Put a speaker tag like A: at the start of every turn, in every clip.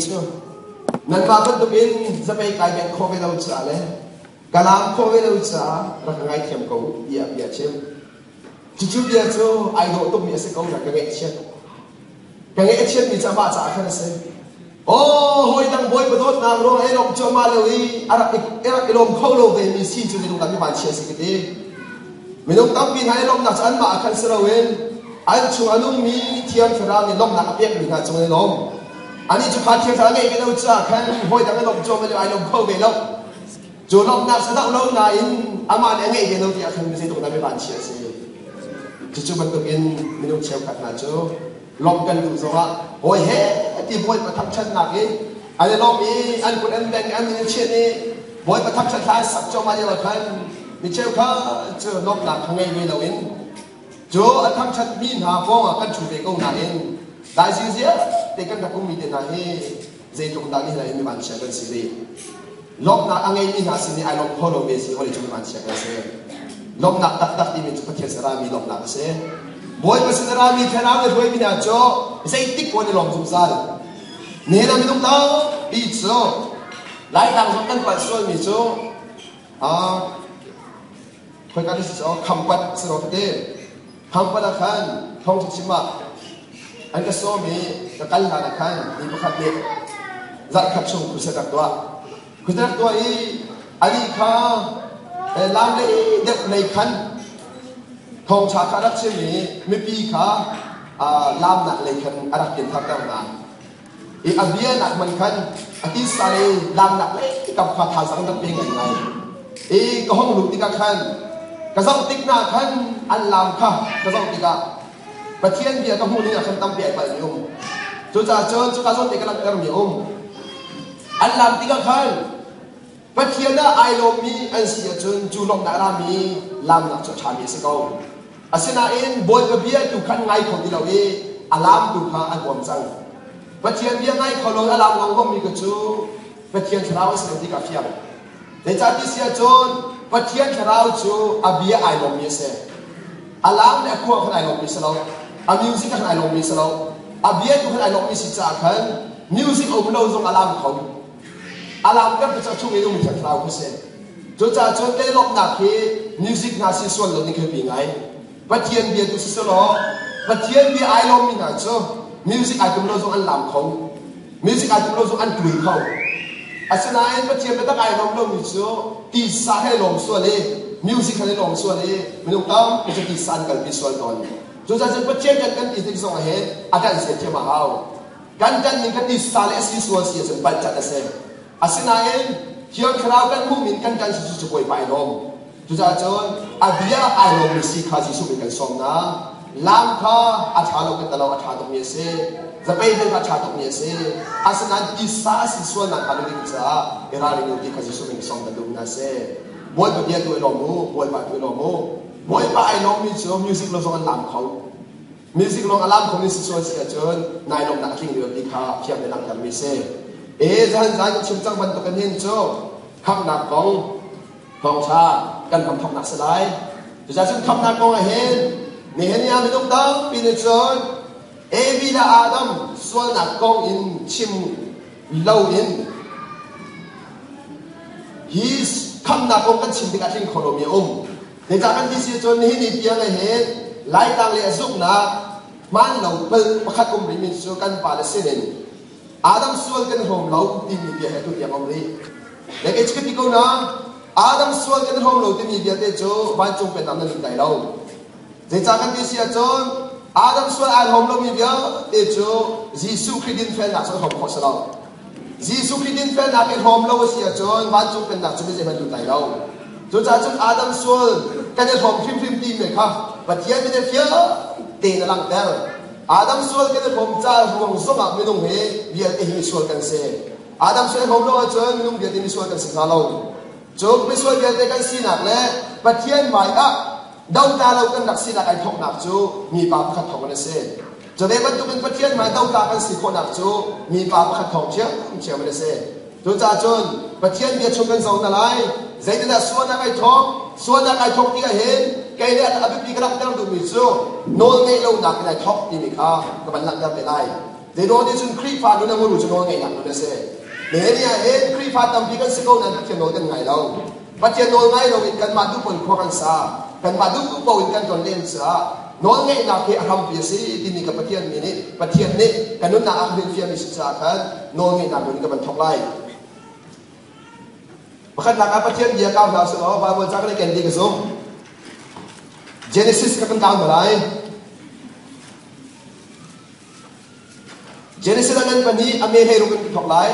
A: cu nanmah bantukin zapei kai beng khawh ve lo caah le ka laam khawh ve lo caah rak ka ngaithiam ko tiah bia a chim. Cucu bia cu ai dawh tukmi a si ko na ka ngaihchiat. Ka ngaihchiatmi cu amah caah khan a si. Aw hawi dang bawipa dawtnak ruang i lawmh cuahmah lio i a rak i a rak i lawm kho lo vemi si cu minung dang mi vanchia si ka ti. Minung tampi hna i lawmhnak cu anmah ah khan si loin an chung a nungmi Thiang Thlarau nih lawmhnak a pekmi hna cung an i lawm. Anih cu kha Thiang Thlarau a ngeih ve lo caah khan hawi dang i lawmh cuahmah lio ai lawm kho ve lo. Cu lawmhnak sa doh lo nain amah nih a ngeih ve lo ti ah khan zeitluk dah mi vanchia a si. Cucu bantukin minung cheukhat hna cu lawmh kan duh zongah hawi he ti Bawipa thangṭhatnak i an i lawmh i an kut an beng i an min an chiah i Bawipa thangṭhat hla an sak cuahmah lio ah khan mi cheukhat cu lawmhnak kha ngei ve loin cu a thangṭhatmi hna pawngah kan ṭhu ve ko nain dai zingzia te kan rak ummi te hna hi zeitluk dah ni hna in mi vanchia kan si rih. Lawmhnak a ngeimi hna sin i ai lawm kho lomi si vawlei cung vanchia kan si. Lawmhnak taktak timi cu Pathian sin rami lawmhnak a si. Bawipa sin rami thlarau le hruaimi hna cu zeitik pawn i lawm zungzal. Nihin ah minung tampi cu Laitlang zong kan palh sualmi cu khoika ti si khampat si ro tete khampat ah khan thawngṭha chim ah an ka sawm i ka kal hlan ah khan mi pakhat nih zarhkhat chung crusade rak tuah crusade rak tuah i anih kha lam lei deuh lei khan thawngṭha kha rak chim i mipi kha lamnak lei khan a rak pian tharter hna i a bia nak man khan a tisa le lamnak lei kam kha thazang rak pe ngaingai i ka hong luh tikah khan ka zoh tik hna khan an lam kha ka zoh tikah Pathian bia ka hmuh ning ah khan tampi ai palh mi um. Cucaah cun cuka zawn te ka langhter mi um. An lam tikah khan Pathian ah ai lawmmi an si ahcun cu lawmhnak a rami lamnak cu a ṭhami a si ko. Asinain Bawipa bia tu khan ngai kho ti lo i a lam tu kha an huam cang. Pathian bia ngai kho lo i a lam ngongngommi ka cu Pathian thlarau a si lo ti ka fiang. Zeicahti si ahcun Pathian thlarau cu a bia ai lawmmi a si. A lam le a khua khan ai lawmmi si lo. A music khan ai lawmmi si lo. A bia tu khan ai lawmmi si caah khan music um lo zong a lam kho. A lam kan cu a chung i um Thiang Thlarau kha si. Cucaah cun kei lawmhnak hi music hna si sual lo ning khi pi ngai. Pathian bia tu si selaw Pathian bia ai lawmmi hna cu music ai tum lo zong an lam kho. Music ai tum lo zong an tui kho. Asinain Pathian biatak ai lawm lomi cu tisa he lawm sual i music he lawm sual i minung tampi cu tisa an kalpi sual tawn. Cucaah cun Pathian kan kan ti tik zong ah hin a kan zia thiam a hau. Kan kan ning kha tisa le a si sual si ahcun palh cat a si. Asinain Thiang Thlarau kan hmuh min kan kan si cu Bawipa ai lawm. Cucaah cun a bia ai lawmmi si kha Jesuh min kan sawm hna. Lam kha a ṭha lo kan ti lo, a ṭha tukmi a si. Zapei hmanh kha a ṭha tukmi a si. Asinain tisa a si sualnak kha lu ding caah i ralring u ti kha Jesuh min ka sawm kan duhmi hna a si. Bawipa bia tu i lawm u, Bawipa tu i lawm u. Bawipa ai lawmmi cu music lo zong an lam kho. Music lawng a lam khomi si sual si ahcun nai lawmhnak a tling lio ti kha fiang in langhtermi si. E zan zan ka chim cang bantukin hin cu khamhnak kong thawngṭha kan ram thawknak si lai. Cucaah cun khamhnak kong ah hin nihin ni ah minung tampi nih cun Evi le Adam sualnak kong in chim loin hi khamhnak kong kan chim tikah tling kho lomi a um. Zeicah kan ti si cun nihin ni tiang hin Laitlang le a zumhnak hmaan lo palh pakhat um rihmi cu kan pale sinin Adam sual kan hrawm lo timi bia he atu tiang um rih. Le kei cu ka ti ko na Adam sual kan hrawm lo timi vialte cu vancung pennak nan lut lai lo. Zeicah kan ti si ahcun Adam sual ai hrawm lomi vialte cu Jesuh Khrih dinfelnak cu a hrawm khawh si lo. Jesuh Khrih dinfelnak i hrawm lo a si ahcun vancung pennak cu mi zeihmanh lut lai lo. Cucaah cun Adam sual kan i hrawm hrimhrim timi kha Pathian min i fiang tein a langhter. Adam sual kan i hrawm ca ruang zongah minung hi vialte hi misual kan si. Adam sual i hrawm lo ahcun minung vialte misual kan si hnga lo. Cu misual vialte kan sinak le Pathian hmai ah dotla lo kan rak sinak ai thawknak cu mipa pakhat thawng in a si. Cu ve bantukin Pathian hmai dotla kan si khawhnak cu mipa pakhat thawng ṭhiamṭhiam in a si. Cucaah cun Pathian bia chung kan zoh hna lai. Zeitindah sualnak ai thawk? Sualnak ai thawk ti ahhin kei le a biapi ka langhter duhmi cu nawl ngeih lonak in ai thawk timi kha ka van langhter te lai. Zeidaw ti cun Khrihfa nun a muru cu nawl ngeihnak nun a si. Nihin ah hin Khrihfa tampi kan si ko nain Pathian nawl kan ngai lo. Pathian nawl ngai loin kanmah duh pawn khua kan sa. Kanmah duh paoh in kan ton len caah nawlngeihnak hi a hrampi a si timi ka Pathian mi nih Pathian nih kan nunnak ah a hrilhfiahmi si caah khan nawlngeihnak nun in ka van thawk lai. Pakhatnak ah Pathian bia kau hna usih law Bible ca kan i ken dih ka zumh. Genesis ka kan kau hna lai. Genesis ah nan pahnih a me hlei ruk in ka thawk lai.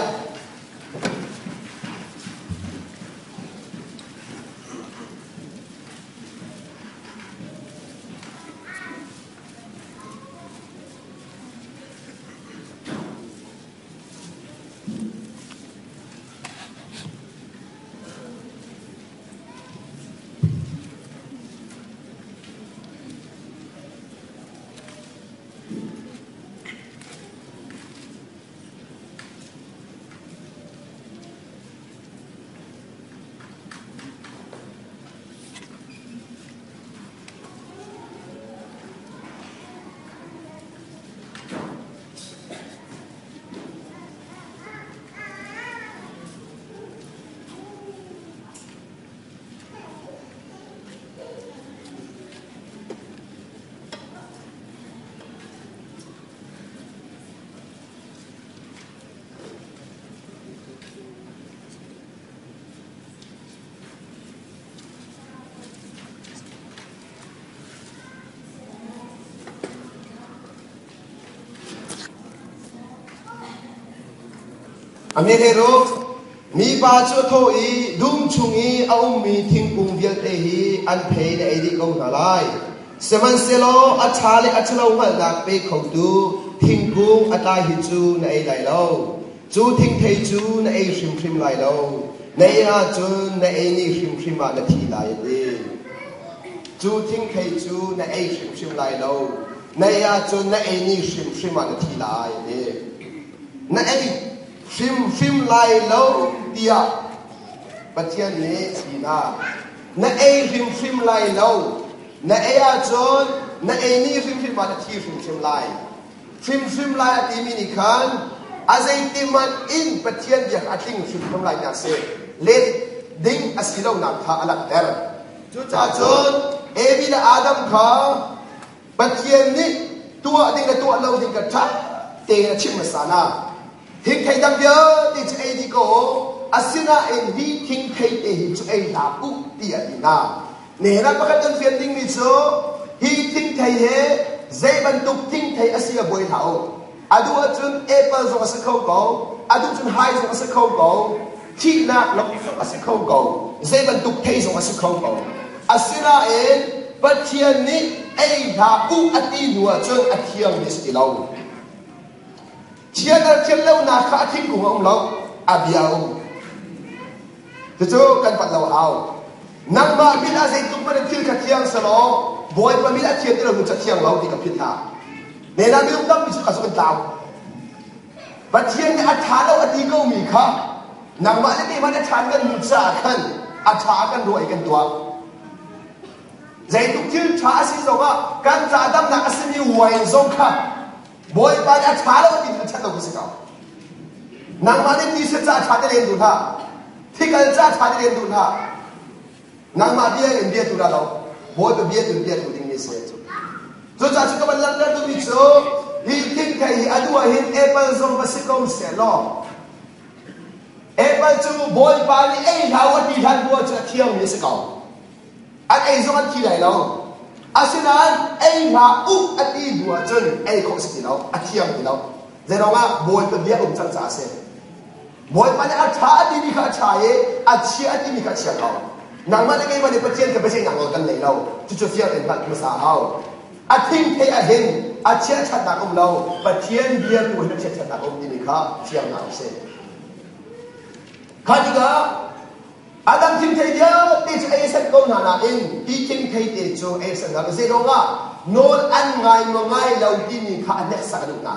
A: A Meheh mipa cu a thawh i dum chung i a ummi thingkung vialte hi an phei na ei dih ko hna lai. Sihmanhsehlaw a ṭha le a ṭhalo hngalhnak pe khotu thingkung a tlai hi cu na ei lai lo. Cu thingthei cu na ei hrimhrim lai lo. Na ei ahcun na ei ni hrimhrim ah na thi lai a ti. Cu thingthei cu na ei hrimhrim lai lo. Na ei ahcun na ei ni hrimhrim ah na thi lai a ti. Na ei hrimhrim lai lo tiah Pathian nih a ti hna. Na ei hrimhrim lai lo. Na ei ahcun na ei ni hrimhrim ah na thi hrimhrim lai. Hrimhrim lai a timi nih khan a zeitihmanh in Pathian bia kha a tling hrimhrim lai tiah a si. Let ding a si lonak kha a langhter. Cucaah cun Evi le Adam kha Pathian nih tuah ding le tuah lo ding kha ṭha tein a chimh hmasa hna. Thingthei dang vialte cu ei dih ko asinain hi thingthei te hi cu ei hlah u tiah a ti hna. Nihin ah pakhat kan fian dingmi cu hi thingthei he zei bantuk thingthei a si a buai hlah u. A duh ahcun apple zong a si kho ko, a duh cun hai zong a si kho ko, thihnak lam zong a si kho ko, zei bantuk thei zong a si kho ko. Asinain Pathian nih ei hlah u a ti hnu ahcun a thiangmi a si ti lo. Thian le thian lonak kha a thingkung a um lo, a bia a um. Cucu kan pat lo a hau. Nangmah min ah zeitluk hmanh in thil kha thiang selaw Bawipa min a thian ti lo hnu cu a thiang lo ti ka philh hna. Nena minung tampi cu kha cu kan tlau. Pathian nih a ṭha lo a ti komi kha nangmah le keimah nih a ṭha kan hmuh caah khan a ṭha kan ruah i kan tuah. Zeitluk thil ṭha a si zongah kan ca damnak a simi wine zong kha Bawipa nih a ṭha lo ti cu ṭhat lo ka si ko. Nangmah nih ti ca ṭha te len duh hlah. Thikal ca ṭha te len duh hlah. Nangmah bia in bia tu dah lo. Bawipa bia tu bia tu ding mi si. Cucaah cu ka van langhter duhmi cu hi thingthei hi a duh ah hin apple zong va si ko seh law apple cu Bawipa nih ei hlah u a ti hlan bu ahcun a thiangmi a si ko. An ei zong an thi lai lo. Asinain ei hlah u a ti hnu ahcun ei khawh si ti lo, a thiang ti lo. Zeiruangah Bawipa bia um cang caah a si. Bawipa nih a ṭha a timi kha a ṭha i a chia a timi kha a chia ko. Nangmah le keimah nih Pathian kha biaceihnak nawl kan nei lo. Cucu fiang in hngalh hmasa a hau. A thingthei a hin a chiahṭhatnak um lo. Pathian bia tu hin a chiahṭhatnak um timi kha fiang hna usih. Kha tikah A dang thingthei vialte cu ei set ko hna nain hi thingthei te cu ei set hna lo. Zeiruangah nawl an ngai maw ngai lo timi kha a hneksak a duh hna.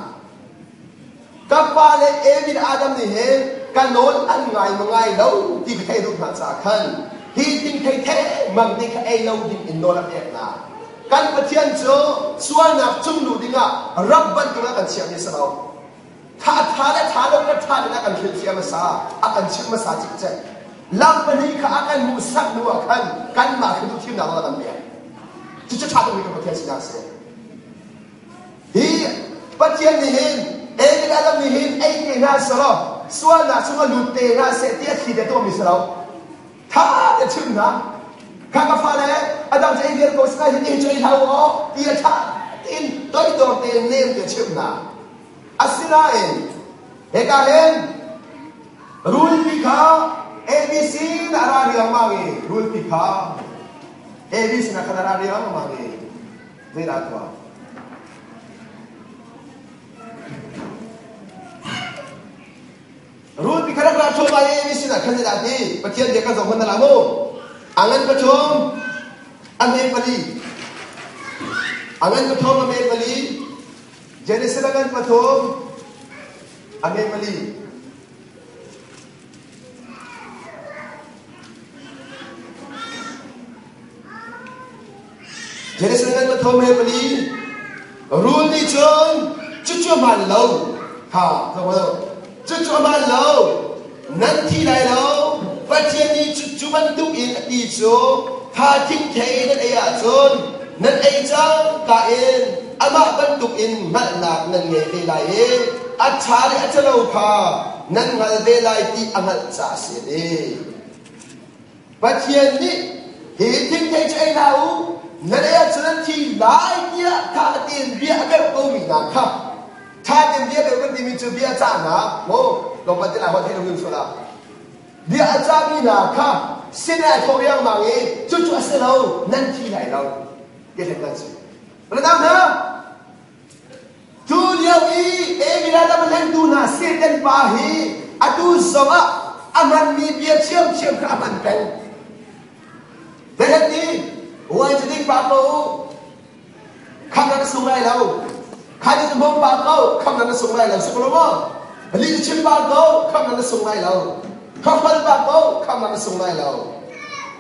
A: Ka pa le Evi le Adam nih hin ka nawl an ngai maw ngai lo ti ka theih duh hna caah khan hi thingthei thengmang te kha ei lo ding in nawl a pek hna. Kan Pathian cu sualnak cung lu dingah rap bantuk ah kan chiahmi a si lo. Tha tha le tha lo ka tha in a kan hrilhfiah hmasa, a kan chimh hmasa cikcek. Lam pahnih kha a kan hmuhsak hnu ah khan kanmah kha duhthimnak nawl a kan pek. Cucu ṭha tukmi kan Pathian sinak a si. Hi Pathian nih hin David Adam nih hin ei te hna selaw sualnak chungah lut te hna seh ti a thli te tuahmi si lo. Tha te chim hna. Kha ka fale a dang cu ei vial ko sinai hi ti cu ei hlah u aw ti a ṭha tiin toidor tein nem te chim hna. Asinain hika hin rulpi kha ABC na ra riangmang i rulpi kha ABC na kha na ra riangmang i zeidah tuah? Rulpi kha rak ra thluahmah i mi sinah khan zeidah ti? Pathian bia kan zoh hmanh na la mu. A ngan pathum, a hme pali. A ngan pathum, a hme pali. Genesis a ngan pathum, a hme pali. Genesis ngan pathum he pali. Rul nih cun cucu a hmaan lo. Ha, cucu a hmaan lo. Nan thi lai lo. Pathian nih cu bantuk in a ti cu tha thingthei nan ei ahcun nan ei cang ka in amah bantuk in hngalhnak nan ngei ve lai i a ṭha le a ṭhalo kha nan hngal ve lai ti a hngalh caah a si a ti. Pathian nih hi thingthei cu ei hlah u, nan ei ahcun nan thi lai tiah tha tein bia a beuh komi hna kha tha tein bia beuh kan timi cu bia cahnak maw tlawmpal te lai holh theih lo sual ah bia a cahmi hna kha sin ai thawh riangmang i cucu a si lo nan thi lai lo ti hlei nan si. Randang hna Cu lio i Emiradam a hlengtu hna Satan pa hi atu zongah a hmanmi bia ṭhiamṭhiam kha a hman peng. Zeihmanh nih uai cu ding pa ko u, kham nan sung lai lo. Kha ni hmong pa ko, kham nan sung lai lo. Si ko lo maw? Lih chim pa ko, kham nan sung lai lo. Khafal pa ko, kham nan sung lai lo.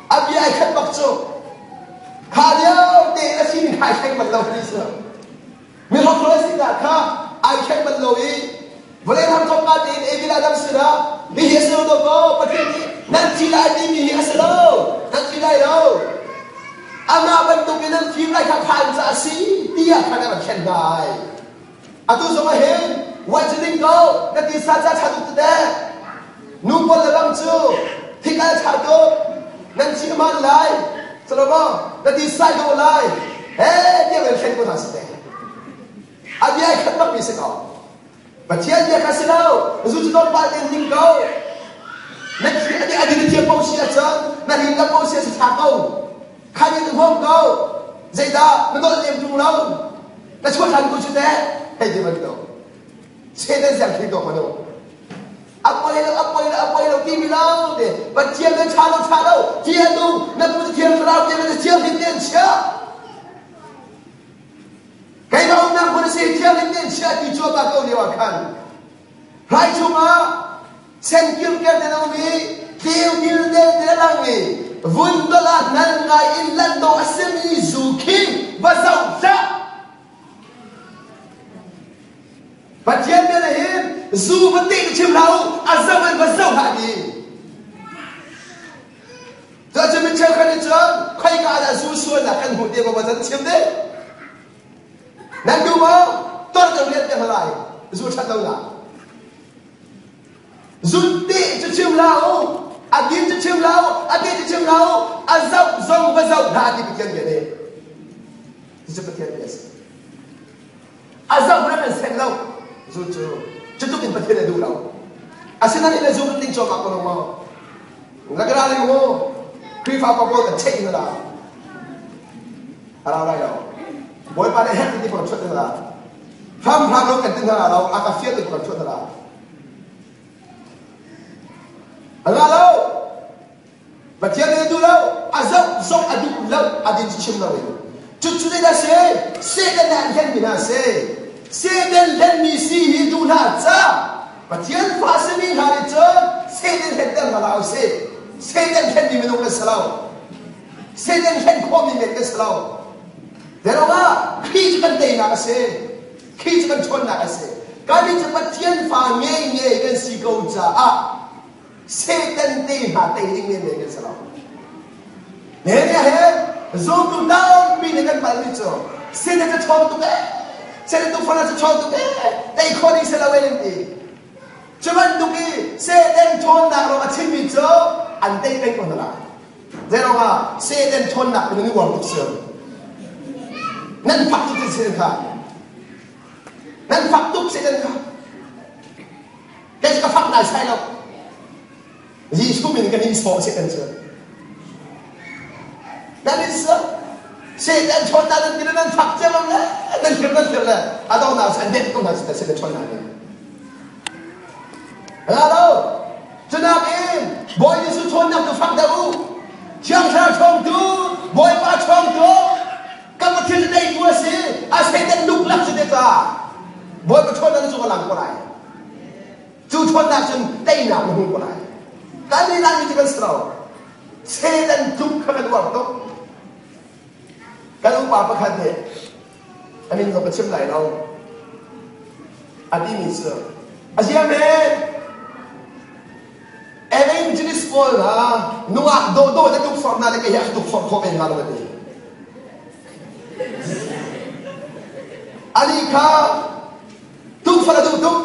A: A bia ai khat bak cu. Kha lio tein a sining khai thleng bal lo ti si. Mihrokhrol sinak kha ai thleng bal lo i vawlei ram thawkka tein Abel Adam sinah hihi a si lo kaw Pathian nih nan thi lai timi hi a si lo nan thi lai lo amah bantuk in nan fim lai kha phan ca a si tiah khan a rak thlen hna ai atu zong ah hin wan cu ding ko na tisa ca ṭha tuk tete nu pawl le bang cu thikal ṭha tuk nan thi hman lai Salomo na ti sai ko lai he tiang in thlen ko hna si te a bia khat bak mi si ko Pathian bia kha si lo zu cu tlawmpal tein ding ko na thi a a din thiam po si ahcun na rin la po si a tha ko khan in hom ko zeidah na dolh lem tung lo na chuah than ko cu te hei ti bantuk Satan siang thei to manu a poi lo a poi lo a poi lo timi lo te Pathian na ṭha lo ṭha lo ti a nung na pu thiang thlarau te na thianghlim te an chia keimah umnak hmun a si thianghlim te an chia ti cu pa ko lio ah khan rai chungah senkir ker te na um i tleu kil te te lang i vun tol ah nal ngai in lan dawh a simi zu khi va zoh hlah Pathian bia nih hin zu va teh chim hlah u, a zoh in va zoh hlah ti. Cuacun mi cheukhat nih cun khoika ah dah zu sualnak kan hmuh ti va can chim ding. Nan duh maw? Tor kan rian te hna lai. Zu ṭhat lonak. Zu teh cu chim hlah u, a din cu chim hlah u, a teh cu chim hlah u, a zoh zong va zoh hlah ti Pathian bia nih. Cucu Pathian bia a si. A zoh ram an senh lo. Zu cu cutuk in Pathian a duh lo. Asinain na zu kan ding cuahmah ko lo maw? Na ka ral mu. Khrihfa pa pawl kan cheih hna la. A rau lai lo. Bawipa nih herh ti kan chuat hna la. Hramhram lo kan ti hna lo, a ka fial ti kan chuat hna la. A ra lo. Pathian nih a duh lo, a zoh zong a duh lo, a din cu chim loin. Cucu zeidah a si? Satan nih an hlenmi hna a si. Satan hlenmi si hi duh hlah ca. Pathian fa simi hna nih cun Satan hlenter hna hlah usih. Satan hlenmi minung kan si lo. Satan hlen khawhmi men kan si lo. Zeirangah Khrih cu kan teinak a si. Khrih cu kan ṭhawnnak a si. Kan cu Pathian fa ngei kan si ko caah Satan te hna tei ding men kan si lo. Ne ne he zumtu tampi nih kan palmi cu Satan cu ṭhawng tuk ee, Satan tukforhnak cu ṭhawng tuk ee, tei khawh ding si lo ee nan ti. Cu bantuk i Satan ṭhawnnak ro a chimmi cu an tei peng ko hna lai. Zeiruang ah Satan ṭhawnnak in nan i uar tuk si. Nan fak tuk ti Satan kha. Nan fak tuk Satan kha. Kei ka fak nai sai lo. Jesuh min kan in sawh Satan cu. Nan in sawh. Satan ṭhawnnak nan ti nan fak cia lo le nan thir nan thir le a donghnak an det ko hna Satan ṭhawnnak nih. Ra lo. Cunak in Bawi Jesuh ṭhawnnak tu fak deuh u. Thiang Thlarau ṭhawngtu, Bawipa ṭhawngtu, kan Pathian cu teitu a si. A Satan luklak cu te ca. Bawipa ṭhawnnak cu a lang ko lai. Cu ṭhawnnak cun teinak na hmu ko lai. Kan nih Laimi cu kan si lo. Satan tluk kha kan uar tuk. Kan upa pakhat nih a min zong ka chim lai lo. A timi cu a ziam he evangelist pawl hna nungak dawhdawh te tukforhnak le kei hi a ka tukforh khawh ve hnga lo a ti. Anih kha Tukforh a duh tuk.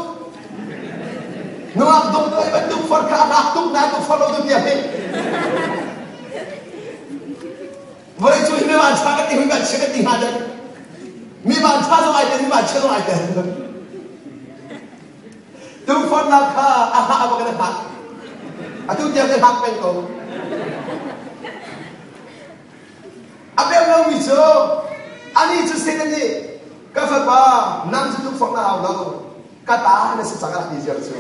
A: Nungak dawh dawh bantuk forh kha a hak tuk nain tukforh lo tu tiang hi. Vawlei cu hi mi van ṭha kan ti hui van chia kan ti hnga dek. Mi van ṭha zong ai tel, mi van chia zong ai tel. Tukforhnak kha a hah a bak in a hak. Atu tiang kan hak peng ko. A pem lomi cu anih cu Satan nih ka fapa nang cu tukforh na hau lo ka ta na si cang a rak ti ziar cu.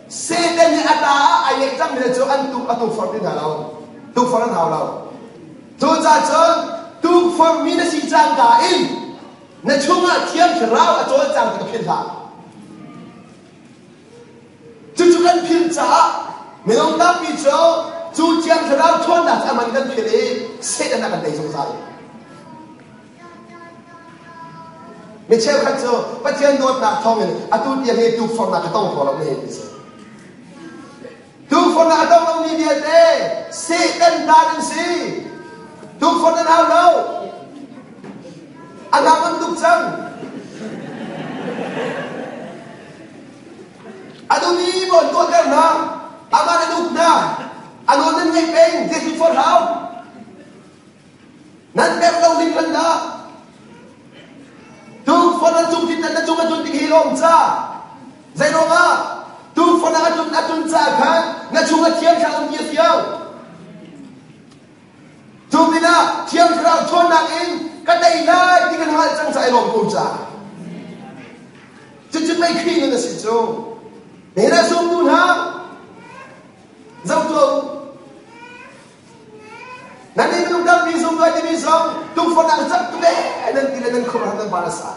A: Satan nih a ta ah ai ngeih cangmi cu an tuk a tukforh ti hna lo. Tukforh an hau lo. Cucaah cun tukforhmi na si cangka in na chungah Thiang Thlarau a cawlcang ti ka philh hlah. Cucu kan philh caah minung tampi cu cu Thiang Thlarau ṭhawnnak cu a man kan philh i Satan a kan tei zungzal. Mi cheukhat cu Pathian dawtnak thawngin atu tiang hi tukforhnak ka tong kho lo na hei ti si. Tukforhnak a tong lomi vialte Satan ta nan si. Tukforh nan hau lo. A hna bantuk cang. A duhmi maw an tuahter hna, amah nan uk hna, a nawl nan ngaih peng, zeiti forh hau. Nan pek lo ding hlan dah. Tukforh nan cung tin na cung a tun tik hi lawm ca. Zei ruangah tukforh a tun a tun ca khan na chung a thiang thlarau um ti a fiang. Cu pinah Thiang Thlarau ṭhawnnak in ka tei lai ti kan hngalh cang caah i lawm ko ca. Cucu pei Khrih nun a si cu. Nihin ah zumtu hna, zoh tuah u. Nan nih minung tampi zum lai timi zong tukforhnak a cak tuk ee nan ti le nan khuaruahhar nan van a sa.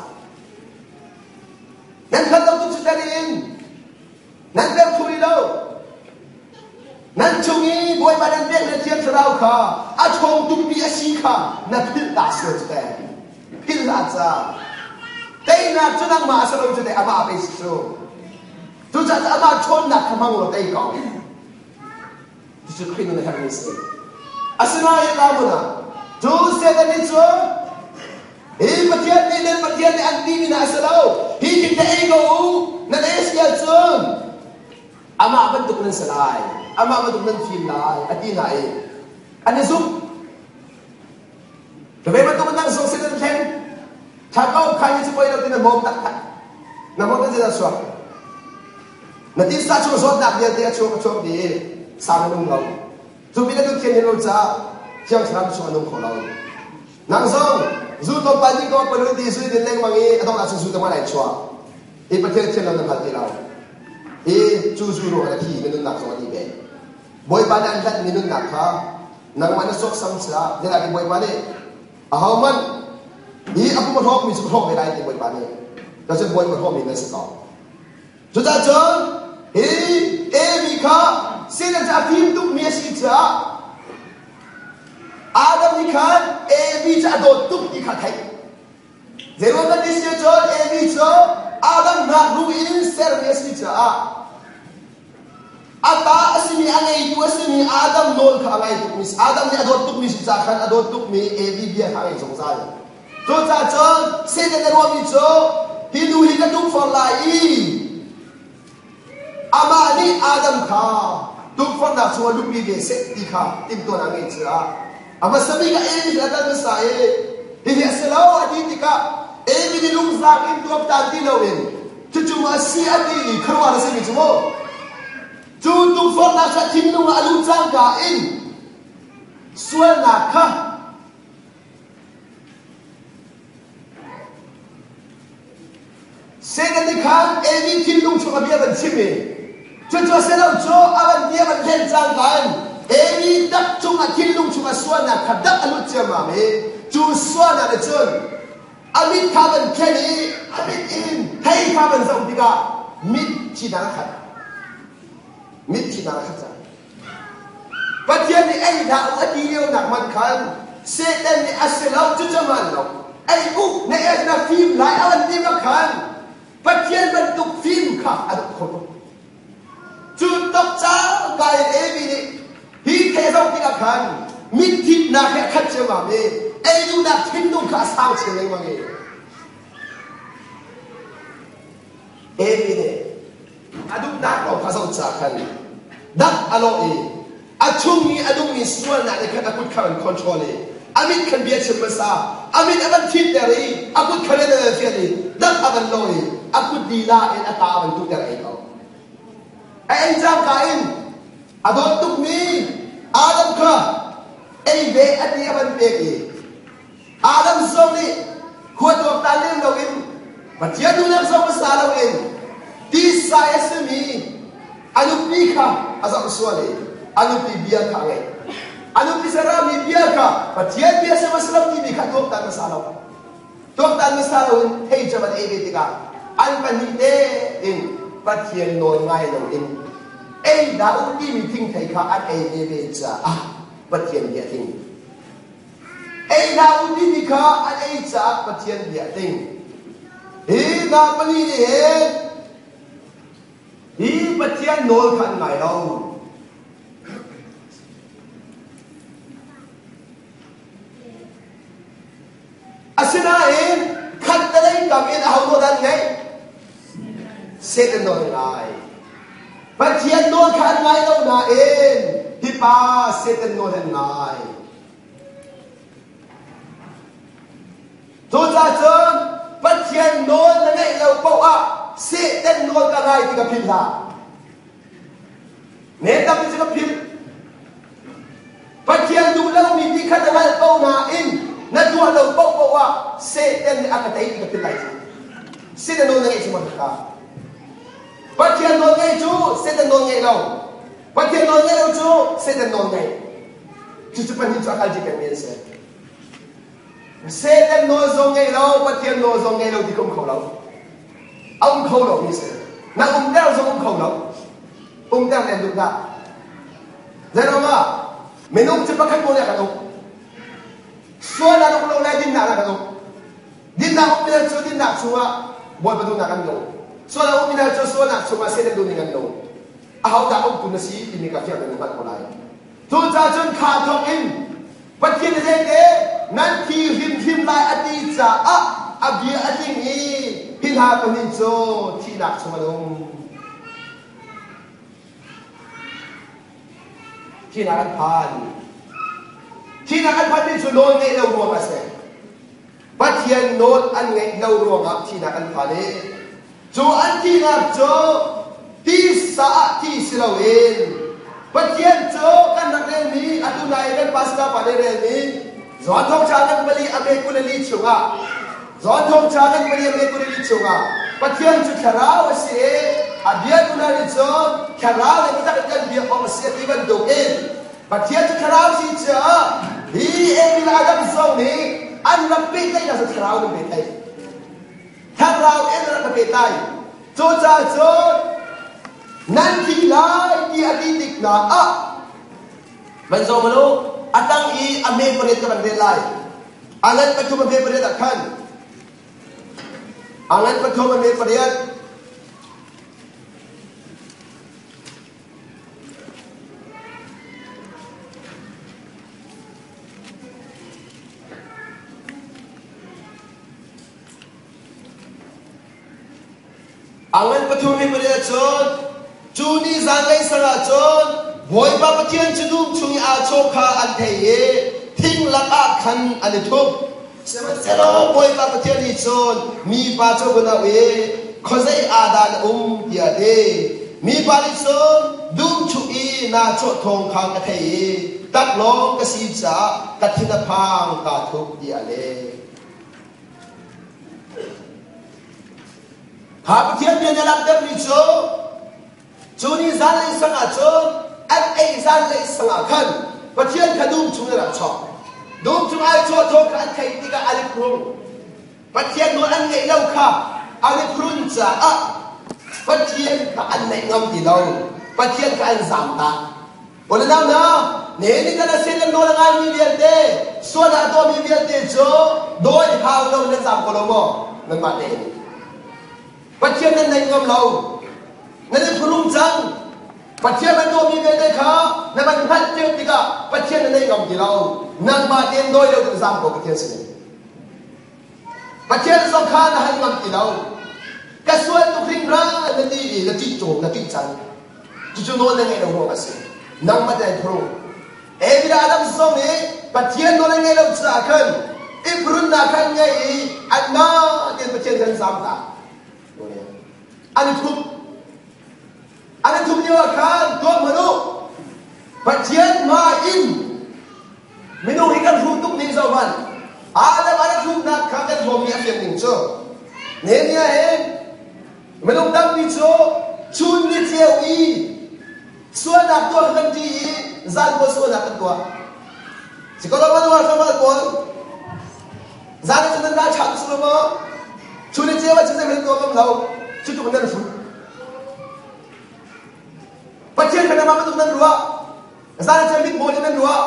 A: Nan hngalh lo tuk cu in Nan pek thlu rih lo. Nan chung i Bawipa nan pek le Thiang Thlarau kha a ṭhawng tukmi a si kha na philh dah sual cu teh. Philh hlah ca. Teinak cu nangmah a si lo cu teh amah a pe si cu. Cucaah amah ṭhawnnak kha hmang law tei ko. Cucu Khrih nun a herhmi a si. Asinain ka hmun ah cu Satan nih cun hi Pathian nih nan Pathian nih an timi hna a si lo. Hi thing te ei ko u. Nan ei a si ahcun amah bantuk nan si lai. Amah bantuk nan fim lai a ti hna i an i zumh. Ve bantuk in nang zong sin an thleng. Tha ko khai ni cu poi lo ti na bawm taktak. Na bawm na zeidah suak. Na tisa chung zawtnak vialte a chuak a chuak dih i sang an um lo. Cu pin atu thian hin lo caah Thiang Thlarau chung an um kho lo. Nang zong zu tlawmpal ding ko palu ti zu din lengmang i a dongh ah cun zu tama lai chuak. I Pathian thian lo na hngal ti lo. I cu zu ruang na thi na nunnak zong a dih ve. Bawipa nih an hlatmi nunnak kha nangmah na sawksam caah zeidah Bawipa nih ahohmanh hi a pum a hrawkmi cu ka hrawk ve lai ti Bawipa nih. Cucu Bawipa hrawkmi nan si ko. Cucaah cun hi Evi kha Satan cu a fim tukmi a si caah Adam nih khan Evi cu a dawt tuk ti kha a theih. Zeiruang kan ti si cun Evi cu Adam ngaknu in sermi a si caah a ta a simi a ngeitu a simi Adam nawl kha a ngai tukmi Adam nih a dawt tukmi si caah khan a dawt tukmi Evi bia kha a ngei zungzal. Cucaah cun Satan a ruahmi cu hi nu hi ka tukforh lai i Amah nih Adam kha tukforhnak chungah luhpi ve seh ti kha timhtuahnak a ngeih caah a hmasa bik ah Evi a kal hmasa i hihi a si lo a ti tikah Evi nih lungzak in tuaktan ti loin cucu a si a ti i khuaruahhar a simi cu mu cu tukforhnak kha thinlung ah a luh cangka in sualnak kha Satan nih khan Evi thinlung chung a bia van chim i cucu a si lo cu a van bia van hlen cangka in Evi tak cungah thinlung chungah sualnak kha dak a lut ciammam i cu sualnak nih cun a mit kha van khen i a mit in thei kha van zoh tikah mit thinak a khat. Mit thinak a khat cang. Pathian nih ei hlah u a ti lionak hmanh khan Satan nih a si lo cucu hmaan lo. Ei u na es na fim lai a van ti bak khan Pathian bantuk fim kha a duh kho tuk. Cu tok cangka in Evi nih hi thei zoh tikah khan mitthitnak he a khat ciammam i ei duhnak thinlung kha a sang chin lengmang i Evi nih a duhnak lawng kha zoh caah khan dak a lawh i a chung i a nungmi sualnak nih khan a kut kha an control i a mit khan bia chim hmasa a mit a van thiter i a kut kha rian a fial i dak a van lawh i a kut lila in a ta a van tuhter ei ko a ei cangka in a dawt tukmi Adam kha ei ve a ti a van pek i Adam zong nih khua tuaktan lem loin Pathian duhnak zong hmasa loin tisa a simi a nupi kha a zoh sual i a nupi bia kha a ngaih. A nupi Sarah mi bia kha Pathian bia si hmasa lo timi kha tuaktan hmasa lo. Tuaktan hmasa loin thei cu an ei ve tikah an pahnih tein Pathian nawl ngai loin ei dah u timi thingthei kha an ei ve ve caah Pathian bia a tling. Ei hlah u timi kha an ei caah Pathian bia a tling. Hi hna pali nih hin hi Pathian nawl kha an ngai lo. Asinain khattelei kam in aho nawl dah an ngaih? Satan nawl an ngai. Pathian nawl kha an ngai lo nain hi pa Satan nawl an ngai. Cucaah cun Pathian nawl na ngeih lo paoh ah Satan nawl ka ngai ti ka philh hlah. Ne tam cu ka philh. Pathian duh lomi ti kha na hngalh ko nain na tuah lo paohpaoh ah Satan nih a ka tei ti ka philh lai cu. Satan nawl na ngeih cu maw ka? Pathian nawl ngeih cu Satan nawl ngeih lo. Pathian nawl ngeih lo cu Satan nawl ngeih. Cucu pahnih cu a kal pengmi an si. Satan nawl zong ngei lo, Pathian nawl zong ngei lo ti ka um kho lo. A um kho lomi si. Na umter zong um kho lo. Umter len duh hlah. Zeiruangah minung cu pakhat nawl kan uk. Sual an uk lo le dinnak an uk. Dinnak ummi cu dinnak chungah Bawipa duhnak an nung. Sual a ummi cu sualnak chungah Satan duhning an nung. Ahodah uktu na si timi ka fiang in na hngalh ko lai. Cucaah cun kha thawk in Pathian nih zeite nan thi hrimhrim lai a ti caah a bia a tling i hi hna pahnih cu thihnak chung an um. Thihnak an phan. Thihnak an phanmi cu nawl ngeih lo ruangah a si. Pathian nawl an ngeih lo ruangah thihnak an phan i cu an thihnak cu tisa ah thi si loin Pathian cu kan rak relmi atu nai kan pastor pa nih relmi Johan Thawngṭha kan pali a me 24 chungah Johan Thawngṭha kan pali a me 24 chungah Pathian cu thlarau a si i a biatu hna nih cun thlarau le biatak in kan biak awk a si a ti bantukin Pathian cu thlarau si caah hi Abel Adam zong nih an rak pehtlaihnak cu thlarau in an pehtlaih. Thlarau in an rak pehtlai. Cucaah cun nan thi lai ti a ti tik hna ah van zawm u a tang i a hme pariat ka van rel lai. A ngan pathum a hme pariat ah khan. Angan pathum a me pariat. Angan pathum hi pariat cun cu ni zanlei sang ah cun Bawipa Pathian cu dum chung i aa chawh kha an thei i thing lakah khan an i thup. Sihmanhsehlaw Bawipa Pathian nih cun mipa cu a vun auh i, Khuazei ah dah na um? tiah a ti. Mipa nih cun, Dum chung i naa chawh thawng kha ka thei i taklawng ka si caah ka thin a phang, kaa thup, tiah a leh. Kha Pathian bia nih a langhtermi cu, cu ni zanlei sang ah cun an ei zanlei sang ah khan Pathian kha dum chung in a rak chawk. Dum chung ai chawh thawng kha an theih tikah an i phrung. Pathian nawl an ngeih lo kha an i phrun caah Pathian kha an naih ngam ti lo. Pathian kha an zaamtak. Unau hna, nihin ni kan sin nan nawl a ngaimi vialte, sual a tuahmi vialte cu dawi hau lo nan zaam ko lo maw? Nanmah tein. Pathian nan nei ngam lo. Nan i phuhrung cang. Pathian nan tuahmi vialte kha na van hngalh cio tikah Pathian na nei ngam ti lo. Nangmah tein dawi lo in zaam ko Pathian sinin. Pathian zong kha na hal ngam ti lo. Ka sual tuk hringhran na ti i na ṭih ṭung na ṭih cang. Cucu nawl na ngeih lo ruang a si. Nangmah tein phurung. David Adam zong nih Pathian nawl an ngeih lo caah khan i phurunnak kha an ngei i anmah tein Pathian kha an zaam ta. An i thup. An i thup lio ah khan tuah hmanh u. Pathian hmai in Minung hi kan hruh tuk ning zoh hmanh. Adam a rak hruhnak kha kan hlawmmi a fian ning cu. Nehemiah he minung tampi cu chun ni ceu i sualnak tuah kan ṭih i zan pawl sualnak kan tuah. Sikolo manual hramal pawl zan cu nan ral ṭha tu maw? Chun ni ceu ah cun zeihmanh tuah ngam lo. Cu tuk nan hruh. Pathian kha namah bantuk nan ruah. Zan cu mit mawl in nan ruah.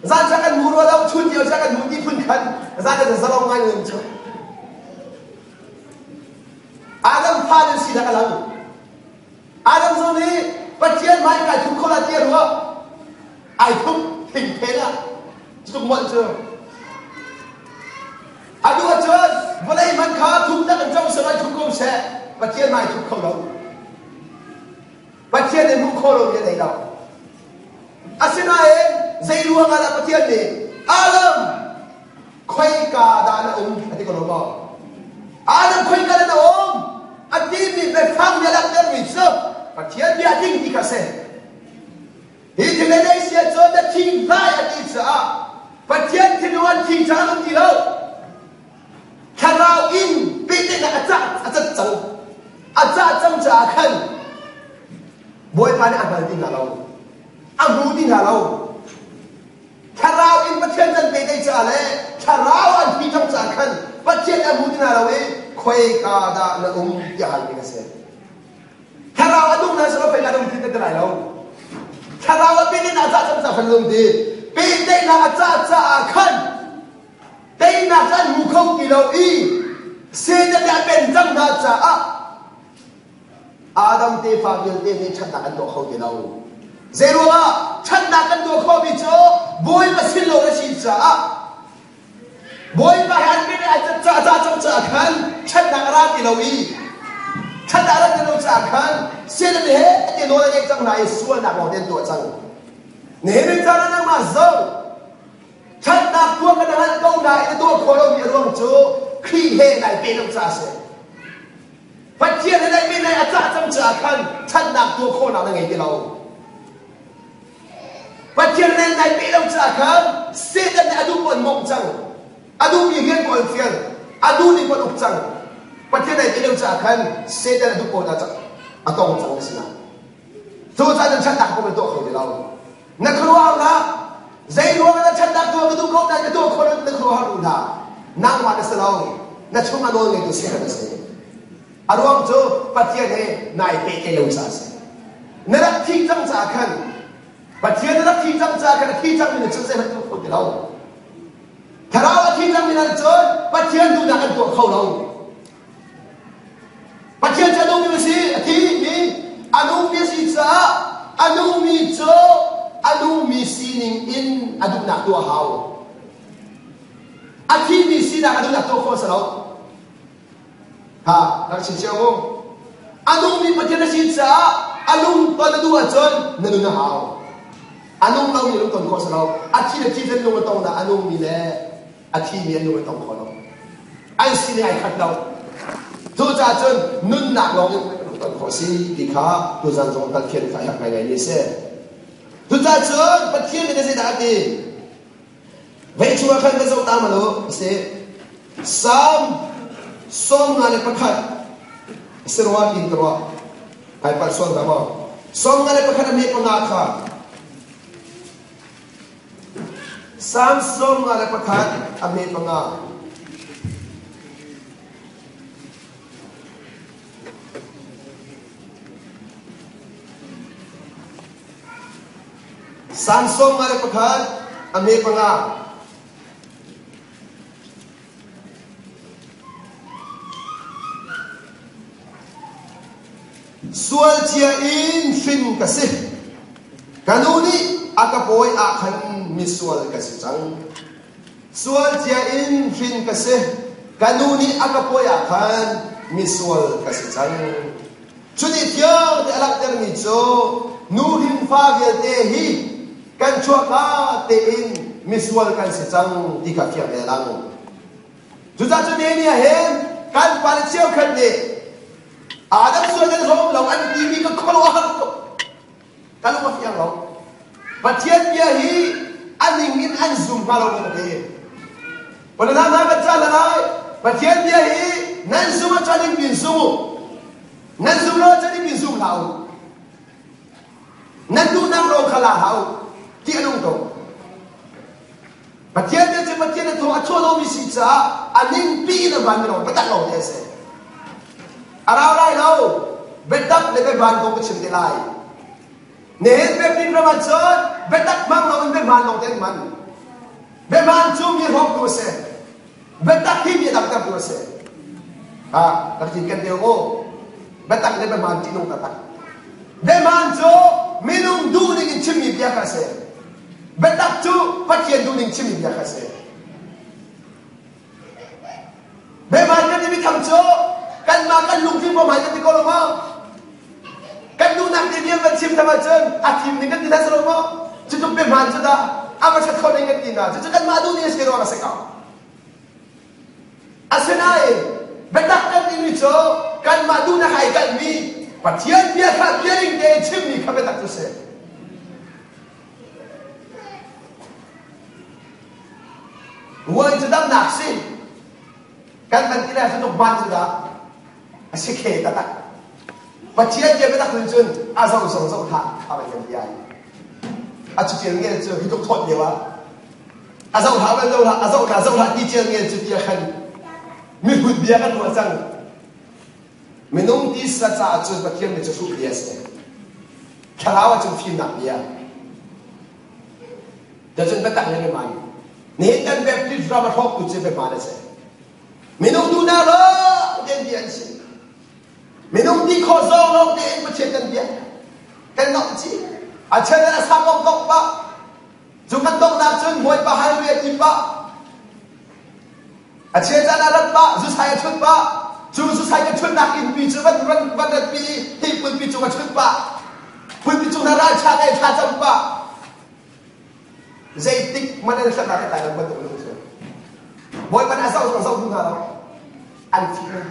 A: Zan cu kan hmu rua lo, chun lio cu kan hmu ti phun khan zan cu zalong ngai in cu. Adam fa nan si dah ka lang. Adam zong nih Pathian hmai kai thup kho la ti a ruah. Ai thup thing phen ah cutuk molh cu. A duh ahcun vawlei hman kha thup tak in co seh lai thup ko seh. Pathian hmai thup kho lo. Pathian nih hmuh khawh lomi a nei lo. Asinain zei ruang ah dah Pathian nih Adam khoika dah na um a ti ko lo maw? Adam khoika dah na um a timi biafang nih a langhtermi cu Pathian bia a ding ti kha a si. Hi thil le nei si ahcun na thi lai a ti caah Pathian thinlung an thi cang an um ti lo. Thlarau in pehtlaihnak a cah a cat cang. A cah cang caah khan Bawipa nih a hngal ti hna lo. A hmu ti hna lo. Thlarau in Pathian kan pehtlaih caah le thlarau an thi cang caah khan Pathian a hmu ti hna lo i khoika dah na um tiah hal ding a si. Thlarau a dung na silo pei na um ti te lai lo. Thlarau a pehtlaihnak a cah cang caah khan na um ti. Pehtlaihnak a cah caah khan Teinak an hmu kho ti lo i Satan nih a pen cang hna caah Adam tefa vialte nih ṭhatnak an tuah kho ti lo. Zeiruangah ṭhatnak kan tuah khawhmi cu Bawipa sin lo na si caah Bawipa he an min ai ca cang caah khan ṭhatnak a ra ti lo i ṭhatnak a rat ti lo caah khan Satan nih he ti nawl a ngeih cang hna i sualnak lawng te an tuah cang. Nihin caan ah nangmah zoh Ṭhatnak tuah kan hngalh ko nain a tuah khawh lomi a ruang cu Khrih he nai pe lo caah a si. Pathian he nai pe nai a cah cang caah khan ṭhatnak tuah khawhnak na ngei ti lo. Pathian he nai pe lo caah khan Satan nih a duh pawn mawngh cang. A duhmi rian pawl fial. A duh ning pawl uk cang. Pathian nai pe lo caah khan Satan a duh pawl a tong cang na sinah. Cucaah nan ṭhatnak kong na tuah kho ti lo. Na khuaruahhar hlah. Zei ruangah na ṭhatnak tuah ka duh ko nain ka tuah khawh lo na khuaruahhar u hlah. Nangmah na si lo. Na chungah nawl ngeitu Satan a si. A ruang cu Pathian he nai pehtlaih lo caah a si. Na rak thih cang caah khan Pathian na rak thih cang caah khan a thi cangmi na cu zeihmanh tuah kho ti lo. Thlarau a thi cangmi hna cun Pathian duhnak an tuah kho lo. A nungmi cu a nungmi sining in a duhnak tuah a hau. A thimi sinak a duhnak tuah khawh a si lo. Ha, rak chim cio mu. A nungmi Pathian a si caah a lung ton a duh ahcun na nun a hau. A nung lomi lung ton khawh a si lo. A thi le thi fen lung a tong na a nungmi le a thimi an lung a tong kho lo. An sining ai khat lo. Cucaah cun nunnak lawng in lung ton khawh si ti kha tuzan zong hngalhthiam kha a herh ngaingai mi a si. Cucaah cun Pathian nih zeidah a ti? Vei chungah khan kan zoh ta ma lu a si. Salm 51 a si rua tiin ka ruah. Ai palh sual hna maw? 51 a hme panga kha Salm 51 a hme panga. Salm 51 a hme panga. Sual cia in hrin ka si. Ka nu nih a ka pawi ah khan misual ka si cang. Sual cia in hrin ka si. Ka nu nih a ka pawi ah khan misual ka si cang. Cuti thiang te a langhtermi cu nu hrin fa vialte hi kan chuahka tein misual kan si cang ti kha fiang te a lang. Cucaah cu ni ah hin kan pale cheukhat nih Adam sual kan hlawm lo an timi ka khuaruah har tuk. Ka lung a fiang lo. Pathian bia hi a ning in an zum hnga lo ka ti. Pale hna kan ca lai. Pathian bia hi nan zum ahcun ning pin zum u. Nan zum lo ahcun ning pin zum hlah u. Nan duhnak ro kha la hlah u. Ti a nung tuk. Pathian bia cu Pathian a thaw a chuah lomi si caah a ningpi in a hmaan mi lawng biatak lawng te a si. A rau lai lo. Biatak le biahmaan kong ka chim te lai. Nihin biakinn ram ah cun biatak hmang loin biahmaan lawng te an hman. Biahmaan cu mi hrawktu a si. Biatak hi mi a damtertu a si. Ha, rak cin kan deu u. Biatak le biahmaan ṭihnung taktak. Biahmaan cu minung duhning in chimmi bia kha a si. Biatak cu Pathian duhning chimmi bia kha a si. Biahmaan kan timi tham cu kanmah kan lungthin pom hai kan ti ko lo maw? Kan duhnak te vial van chim tham ahcun a thim ning kan ti hna si lo maw? Cucu biahmaan cu dah a va ṭhat kho ning kan ti hna. Cucu kanmah duhning a si ruang a si ko. Asinain biatak kan timi cu kanmah duhnak ai kalhmi Pathian bia kha bia ning tein chimmi kha biatak cu si. Ruai cu damnak si. Kan van ti lai cu hmaan cu dah a si khe taktak. Pathian bia biatak nun cun a zo zong zoh hlah a van kan bia. A cu cel ngel cu hi tuk thawt lio ah a zoh hlah van zoh hlah a zoh hlah zoh hlah ti cel ngel cu ti khan mihrut bia kan ruah cang. Minung tisa caah cun Pathian bia cu hruh bia a si. Thlarau ah cun fimnak bia. Cun biatak le biahmaan. Nihin kan Baptist ram a hrawktu cu biahmaan a si. Minung duhnak lawng tein bia an si. Minung ti khawh zawng lawng tein Pathian kan biak. Kan ngauh ci. A chen a sa kong kong pah. Cu kan donghnak cun Bawipa hallelujah ti pah. A chia caan ah rat pah, zusai a chut pah. Cu zusai ka chutnak innpi cu van van van ratpi i hi pulpi cung a chut pah. Pulpi cung na ralcha ngai thla cam pah. Zeitik hmanh an hlat ah ka tlai bantuk lung cu. Bawipa nih a zoh zong zoh duh hna lo. An thi hna.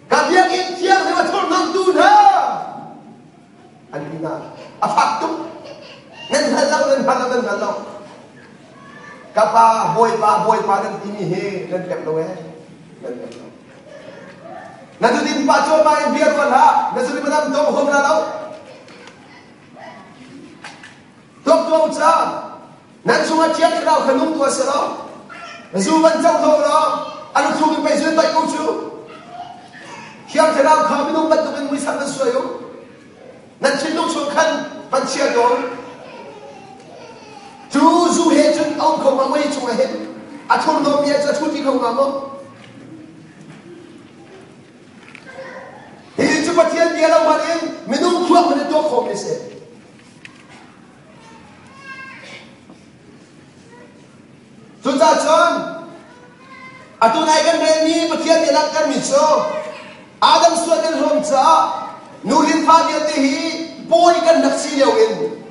A: Ka biakinn thianghlim a thurhnawmtu hna. An ti hna. A fak tuk. Nan hngal lo, nan hngal lo, nan hngal lo. Ka pa, Bawipa, Bawipa nan timi hi nan pek lo ee. Nan pek lo. Na zudin pa cuahmah in bia rual hlah. Na zudin madam dong hom la lo. Tuak tuang ca. Nan chungah thiang thlarau kha nung tuah selaw. Zu van co lo law a luthlum in pei zun toih ko cu. Thiang thlarau kha minung bantukin muisam nan suai u. Nan thinlung chung khan van chia tawn. Cu zu he cun a um kho hnga maw hi chungah hin? A thurhnawmmi ah cun a thu ti kho hnga maw? Hi cu Pathian bia lo hmanh in minung thluak hmanh in tuak khawhmi a si. Cucaah cun atu nai kan relmi Pathian nih langhtermi cu Adam sual kan hlawm caah nu le fa vialte hi pawi kan rak si lio in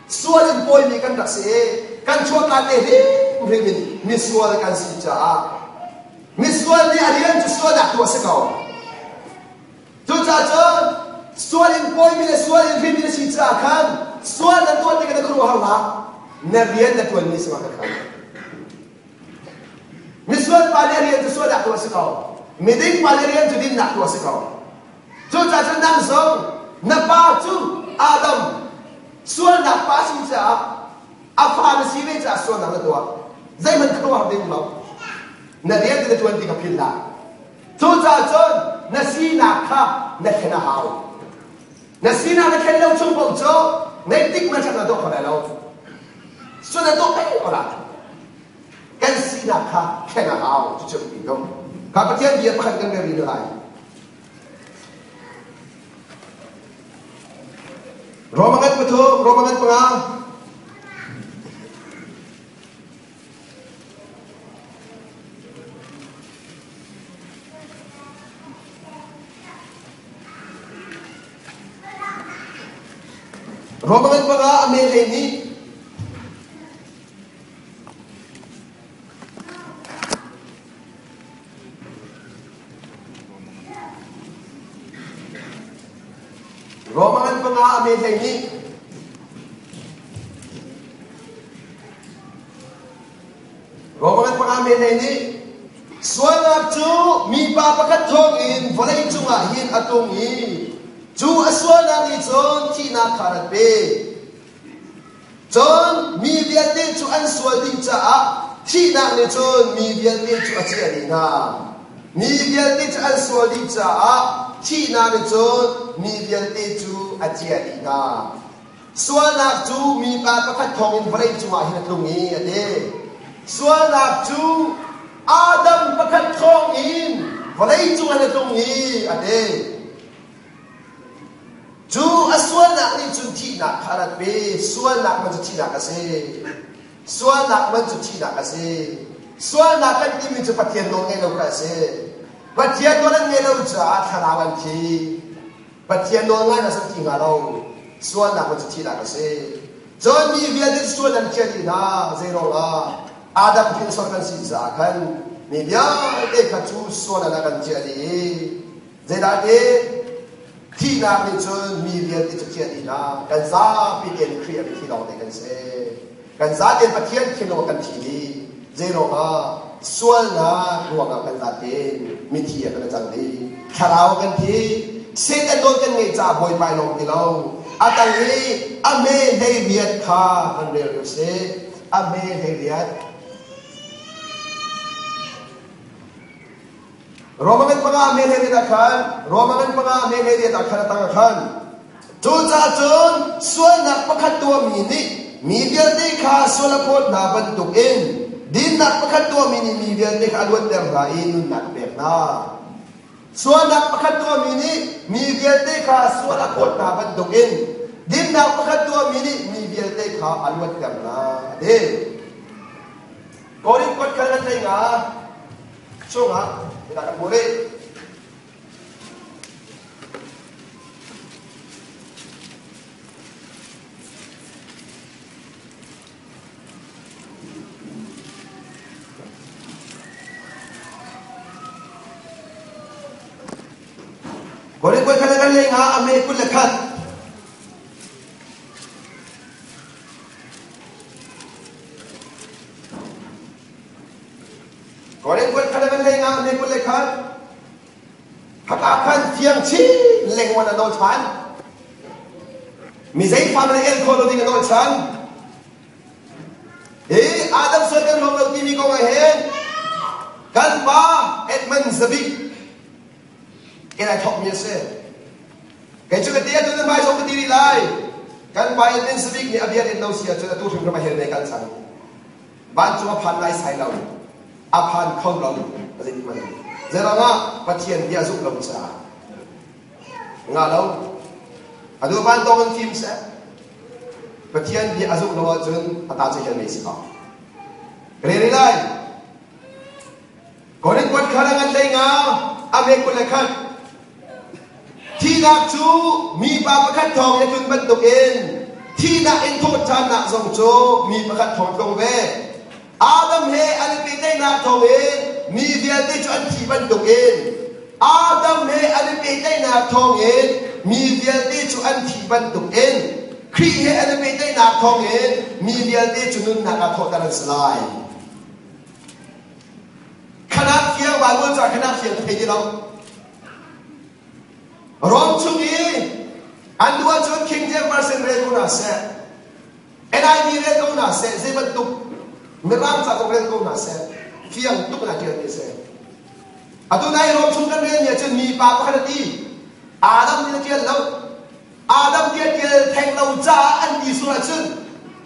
A: sual in pawimi kan rak si i kan chuahka te hrimhrim in misual kan si caah misual nih a rian cu sualnak tuah a si ko. Cucaah cun sual in pawimi le sual in hrinmi na si caah khan sual na tuah tikah na khuaruahhar hlah. Na rian na ṭuanmi si ma kha. Misual pa nih a rian cu sualnak tuah a si ko. Miding pa nih a rian cu dinnak tuah a si ko. Cucaah cun nang zong na pa cu Adam sualnak pa a si caah a fa na si ve caah sualnak na tuah. Zeihmanh khuaruahhar ding lo. Na rian na ṭuan ti kha philh hlah. Cucaah cun na sinak kha na thlen a hau. Na sinak na thlen lo chung paoh cu ngeih man na tuah kho lai lo. Cun na tuah peng ko lai. Kan sinak kha thlen a hau. Cucu a biapi tuk. Kha Pathian bia pakhat kan rel rih lai. Roma ngan pathum, Roma ngan panga. Roman panga a me hlei nih Roman panga a me hlei nih Roman panga me hlei nih sualnak cu mipa pakhat thawngin vawlei cungah hin a tlung i cu a sualnak nih cun thihnak kha a rat pe. Cun mi vialte cu an sual dih caah thihnak nih cun mi vialte cu a ciah dih hna. Mi vialte cu an sual dih caah thihnak nih cun mi vialte cu a ciah dih hna. Sualnak cu mipa pakhat thawngin vawlei cungah hin a tlung i a ti. Sualnak cu Adam pakhat thawngin vawlei cungah hin a tlung i a ti. Cu a sualnak nih cun thihnak kha a rat pe. Sualnak man cu thihnak a si. Sualnak man cu thihnak a si. Sualnak kan timi cu Pathian nawl ngaih lo kha a si. Pathian nawl an ngaih lo caah thlarau an thi. Pathian nawl ngai na thi hnga lo. Sualnak man cu thihnak a si. Cun mi vialte sual an thiah dih hna. Zei ruangah? Adam hrinsor kan si caah khan mi vialte kha cu sual an kan thiah dih i Zeidah ti thihnak nih cun mi vialte cu thiah dih hna. Kan zapi tein Khrih a thi lawng te kan si. Kan zaten Pathian thinlung kan thi dih. Zeiruangah sualnak ruangah kan zaten mithi ah kan cang dih. Thlarau kan thi. Satan nawl kan ngeih caah Bawipa i lawm ti lo. A tang i a hme hlei riat kha kan rel u sih. A hme hlei riat. Roma ngan panga me hlei riat ah khan Roma ngan panga me hlei riat ah khan a tang ah khan cucaah cun sualnak pakhat tuahmi nih mi vialte kha sual a phawt hna bantukin dinnak pakhat tuahmi nih mi vialte kha a luatter hna i nunnak a pek hna. Sualnak pakhat tuahmi nih mi vialte kha sual a phawt hna bantukin dinnak pakhat tuahmi nih mi vialte kha a luatter hna a ti. Korin kuat kal nan hlei nga chungah dah kan hmuh rih. Korin kuat kal kan lei nga a me 21. Korin kuat khat van lei nga ne kul le khat haka khan fiang chin lengman a nawl chan mi zei fa le el kho lo ding a nawl chan hi Adam sual kan hlawm lo timi kong ah hin kan pa Edmund Zabik in ai thawkmi a si. Kei cu ka ti atu nan hmai zong ka ti rih lai. Kan pa in Sabik nih a bia rin lo si ahcun atu hrimhrim a hel ve kan cang. Vancung a phan lai sai lo. A phan kho lo. Zeitik hmanh. Zeiruangah Pathian bia zumh lo caah. Nga lo. Atu van tong in fim seh. Pathian bia a zumh lo ahcun a ta cu hel mei si ko. Rel lai. Korin kuat kha ngan hlei nga a me 21. Thihnak cu mipa pakhat thawng in a tlun bantukin thihnak in thawhṭhannak zong cu mi pakhat thawng tlung ve. Adam he an i pehtlaihnak thawngin mi vialte cu an thih bantukin Adam he an i pehtlaihnak thawngin mi vialte cu an thih bantukin Khrih he an i pehtlaihnak thawngin mi vialte cu nunnak ah thawhter an si lai. Khanak fiang Baibal ca khanak fiang ka thei ti lo. Rom chung i an duh ahcun King James Version rel ko hna seh. NIV rel ko hna seh, zei bantuk Mirang ca zong rel ko hna seh, fiang tuk in a ṭialmi a si. Atu nai Rom chung kan relmi ahcun mipa pakhat a ti, Adam nih a ṭial lo. Adam ti a ṭial theng lo caah an ti sual ahcun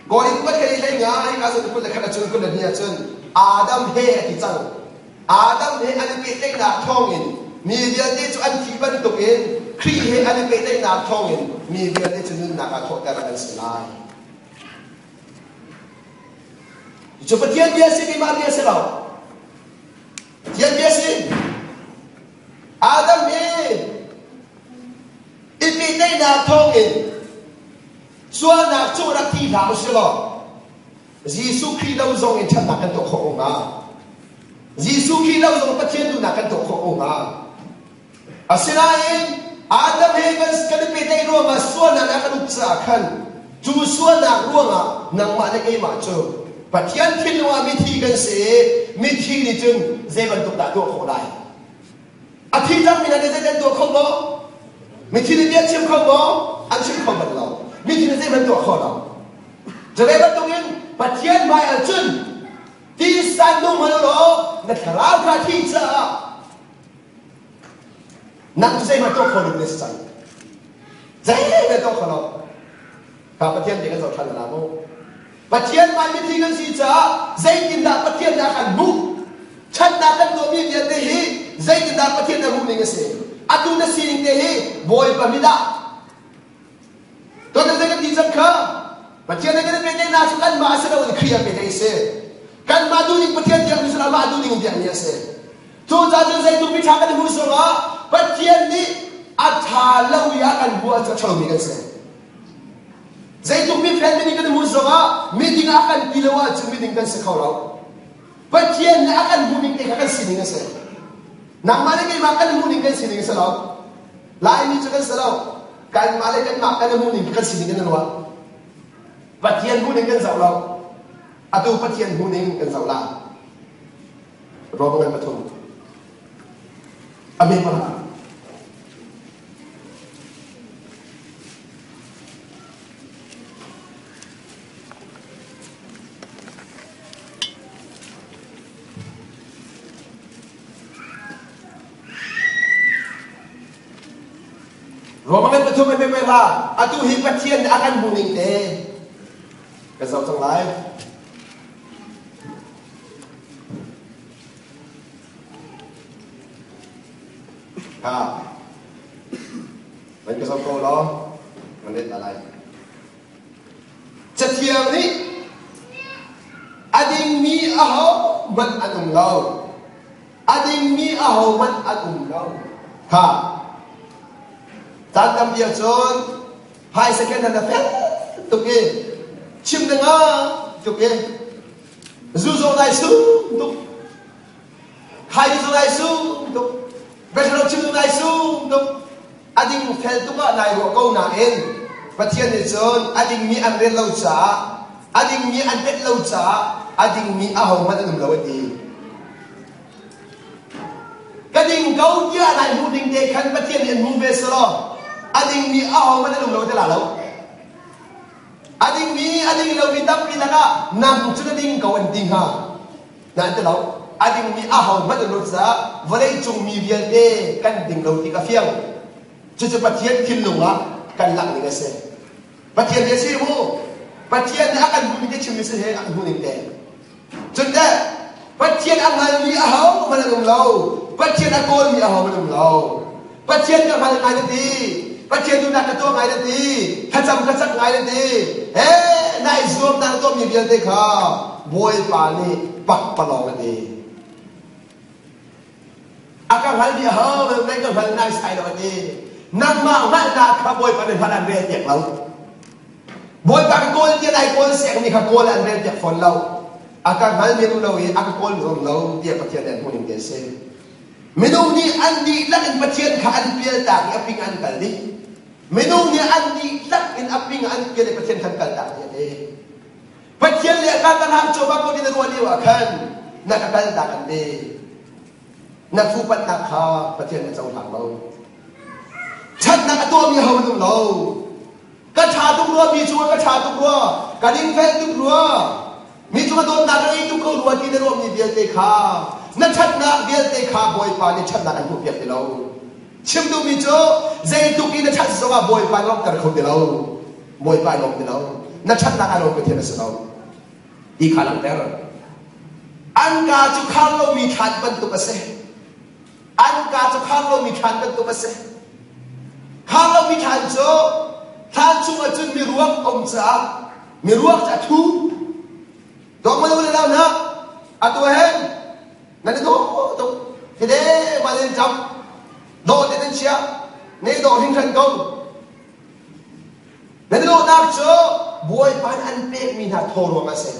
A: Korin kuat kha i hlei nga, hika zawn 21 ahcun 22 ahcun Adam he a ti cang. Adam he an i pehtlaihnak thawngin mi vialte cu an thih bantukin Khrih he an i pehtlaihnak thawngin mi vialte cu nunnak ah thawhter an si lai. Cu Pathian bia si keimah bia si lo. Pathian bia si. Adam he i pehtlaihnak thawngin sualnak cu rak thi hlah u si law Jesuh Khrih lo zong in ṭhatnak kan tuah khawh ko hnga. Jesuh Khrih lo zong Pathian duhnak kan tuah khawh ko hnga. Asinain Adam he kan kan i pehtlaih ruangah sualnak a kan uk caah khan cu sualnak ruangah nangmah le keimah cu Pathian thinlung ah mithi kan si i mithi nih cun zei bantuk dah tuah khawh lai? A thi cangmi hna nih zeidah an tuah kho maw? Mithi nih bia chim kho maw? An chim kho bal lo. Mithi nih zeihmanh tuah kho lo. Cu ve bantukin Pathian hmai ah cun tisa nung hmanh law na thlarau kha thi caah nang cu zeihmanh tuah kho lo na si cang. Zeihmanh tuah kho lo. Kha Pathian nih kan zoh ṭhan la mu. Pathian hmai mithi kan si caah zeitindah Pathian nih a kan hmuh? Ṭhatnak kan tuahmi vialte hi zeitindah Pathian nih a hmuh ning a si? Atu na sining te hi Bawipa mit ah Tuan zei kan ti cang kha Pathian nih kan pehtlaihnak cu kanmah a si loin Khrih a pehtlaih a si. Kanmah duhning Pathian biakmi cu amah duhning in biakmi a si. Cucaah cun zeitluk miṭha kan hmuh zongah Pathian nih a ṭha lo i a kan hmuh ahcun a ṭha lomi kan si. Zeitluk mifel miding kan hmuh zongah miding a kan ti lo ahcun miding kan si kho lo. Pathian nih a kan hmuhning te kha kan sining a si. Nangmah le keimah kan hmuhning kan sining a si lo. Laimi cu kan si lo. Kanmah le kanmah kan hmuhning kan sining kan ruah. Pathian hmuhning kan zoh lo. Atu Pathian hmuhning kan zoh la. Rom ngan pathum. Amen pala. Roma ngan pathum an pe hla atu hi Pathian nih a kan hmu ning te ka zoh cang lai. Ha. Van ka zoh ko law van let la lai. Cathiang nih a dingmi aho hmanh an um lo. A dingmi ahohmanh an um lo. Kha caan tampi ahcun phaisa ken na fel tuk i chim na ngah tuk i zu zong nai sum tuk khai zong nai sum tuk vegetable chim zong nai sum tuk a ding fel tuk ah nai ruah ko nain Pathian nih cun a dingmi an rel lo caah a dingmi an tet lo caah a dingmi ahohmanh an um lo a ti. Ka ding ko tiah nai hmuh ding te khan Pathian nih an hmu ve selaw a dingmi ahohmanh an um lo ti la lo. A dingmi a ding lomi tampi lakah nang cu na ding ko an ti hnga. Na ti lo. A dingmi ahohmanh an um lo caah vawleicung mi vialte kan ding lo ti ka fiang. Cucu Pathian thinlung ah kan langh ning a si. Pathian nih a si mu. Pathian nih a kan hmuhning te chimmi si he a kan hmuhning te. Cun teh Pathian a hngalmi aho hmanh an um lo. Pathian a kawlmi aho hmanh an um lo. Pathian ka hngal ngai na ti. Pathian duhnak ka tuah ngai na ti. Thlacam ka cak ngai na ti. He nai zuam na tuahmi vialte kha Bawipa nih Pakpalawng a ti. A ka hngal dih ho mei ka hngal nai sai lo a ti. Nangmah hngalhnak kha Bawipa nih hngalh an rel piak lo. Bawipa ka kawl tiah nai kawl siangmi kha kawl an rel piak fawn lo. A ka hngal mi lo i a ka kawl zong lo tiah Pathian nih an hmuh ning te a si. Minung nih an dihlak in Pathian kha an pialtak i a ping an kal dih. Minung nih an dihlak in a ping an pial i Pathian kha an kaltak dih a ti. Pathian le a ka hlang cuahmah ko ti na ruah lio ah khan na ka kaltak an ti. Na fuhpanhnak kha Pathian na cohlang lo. Ṭhatnak a tuahmi ho an um lo. Ka ṭha tuk rua, mi cungah ka ṭha tuk rua, ka dingfel tuk rua, mi cungah dawtnak ka ngei tuk ko rua ti na ruahmi vialte kha na ṭhatnak vialte kha Bawipa nih ṭhatnak an hmuhpiak ti lo. Chim duhmi cu zeitluk i na ṭhat zongah Bawipa lawmhter kho ti lo. Bawipa i lawm ti lo. Na ṭhatnak a lawm Pathian a si lo. Ti kha langhter. An kaa cu khar lomi thlan bantuk a si. An kaa cu khar lomi thlan bantuk a si. Khar lomi thlan cu thlan chungah cun miruak a um caah miruak cu a thu. Dawk ma le lau na atu hen nan i dawh tuk fide ma nan jam dawh te nan chia ne dawh hringhran ko nan i dawhnak cu Bawipa nih an pekmi hna thaw ruang a si.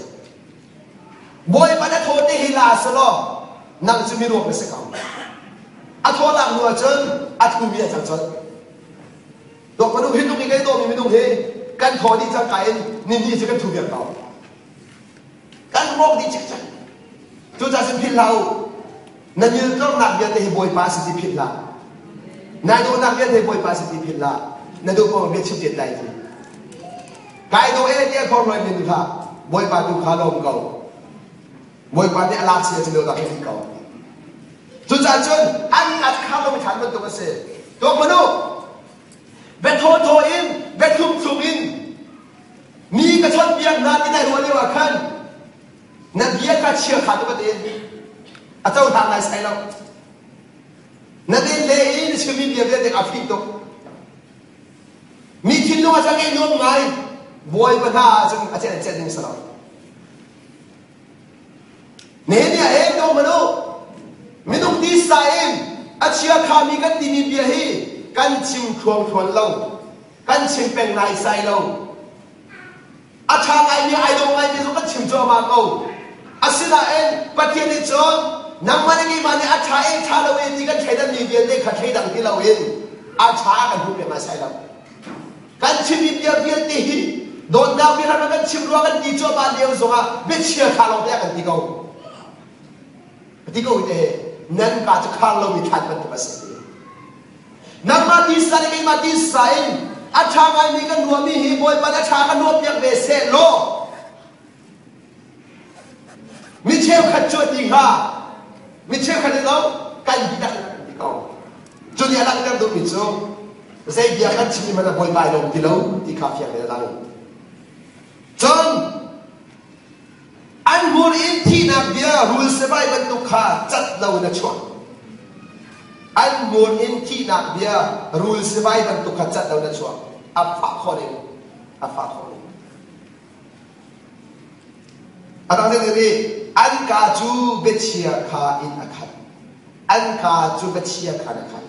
A: Bawipa na thaw te hi la selaw nang cu miruak na si ko. A thaw lak hnu ahcun a thumi a cang colh. Dawk minung hi tuk i kan i dawmi minung hi kan thaw dih cangka in nihnih cu kan thu viar ko. Kan rawk dih cikcek. Cucaah cun philh hlah u. Na niltlornak vialte hi Bawipa a si ti philh hlah. Nai dawhnak vialte hi Bawipa a si ti philh hlah. Na duh paoh bia chim tet lai ti. Kai dawh e tiah phorhloi men hlah. Bawipa tu kha lawm ko. Bawipa nih a lak si a dawhnak hi ko. Cucaah cun an at kha lo ṭhan bantuk a si. Tuak hmanh u. Biathawthaw in, biathlumthlum in mi ka chawnhbiak hna ti nai ruah lio ah khan na bia kha chia kha tuk a ti. A cohlang nai sai lo. Na den le i na chimmi bia vialte a fih tuk. Mi thinlung ah cun ngeih nuam ngai. Bawipa hna ah cun a celh celh ding si lo. Nehemiah he to hmanh u. Minung tisa in a chiakhami kan timi bia hi kan chim thluangthluan lo. Kan chim peng naisai lo. A ṭha ngaimi ai dawh ngaimi zong kan chim cuahmah ko. Asinain Pathian nih cun nangmah le keimah nih a ṭha e ṭha lo e ti kan thleidanmi vialte kha thleidang ti loin a ṭha kan hmuh piak naisai lo. Kan chimmi bia vialte hi dawtnak biaram ah kan chim rua kan ti cuahmah lio zongah biachia kha lawng te ah kan ti ko. Ka ti ko te nan ka cu khar lomi thlan bantuk a si. Nangmah tisa le keimah tisa in a ṭha ngaimi kan ruahmi hi Bawipa nih a ṭha kan ruah piak ve seh law Mi cheukhat cu a ti hnga. Mi cheukhat nih lo kan dihlak in kan ti ko. Cu nih a langhter duhmi cu zei bia kan chimmi hmanh ah Bawipa ai lawm ti lo ti kha fiang in a lang. Cun an hmur in thihnak bia rul sivai bantuk kha cat lo in a chuak. An hmur in thihnak bia rul sivai bantuk kha cat lo in a chuak. A fah khawh ning, a fah khawh ning. A dang nih an kaa cu biachia kha in a khat. An kaa cu biachia kha in a khat.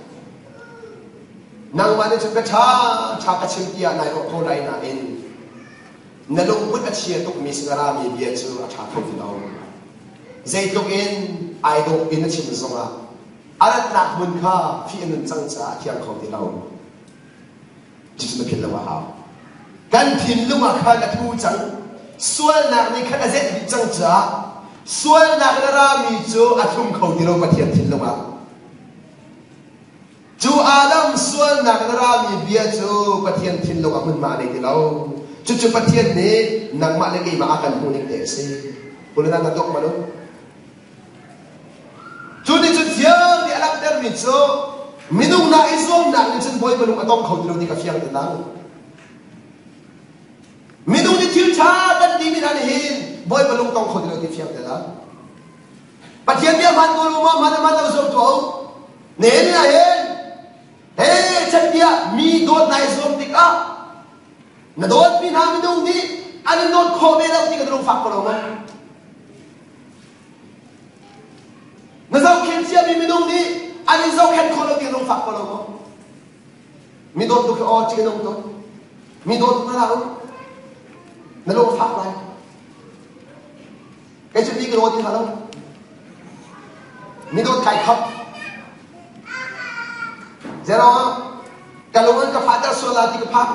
A: Nangmah nih cun bia ṭha ṭha ka chim tiah nai ruah ko lai nain na lungput a chia tukmi sin a rami bia cu a ṭha kho ti lo. Zeitluk in ai dawh in a chim zongah a ratnak hmun kha fih a nun cang caah a thiang kho ti lo. Cucu na philh lo a hau. Kan thinlung ah khan a thu cang. Sualnak nih khan a zenh dih cang caah sualnak in a rami cu a thlum kho ti lo Pathian thinlung ah. Cu Adam sualnak in a rami bia cu Pathian thinlung ah hmunhma a nei ti lo. Cucu Pathian nih nangmah le keimah a kan hmuh ning te a si. Kulana na tuak manu. Cu nih cun fiang nih a langhtermi cu minung hna i zuamnak nih cun Bawipa lung a tong kho ti lo ti ka fiang ti lang. Minung nih thil ṭha kan timi hna nih hin Bawipa lung tong kho ti lo ti fiang ti lang. Pathian bia hmaan ko lu ma hmaan hmaan lo zuam tuah u. Nehemiah hin he chan mi dawt nai zuam tikah na dawtmi hna minung nih an in dawt khawh ve lo ti ka lung fak ko lo ma? ciami minung nih an in zohkhenh khawh lo ti lungfak ko lo maw? Mi dawt tuk hi aw ṭih a nung tuk. Mi dawt tuk hlah u. Na lungfak lai. Kei cu mi ka dawt ti hlah lo. Mi dawt kai khap. Zero ka lung an ka fahter sual la ti ka phak.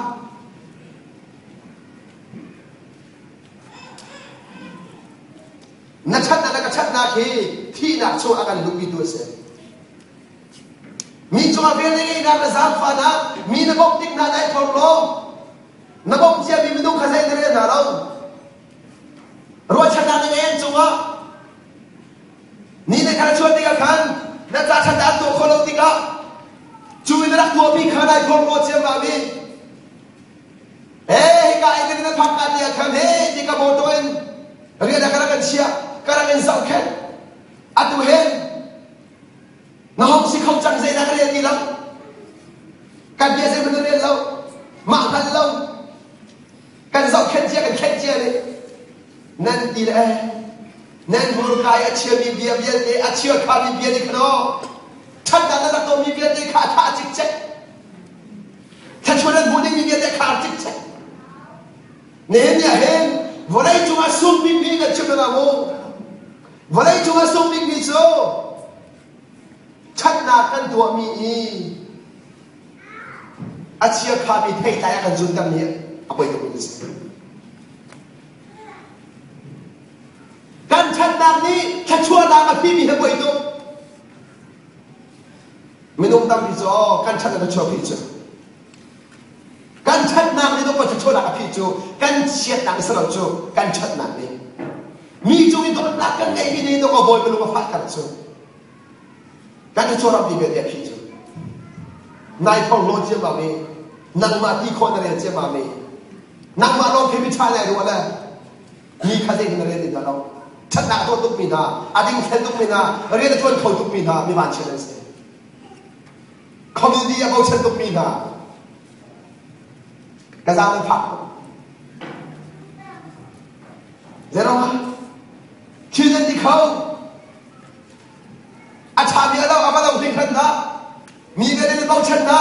A: Na ṭhatnak le ka ṭhatnak hi thihnak chung a kan luhpitu a si. Mi cungah vel na ngeihnak na zaangfahnak, mi na bawmh tik hna nai thawng law, na bawmh ciami minung kha zei na rel hna lo. Ruahchannak na ngei an cungah ni na kha chuan tikah khan na ca ṭhat an tuah khawh lo tikah cu in na rak tuahmi kha nai thawng law ciammam i Hey, hika in na phak ka ti ah khan he ti ka motor in rian ah ka rak kan chiah, ka rak in zohkhenh. Atu hen na hong si kho cang zei dah ka rian ti lo. Kan bia zei hmanh na rian lo. Mah hngal lo. Kan zohkhenh cia kan khenh cia nih nan ti le eh nan hmurka i a chiami bia vialte a chia khami bia nih khan aw ṭhatnak na rak tuahmi vialte kha a thah cikcek. Thluachuah nan hmuh dingmi vialte khar cikcek. Nihin ni ah hin vawlei cungah sung bikmi kan chim hna mu. Vawlei cungah sung bikmi cu ṭhatnak kan tuahmi i a chiakhami theitlai a kan zuntermi hi a poi tukmi a si. Kan ṭhatnak nih thluachuahnak a phimi hi a poi tuk. Minung tampi cu aw kan ṭhatnak a chuak phih cu. Kan ṭhatnak nih dawh thluachuahnak a phih cu kan chiatnak a si lo cu kan ṭhatnak nih. Mi cung i dawtnak kan ngeihmi nih dawh bawi lung a fahter cu. Kan thluachuah rampi vialte a phih cu. Nai thong law ciammam i nangmah ti khawh na rel ciammam i nangmah lawng khi miṭha lai ruah le Mi kha zeitin na rel ti hna lo. Ṭhatnak a tuah tukmi hna, a dingfel tukmi hna, rian a ṭuan kho tukmi hna mi vanchiat an si. Community a bochan tukmi hna ka zaang an fak tuk. Zeiruangah? Thil nan ti kho. A ṭhami a lo a va lo hringhran hna. Mi vialte nan bochan hna.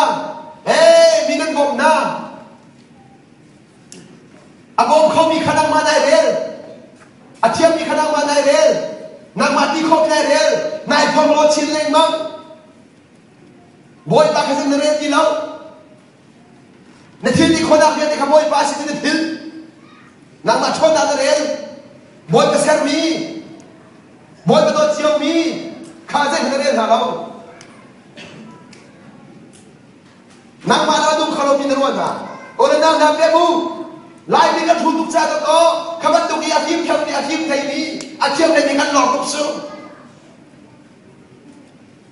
A: Hey, mi nan bawmh hna. A bawm khomi kha nangmah nai rel. A thiammi kha nangmah nai rel. Nangmah ti khawh nai rel. Nai thong law chin lengmang. Bawipa kha zan na rel ti lo. Na thil ti khawhnak vialte kha Bawipa a si ti na thil. Nangmah ṭhawnnak na rel. Bawipa sermi, Bawipa dawt ciomi kha zeihmanh na rel hna lo. Nangmah na nung kho lomi na ruah hna. Aw le nau hna pek u. Laimi kan hru tuk ca dawt aw. Kha bantuk i a fim thiammi a fim theimi a thiam theimi kan lawr tuk su.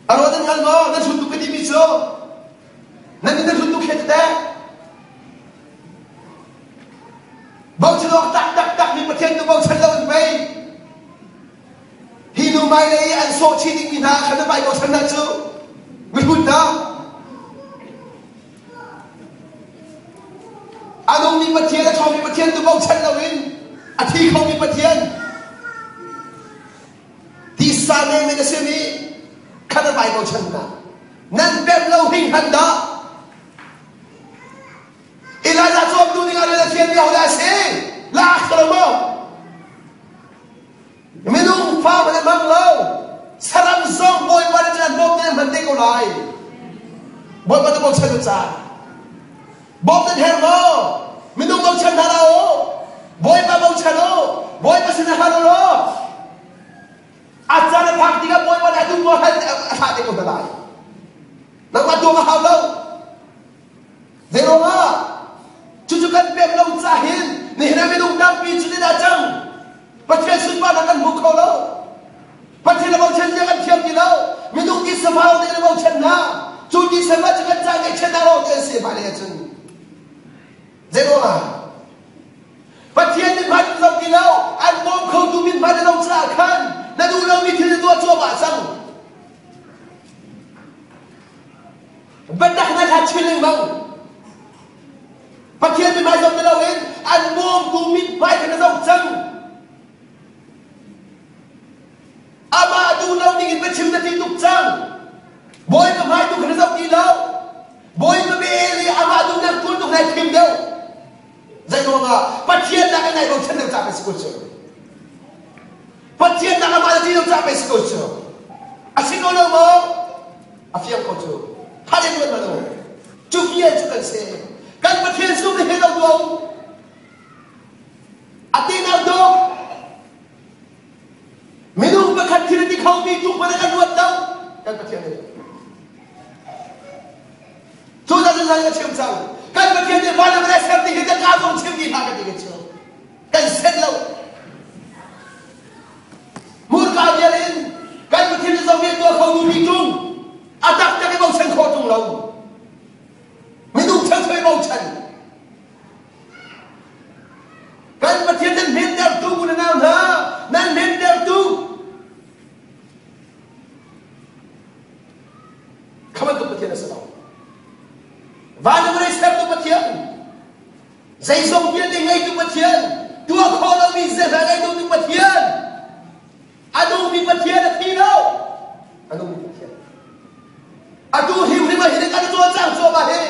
A: A ruah nan hngal maw? Nan hru tuk ka timi cu. Nan nih nan hru tuk he teh. Bochan awk tak tak tak mi Pathian tu bochan lo in pei. Hi nu hmailei i an sawh chih dingmi hna kha na pai bochan hna cu mihrut hna. A nungmi Pathian, a ṭhawngmi Pathian tu bochan loin a thi khomi Pathian tisa men a simi kha na pai bochan hna. Nan pemh lo hringhran dah. Elijah cawmtu ding ah rian a fialmi ahodah a si? Lak lo maw? Minung fa hmanh a hmang lo. Saram zong Bawipa nih cun an bawm nan hman te ko lai. Bawipa cu bochan u ca. Bawm nan herh maw? Minung bochan hna hlah u. Bawipa bochan u. Bawipa sin ah hal u law. A caan a phak tikah Bawipa nih a duh maw hal a thlah te ko hna lai. Nangmah tuah a hau lo. Zeiruangah? Cucu kan pek lo ca hin nihin ah minung tampi cu dah cang. Pathian sunparnak kan hmu kho lo. Pathian le bochan zia kan thiam ti lo. Minung ti safa te le bochan hna. Cu ti safa cu kan ca ngaihchiatnak lawng te an si hmailei ahcun. Zeiruangah? Pathian nih hmai zoh ti lo, an bawm khotu min hmai na lo caah khan na duh lomi thil na tuah cuahmah cang. Biatak na hlat chin lengmang. Pathian mithmai zoh ti loin an bawmtu mithmai kha na zoh cang. Amah duh lo ding in biachim na ti tuk ca. A fiang ko cu. Hale tuan ma lo. Cu bia cu kan si. Kan Pathian sum le he lo tuah u. A te nau do. Minung pakhat thil a ti khomi tung hmanh kan ruat lo. Kan Pathian nih. Cu zan zan ka chim cang. Kan Pathian nih van le vawlei ser ti hi kan ka zong chim ti hlah ka ti ka chim. Kan set lo. Hmurka vial in kan Pathian nih zong tuah kho duhmi tung a taktak i bochan khawh tung lo. Minung thengtheng i bochan. Kan Pathian nan hmentertu u le nau hna, nan hmentertu. Kha bantuk Pathian a si lo. Van le vawlei sertu Pathian, zeizong vialte ngeitu Pathian, tuah khawh lomi zeihmanh ngeitu Pathian, a nungmi Pathian a thi lo. A nungmi Pathian. Atu hrimhrim ah hin kan cawlcang cuahmah hi.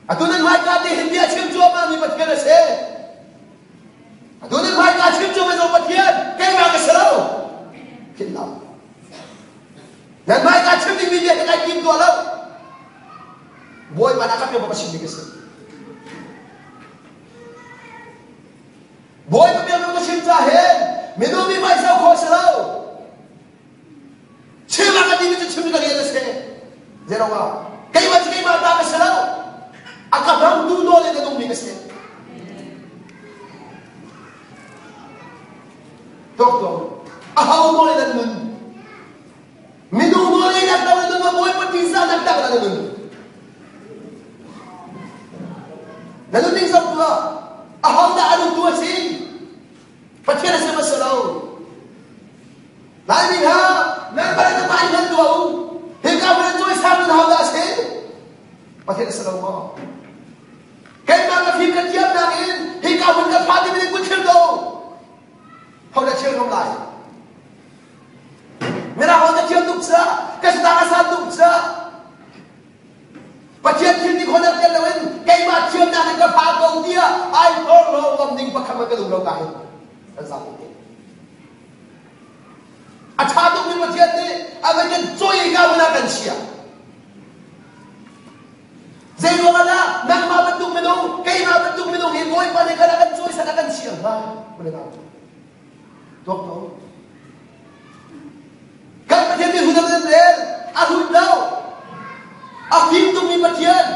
A: Atu nan hmaika te hin bia chim cuahmah mi Pathian a si. Atu nan hmaika chim cuahmah zong Pathian keimah ka si lo. Philh lo. Nan hmaika chim dingmi bia hi kai tim tuah lo. Bawipa dah ka bia ka chim ding a si. Bawipa bia ka chim ca hin minung mi hmai khawh si lo. Chim a ka timi cu chim ka rian a si. Zeiruangah? Keimah cu keimah ta ka si lo. A ka hmangtu nawl in a nungmi ka si. Tok tok. A ho nawl in an nun. Minung nawl in an nun ma Bawipa tisa nak tak na nun. Na nun ding zong tuah. A ho dah a nung tu a si? Pathian a si ma si lo? Laimi hna, nan bal na mai nan tuah u. Hika hmun in cawisang nan hau dah a si? Pathian a si lo maw? Keimah ka fim ka thiamnak in hika hmun ka phan timi nih kun thil ko. Ho dah thil ngam lai? Mirang ho ka thiam tuk ca, ka satang a san tuk ca. Pathian thil ti khawh tel loin keimah thiamnak in ka pha ko tiah ai hlawr ngam ding pakhat ka duh lo ka hin. Kan zapi te. A ṭha tukmi Pathian nih a van kan cawi ka hmun ah kan chia. Zei ruangah dah nangmah bantuk minung, keimah bantuk minung hi Bawipa nih kan a kan cawisan a kan chia hnga? Tuak ko. Kan Pathian nih hun a kan rel, a hun lo. A fim tukmi Pathian.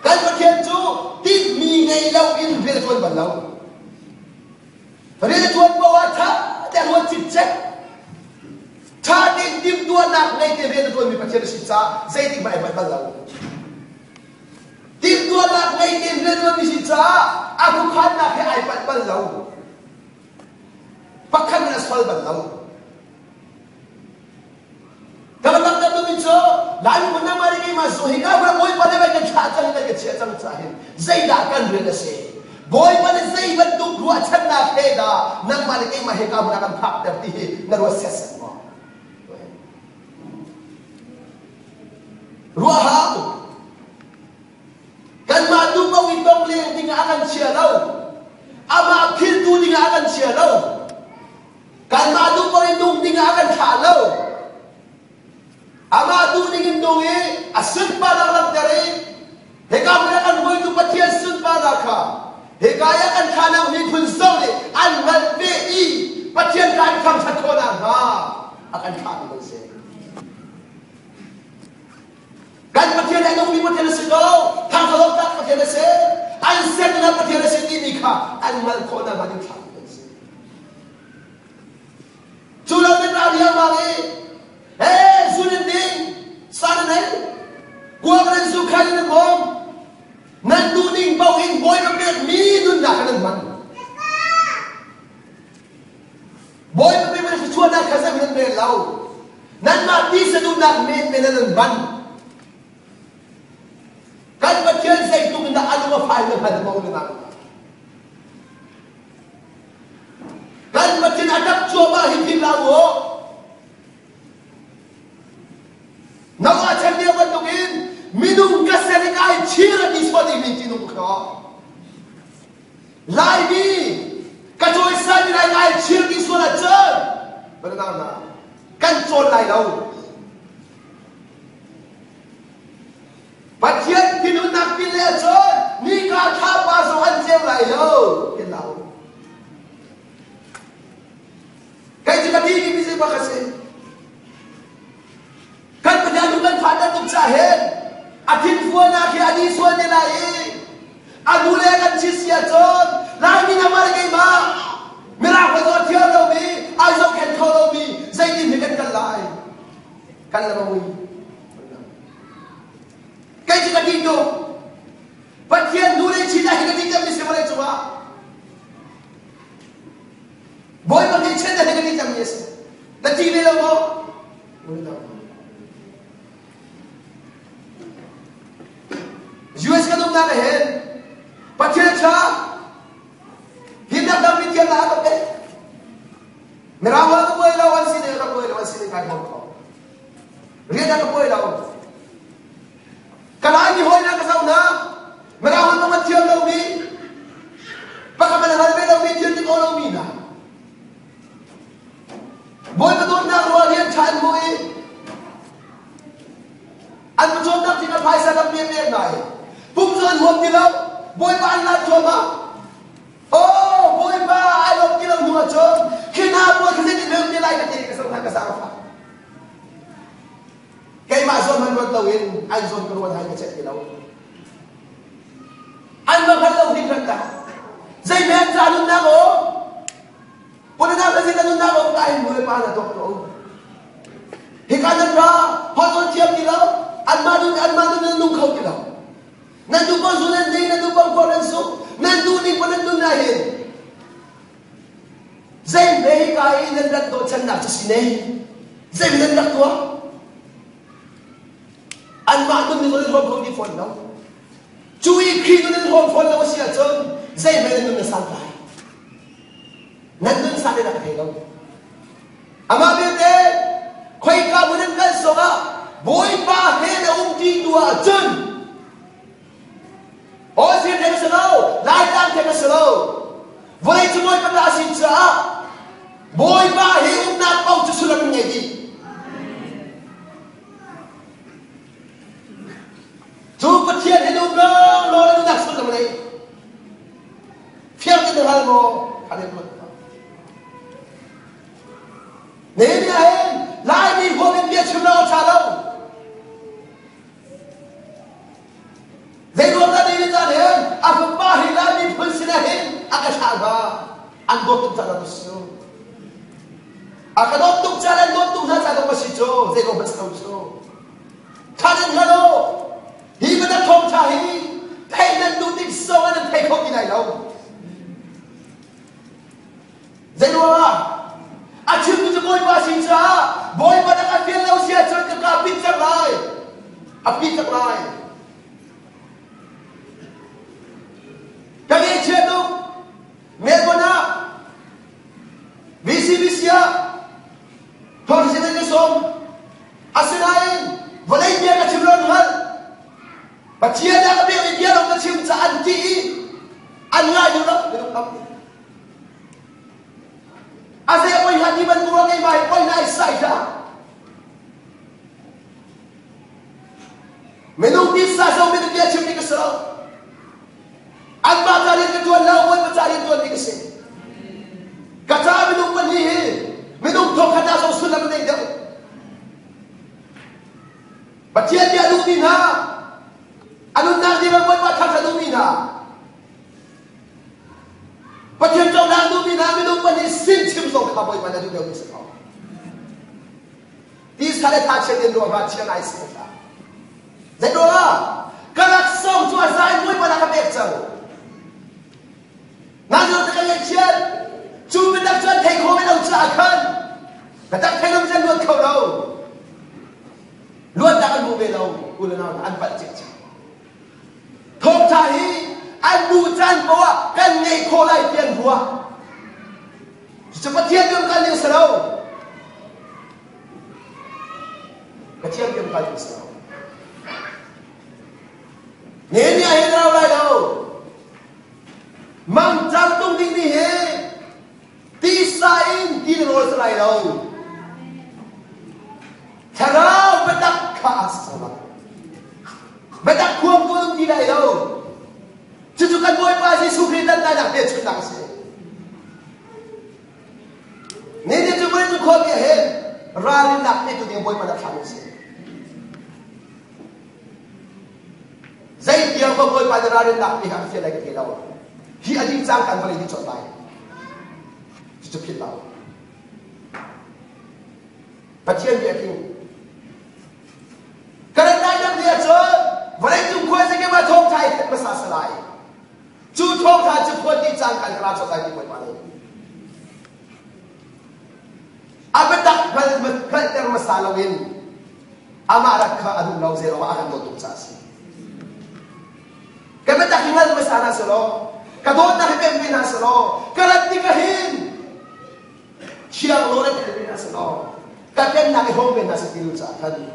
A: Kan Pathian cu tinhmi ngei lo in rian a ṭuan bal lo. Rian a ṭuan paoh ah ṭha te ruat cikcek. Ṭha tein timhtuahnak ngei te rian a ṭuanmi Pathian a si caah zeitik hmanh ai palh bal lo. Timhtuahnak ngei tein rian ṭuanmi si caah a khuakhannak he ai palh bal lo. Pakhat in a sual bal lo. Ka dang dang cu Lai miphun nangmah le keimah zu hi ka Bawipa nih kan thlah cang kan ka chiah cang caah hin zeidah kan rian a si Bawipa nih zei bantuk ruahchannak he dah nangmah le keimah he ka hmun ah kan phakter ti hi na ruat siasat maw ruah hau kanmah tu ko i tong leng ding ah a kan chia lo amah philtu ding ah a kan chia lo Kanmah duh paoh in nung ding ah a kan thlah lo. Amah duh ning in nung i a sunparnak langhter i hika hmun ah kan hruaitu Pathian sunparnak kha hika i a kan thlahnak miphun zong nih an hngalh ve i Pathian kha an thangṭhat khawh nakhnga a kan thlahmi kan si. Kan Pathian a nungmi Pathian a si ko. Thangṭhat tlak Pathian a si. An sernak Pathian a si timi kha an hngalh khawh nakhnga ding thlahmi kan si. Cu lo nan ra riangmang i he zu nan ding, sa nan ei, kuak nan zu khan nan bawm, nan duh ning paoh in Bawipa pekmi nunnak kha nan hman. Bawipa pekmi thluachuahnak kha zeihmanh nan rel lo. Nanmah tisa duhnak menmen nan hman. Kan Pathian zeitluk in dah a lung a fai na hngal maw na Kan Pathian a ṭap cuahmah hi philh hlah u. Noah chan lio bantukin minung ka ser i kai chir a ti sual dingmi tinung kha Laimi ka cawisan lai kai chir ti sual ahcun kan cawn lai lo. ah hin a thinfualnak hi a ni sual ne lai i a nu le kan chi si ahcun Laimi nangmah le keimah Mirang holh a thiam lomi ai zohkhenh kho lomi zeitin hi kan kal lai kan lam a mui kei cu ka ti tuk Pathian nu le chin ah hi ka ti cemmi si vawlei cungah Bawipa nih chin ah hi ka ti cemmi a si na ti ve lo maw US kan umnak ah hin Pathian ṭha himnak tampi tiang ah ka pek. Mirang holh ka buai lo, an sining ka buai lo, an sining kai hmang kho. Rian ka buai lo. Ka Laimi hawi na ka zoh na, Mirang holh bang a thiam lomi, pakhat man a hngal ve lomi, thil ti kho lomi hna. Bawipa dawtnak ruah rian ṭha an hmuh i an pawcawmnak ding ah phaisa tampi an pek hna i pum cu an huam ti lo. Bawipa an laat thluahmah. Oh, Bawipa ai lawm ti lo hnu ahcun khi hna pawl khi zeitin hme te lai ka ti ka zoh hna ka zaangfah. Keimah zawn hmanh ruat loin an zawn ka ruat hai ka chet ti lo. An va hngal lo hringhran dah. Zei hme an ca nunnak aw? Puninak na sin na nunnak um ka in nu le pa na tuak ko. Hika nan ra, holh on thiam ti lo, anmah nun anmah nun nan nung kho ti lo. Nan duh paoh zu nan ding, nan duh paoh kuak nan suk, nan duh ning paoh nan nun na hin. Zei hme hika i nan rat hnawhchannak cu si ne? Zei nan rak tuah? Anmah nun ning nan hrawm kho ti fawn lo. Cu i Khrih nun nan hrawm fawn lo a si ahcun zei hme nan nun na sang lai? Nan nun sa te dah ka thei lo. Amah belte khoika hmun an kal zongah Bawipa he na um ti tu ahcun Aw theng a si lo, Laitlang theng a si lo. Vawlei cu Bawipa ta a si caah Bawipa he umnak paoh cu sullam an ngei dih. Cu Pathian he na um lawnglawng na nunnak sullam a ngei. Fiang in na hngal maw? Kha nih ruat tuah. Nehemiah hin Laimi huam in bia chim lo a ṭha lo. Zeiruang dah David caan hin a fapa hi Laimi phun sinah hin a ka thlah hnga? An dawt tuk caah dah si cu. A ka dawt tuk caah le an dawt tuk hna caah dah si cu. Zei ko hmanh si lo cu. Ṭha nan hngal u. Hi biatak thawngṭha hi theih nan duh tik zong ah nan thei kho ti lai lo. Zeiruangah? A chimtu cu Bawipa a si caah Bawipa na ka fial lo si ahcun ka kaa pit cang lai. A pit cang lai. Ka ngaihchia tuk. Melbourne ah VCBC ah thawngṭha nan ka sawm. Asinain vawlei bia ka chim lo an hngalh. Pathian ah ka biakmi bia lawng ka chim caah an ṭih i an ngai duh lo minung tampi. A zei poi hlah ti bantuk ruang keimah hi poi hna i sai hlah. Minung titsa zo minung bia chim ding ka si lo. Anmah ca rian ka ṭuan lo, Bawipa ca rian ṭuan ding a si. Ka ca minung pahnih hi minung thongkhat ah zong sullam a nei deuh. Pathian bia duhmi hna, a nunnak ding ah Bawipa thangṭhat duhmi hna, Pathian cohlan duhmi hna minung pahnih sin chim zong kha Bawipa na duh deuhmi si ko. Tisa le thachiat in ruah hlah chia ngai si hlah. Zeiruangah? Ka laksawng cu a za in Bawipa na ka pek cang. Nan ka ngaihchiat. Cu biatak cu an thei kho ve lo caah khan biatak thei lo cun luat kho lo. Luatnak an hmu ve lo. U le nau an palh cikcek. Thawngṭha hi an duh caan paoh ah kan ngeih khawh lai ti an ruah. Cucu Pathian biam kal ning si lo. Pathian biam kal ning si lo. Nehemiah hi na rau lai lo. Mangcang tung dingmi hi tisa in ti na rawl si lai lo. Thlarau biatak kha a si cang lai. Biatak khuang tu an ti lai lo. Cucu kan Bawipa Jesuh Khrih dannak hmelchunhnak a si. Nihin cu vawlei cung khuami ah hin ralrinnak petu ding Bawipa dah thlah a si. Zei ruang Bawipa nih ralrinnak pe ka fial lai ka thei lo. Hi a ding cang kan vawlei nih cawt lai. Cucu philh lo. Pathian bia tling. Kan lai dam ni ahcun vawleicung khuazakip ah thawngṭha i thenh hmasa salai. Cu thawngṭha cu phuan dih cang kan ra cawt lai ti Bawipa nih. A biatak hngalhter hmasa loin amah rat kha a duh lo zei ruangah a kan dawt tuk caah a si. Ka biatak hi hngal hmasa hna selaw, ka dawtnak hi pem ve hna selaw, ka rat tikah hin thiang law le tel ve hna selaw, ka pennak i hawng ve hna seh ti lu caah khan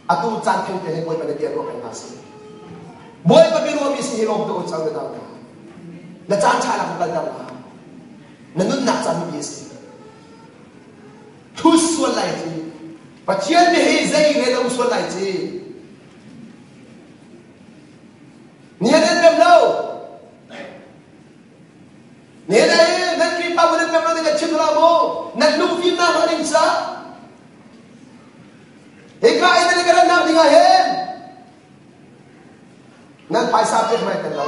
A: atu caan theng te he Bawipa na bia ruah peng hna sih. Bawipa biaruahmi si hi lawm tuah u cang na nau hna. Na caan ṭha nak kal ter hna. Na nunnak caan biapi a si. Thu sual lai ci. Pathian bia hi zei rel um sual lai ci. Ni nan rem lo. Ni nan nan Khrihfabu nan rem lo ding kan chim la mu. Nan lungfimnak hnga ding ca. Hika in nan ka rannak ding ah hin nan phaisa pek mai tel lo.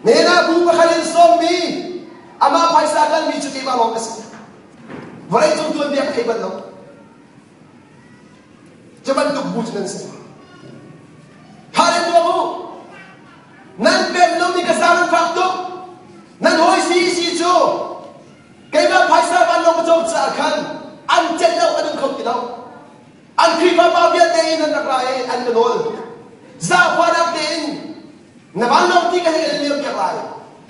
A: Nena bu pakhat in sawmmi amah phaisa kalmi cu keimah lawng ka si. Vawlei cung tuanbia ka thei bal lo. Cu bantuk bu cu nan si. Kha le tuah u. Nan pek lomi ka sa nan fak tuk. Nan hawi si si cu keimah phaisa vanlawng ka cawk caah khan an celh lo an um kho ti lo. An Khrihfa pa vialte in an rak ra i an ka nawl. Zaangfahnak tein na vanlawng ti ka hei kan liam piak lai.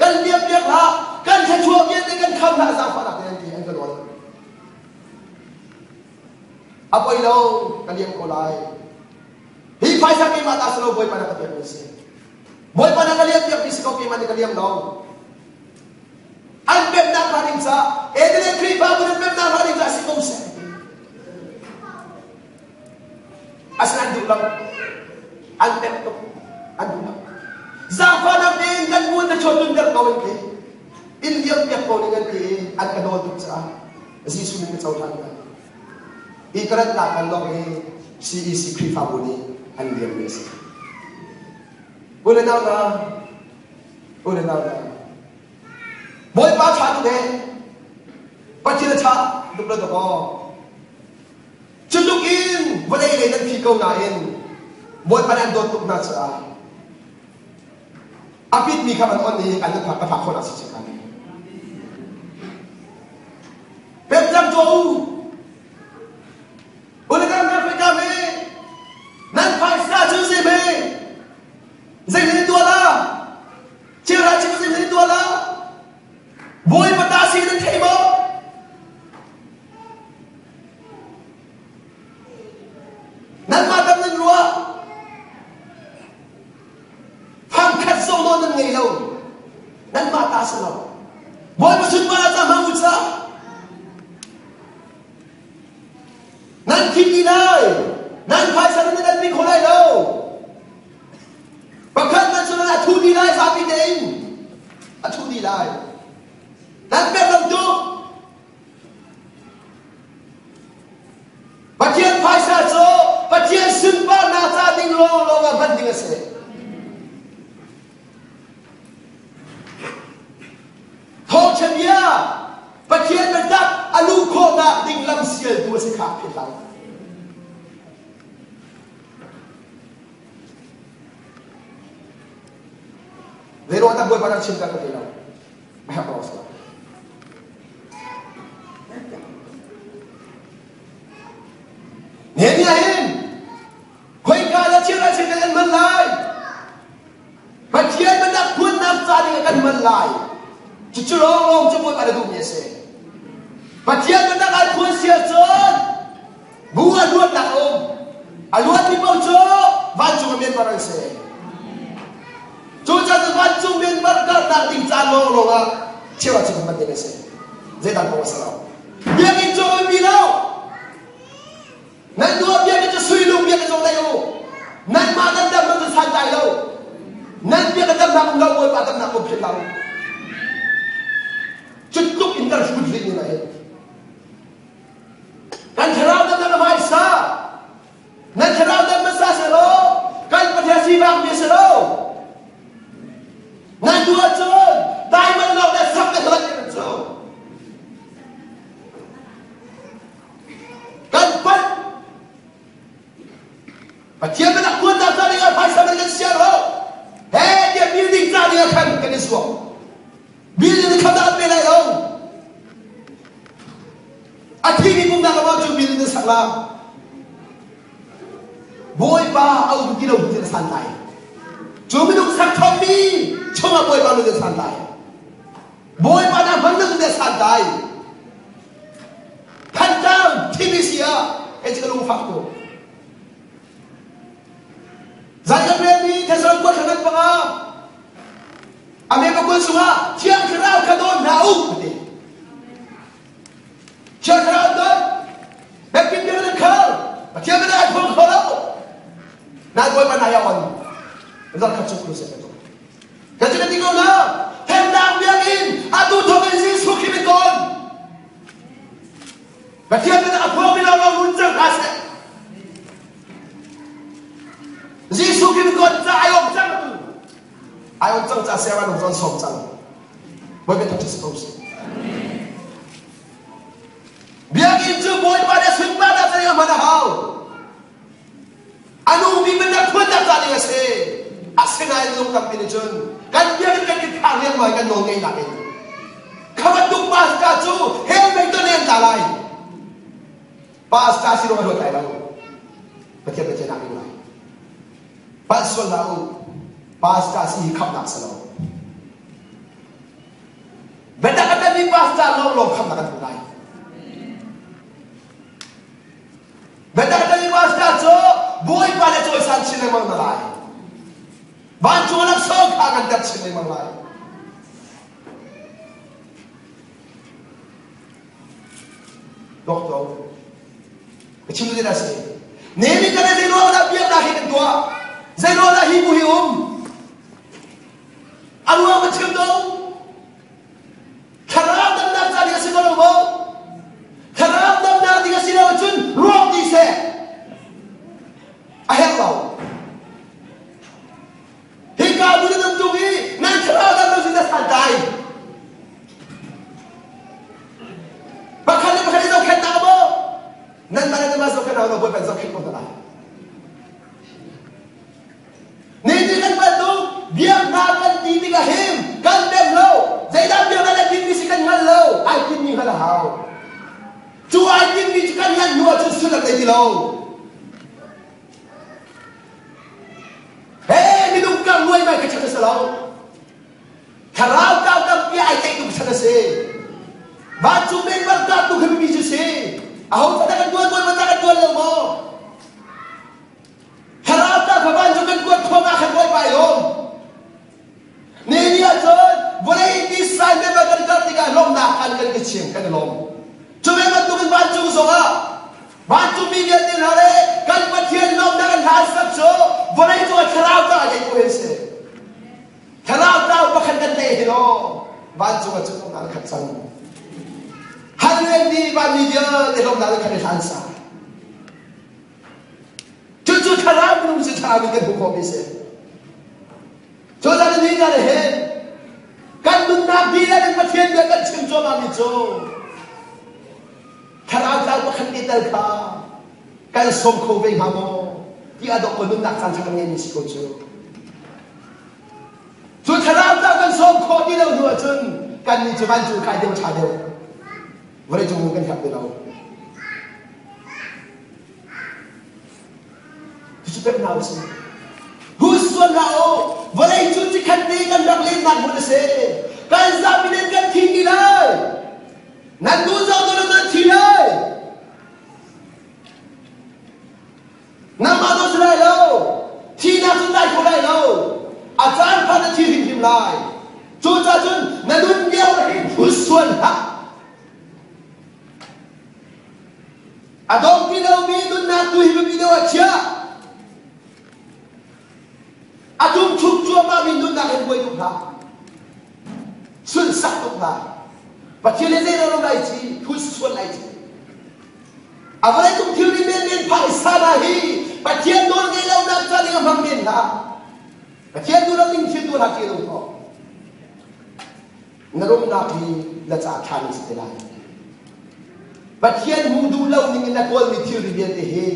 A: Kan liam piak hlah. Kan thluachuah vialte kan kham hlah zaangfahnak tein an ti an ka nawl. A poi lo ka liam ko lai. Hi phaisa keimah ta si lo Bawipa na ka pekmi si. Bawipa na ka liam piakmi si ko keimah nih ka liam lo. An pemnak hnga ding caah Eden Khrihfabu nan pemnak hnga ding caah si ko seh. Asinain duh lo. An pem tuk. An duh lo. Zaangfahnak tein kan ngun na chuan nunter ko an ti. In liam piak ko ding an ti i an ka nawl tuk caah Jesuh min ka cohlan hna. Hi ka ratnak kan lawng hi CEC Khrihfabu nih an liammi a si. U le nau hna, u le nau hna, Bawipa ṭha tuk ee, Pathian a ṭha tuk lo dawkaw. Cu tluk in vawlei lei nan thi ko nain Bawipa nih an dawt tuk hna caah a pitmi kha van on i an phak ka phak khawh nak si si Pemcam tuah u. Ulekan Africa me nan phaisa cu zei me zei nan tuah la Chilra chim zei nan tuah la Bawipa ta si nan thei maw Nanmah dam nan ruah Thangkhat zong nawl nan ngei lo. Nanmah ta si lo. Bawipa sunparnak ca hmang u ca. Nan thi ti lai. Nan phaisa nan nan mi kho lai lo. Pakhat nan cun a thu di lai zapi tein. A thu di lai. Nan pek lo tuk. Pathian phaisa cu Pathian sunparnak ca ding lawnglawng ah hman ding a si. Thawngṭha bia Pathian biatak a luh khawhnak ding lam sialtu a si kha philh hlah. Zeiruang dah Bawipa rak chim ka ti lo. A herh lo a si. Nehemiah hin khoika dah thil a chim kan hman lai? Pathian biatak phuannak ca ding ah kan hman lai. Cucu lawnglawng cu Bawipa na duhmi a si. Pathian biatak ai phuan si ahcun bu a luatnak a um. A luatmi paoh cu vancung ah Myanmar an si. Cucaah vancung Myanmar karhnak ding ca lawnglawng ah cheu ah cun hman ding a si. Zeidang kong a si lo. Biakinn cu a biapi lo. Nan tuah biakinn cu suilung biakinn zong dai u. Nanmah nan dam lo cu santlai lo. Nan biakinn damnak um lo Bawipa damnak um philh hlah u. Cu tluk in kan hrut rih ni na hin. Kan thlarau damnak a hmaisa. Nan thlarau dam hmasa seh law. Pathian biatak phuannak ca dingah phaisa man kan siar lo. He tiah building ca dingah khan kan i zuam. Building nih khamnak an pe lai lo. A thimi pumnak a cu building na sak la. Bawipa a um ti lo ti na san lai. Cu minung sak thommi chungah Bawipa nun na san lai. Bawipa na hman na na san lai. Thantlang TBC ah kei cu ka lungfak tuk. Zan kan relmi Thessalon kuat thla panga a me pakul chungah Thiang Thlarau kha dawn hna u a ti. Thiang Thlarau dawn biakinn bia nan khal Pathian bia ai phuang kho lo. Nan Bawipa na ya on. Zan khat chung crusade ka tuah. Kan cu kan ti ko na. Thantlang biakinn atu thawk in Jesuh Khrih min kawn. Pathian biatak a phuangmi lawnglawng run cang hna seh. Jesuh Khrih min kawn ca ai om cang atu. Ai om cang ca siang an zon som cang. Bawipa thangṭhat si ko seh. Biakinn cu Bawipa nih a sunparnak ca ding a hman a hau. A nungmi biatak phuannak ca ding a si. Asinain minung tampi nih cun kan biakinn kan i thah riangmang kan nawl ngeihnak in kha bantuk pastor cu hell mei ton an tla lai. Pastor si dawh a luat lai lo. Pathian Pathian ah lai. Palh sual hlah u. Pastor si hi khamhnak si lo. Biatak a ṭanmi pastor lawnglawng khamhnak an hmu lai. Biatak ṭanmi pastor cu Bawipa nih a cawisan chin lengmang hna lai. Vancung a laksawng kha kan ter chin lengmang lai. Doktor, ka chim duh a si. Nemi kan zei ruang dah biaknak hi kan tuah? Zei ruang dah hi bu hi um? A ruang ka chim do. Thlarau damnak ca ding a si ko lo maw? Thlarau damnak ding a si lo ahcun ruak ti seh. A herh lo. Hika bu na tung i nan thlarau dam lo na santai. Pakhat le pakhat i zohkhenhnak maw? Nan mah le nan mah zohkhenhnak lo Bawipa zohkhenh ko hna lai. Nitin kan bantuk biaknak kan ti tikah hin kan bem lo. Zeidah biaknak kan timi si kan hngal lo. Ai timmi hngal a hau. Cu ai timmi cu kan hngalh hnu ahcun sullam nei ti lo. He minung kar luaimai ka chan a si lo. Thlarau kau tampi ai tlaih tuk chan a si. Vancung men barka tu khi mi cu si. Aho dah kan tuan tuan kan tuan lo maw? Thlarau ta kha vancung kan kuat thluahmah khan Bawipa i lawm. Ni ni ahcun vawlei Israel member kan kar tikah lawmhnak khan kan i chim kan i lawm. Cu ve bantukin vancung zongah vancung mi vialte hna le kan Pathian lawmhnak an hlan sak cu vawlei cungah thlarau ta a ngei ko hi si. Thlarau tlau pakhat kan tei hi law vancung ah cun lawmhnak khat cang. Hallelujah ni vanmi vialte lawmhnak khan i hlan sa. Cucu thlarau minung si thlarau in kan hmuh khawhmi si. Cucaah ni hna hin kan nunnak dihlak in Pathian bia kan chim cuahmahmi cu thlarau tlau pakhat te tal kha kan sawm kho ve hnga maw ti a dawh ko nunnak caan ṭha kan ngeimi si ko cu. Cu thlarau tlau kan sawm khawh ti lo hnu ahcun kan nih cu vancung kai deuh ṭha deuh vawleicung kan herh ti lo. Cucu pek hna usih. Hus sual hlah u. Vawlei cu cikhat te kan rak lennak hmun a si. Kan zapi nen kan thi ti lai. Nan duh zong tu nan thi lai. Nangmah tu si lai lo. Thihnak cu dai kho lai lo. A caan phan na thi hrimhrim lai. Cucaah cun na nun lio hin hus sual hlah. A dong ti lomi nunnak tu hi biapi deuh ah chiah. A tumchuk cuahmahmi nunnak hin buai tuk hlah. Sunsak tuk hlah. Pathian le zei ro lai ci, phun sual lai ci. A vawlei cung thilri menmen phaisa hna hi Pathian nawl ngei lo nak ca ding a hmang men hlah. Pathian duh lo ding thil tuah hlah ti lo thaw. Na rumnak hi na ca ṭha ning si te lai. Pathian hmuh duh lo ning in na kawlmi thilri vialte hi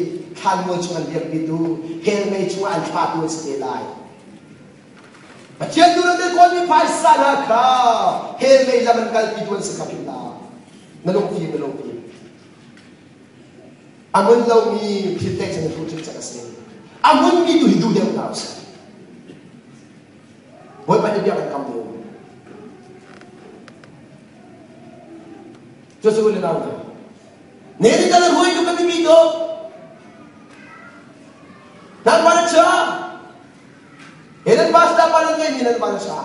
A: Thlanmual chung an riakpitu, hell mei chungah an thlatu an si te lai. Pathian duh nan kawlmi phaisa hna kha hell mei lam an kalpitu an si kha philh hlah. Na lungfim, na lungfim. A hmun lomi thil teh cun hru cik a si. A hmunmi tu hi duh deuh hna usih. Bawipa nih bia kan kam deuh. Cucu le nau hna. Ne ni tal ruai tu kan mi to. Nan mana cha. He nan pastor pa nan ngei mi nan mana cha.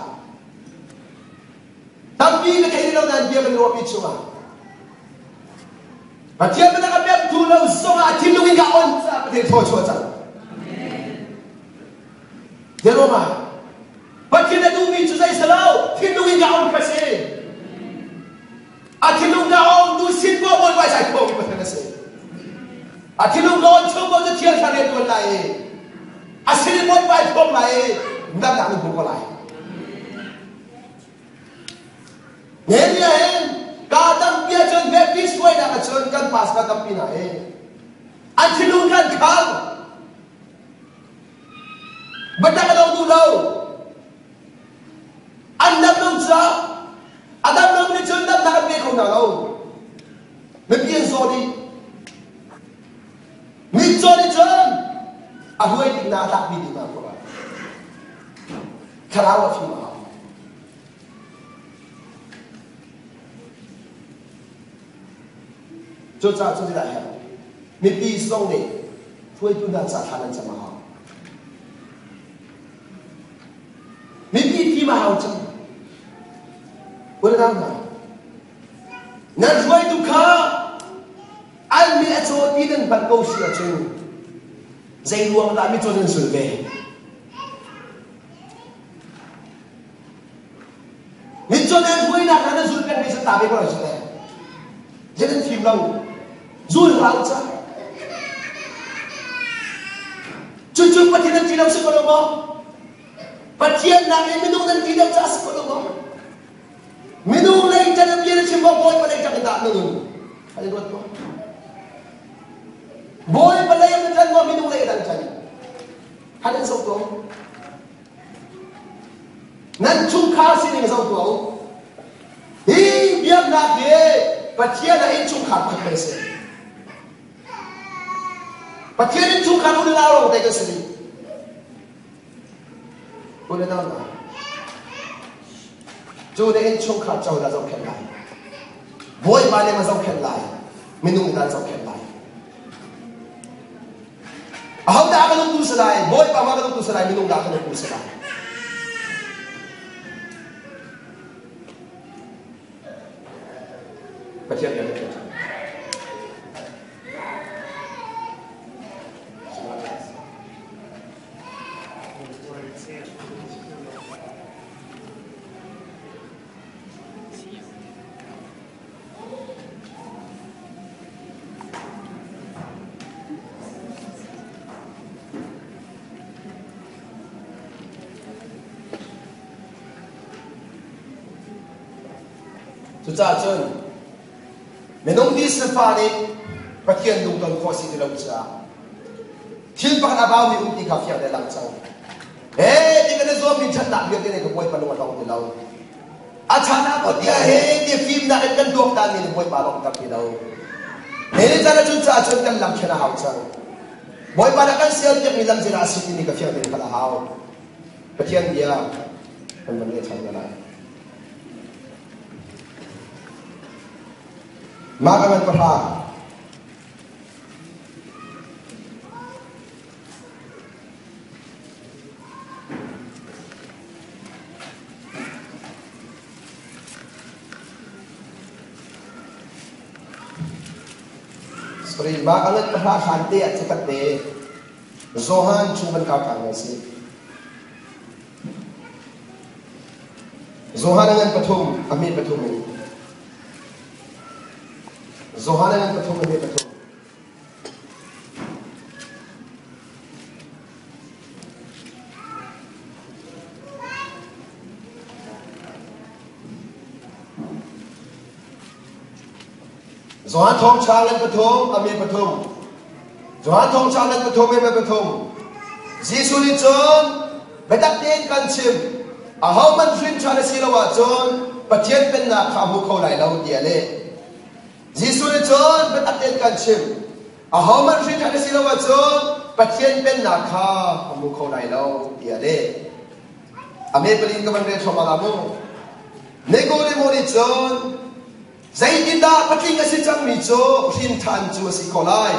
A: Tampi na thei lo nan bia kan ruahmi chungah Pathian biatak a pek tu lo zongah a thinlung in ka on caah Pathian thaw chuah cang. Jeroma Pathian a duhmi cu zei si lo thinlung in ka on kha si. A thinlung ka on tu sin ko bawi bai sai kho mi Pathian a si. A thinlung ka on chung ko cu thial thla rian tuan lai i a sin in bawi bai thawk lai i nang nak hmu ko lai. Nehemiah hin kaa tampi ahcun Baptist hruainak ahcun kan pastor tampi hna hi an thinlung kan khang. Biatak a do duh lo. An dam lo caah a dam lo nih cun damnak an pe kho hna lo. Mipi an zaw dih. Mitcaw nih cun a hruai ding hna a tlakmi ding hna ko lai. Thlarau a fim a hau. Cucaah cu zeidah a herh? Mipi zong nih hruaitu hna ca thla nan cam a hau. Mipi fim a hau cang. Unau hna, nan hruaitu kha an mi a caw ti nan hngalh ko si ahcun zei ruang dah micaw nan zul ve? Mitcaw nan hruainak hna nan zul pengmi cu ta ve ko lai cu teh. Zei nan fim lo. Zul hlah u ca. Cucu Pathian nan ti lo si ko lo maw? Pathian nak in minung nan ti deuh ca si ko lo maw? Minung lei ṭan a bia na chim maw Bawipa lei ṭang in dah na nun? An i ruat maw? Bawipa lei na ṭan maw minung lei dan ṭan? Han in zoh tuah u. Nan chungkhar sining zoh tuah u. Hi biaknak hi Pathian ah innchungkhar pakhat kan si. Pathian innchungkhar u le nau lawng te kan si dih. U le nau hna, cu na innchungkhar co dah zohkhenh lai. Bawipa nih ma zohkhenh lai, minung dah zohkhenh lai. Ahodah a kan uktu si lai? Bawipa ma kan uktu si lai, minung dah kan uktu si lai? Pathian bia kan ṭhan. Cucaah cun minung hi safa nih Pathian lungton khawh si ti lo caah thil pakhat a baumi um ti kha fiang le lang cang. He ti kan i zuammi ṭhatnak vialte nih ka Bawipa lung a tong ti lo. A chan ah ko tiah he ti fimnak in kan tuaktan mi nih Bawipa lawng tam ti lo. He ni caan ahcun caah cun kan lam thlen a hau cang. Bawipa nih kan sial piakmi lam zeidah a si timi ka fiang tein hngalh a hau. Pathian bia kan van rel ṭhan hna lai. Mah ka ngan pahra Sorry, mah ka ngat pahra hlan te ah chikat te Johan chung kan kau ṭhan si. Johan a ngan pathum, a hme pathum in. Johan a ngan pathum, a hme pathum. Johan thawngṭha ngan pathum, a me pathum. Johan thawngṭha ngan pathum in pathum. Jesuh nih cun biatak tein kan chim, ahohmanh hrin ṭhan a si lo ahcun Pathian Pennak kha a hmu kho lai lo tiah a leh. Jesuh nih cun biatak tein kan chim, ahohmanh hrin ṭhan a si lo ahcun Pathian Pennak kha a hmu kho lai lo tiah a leh. A me palin ka van rel thluahmah la mu. Nikodemo nih cun Zeitindah patling a si cangmi cu hrin ṭhan cu a si khawh lai?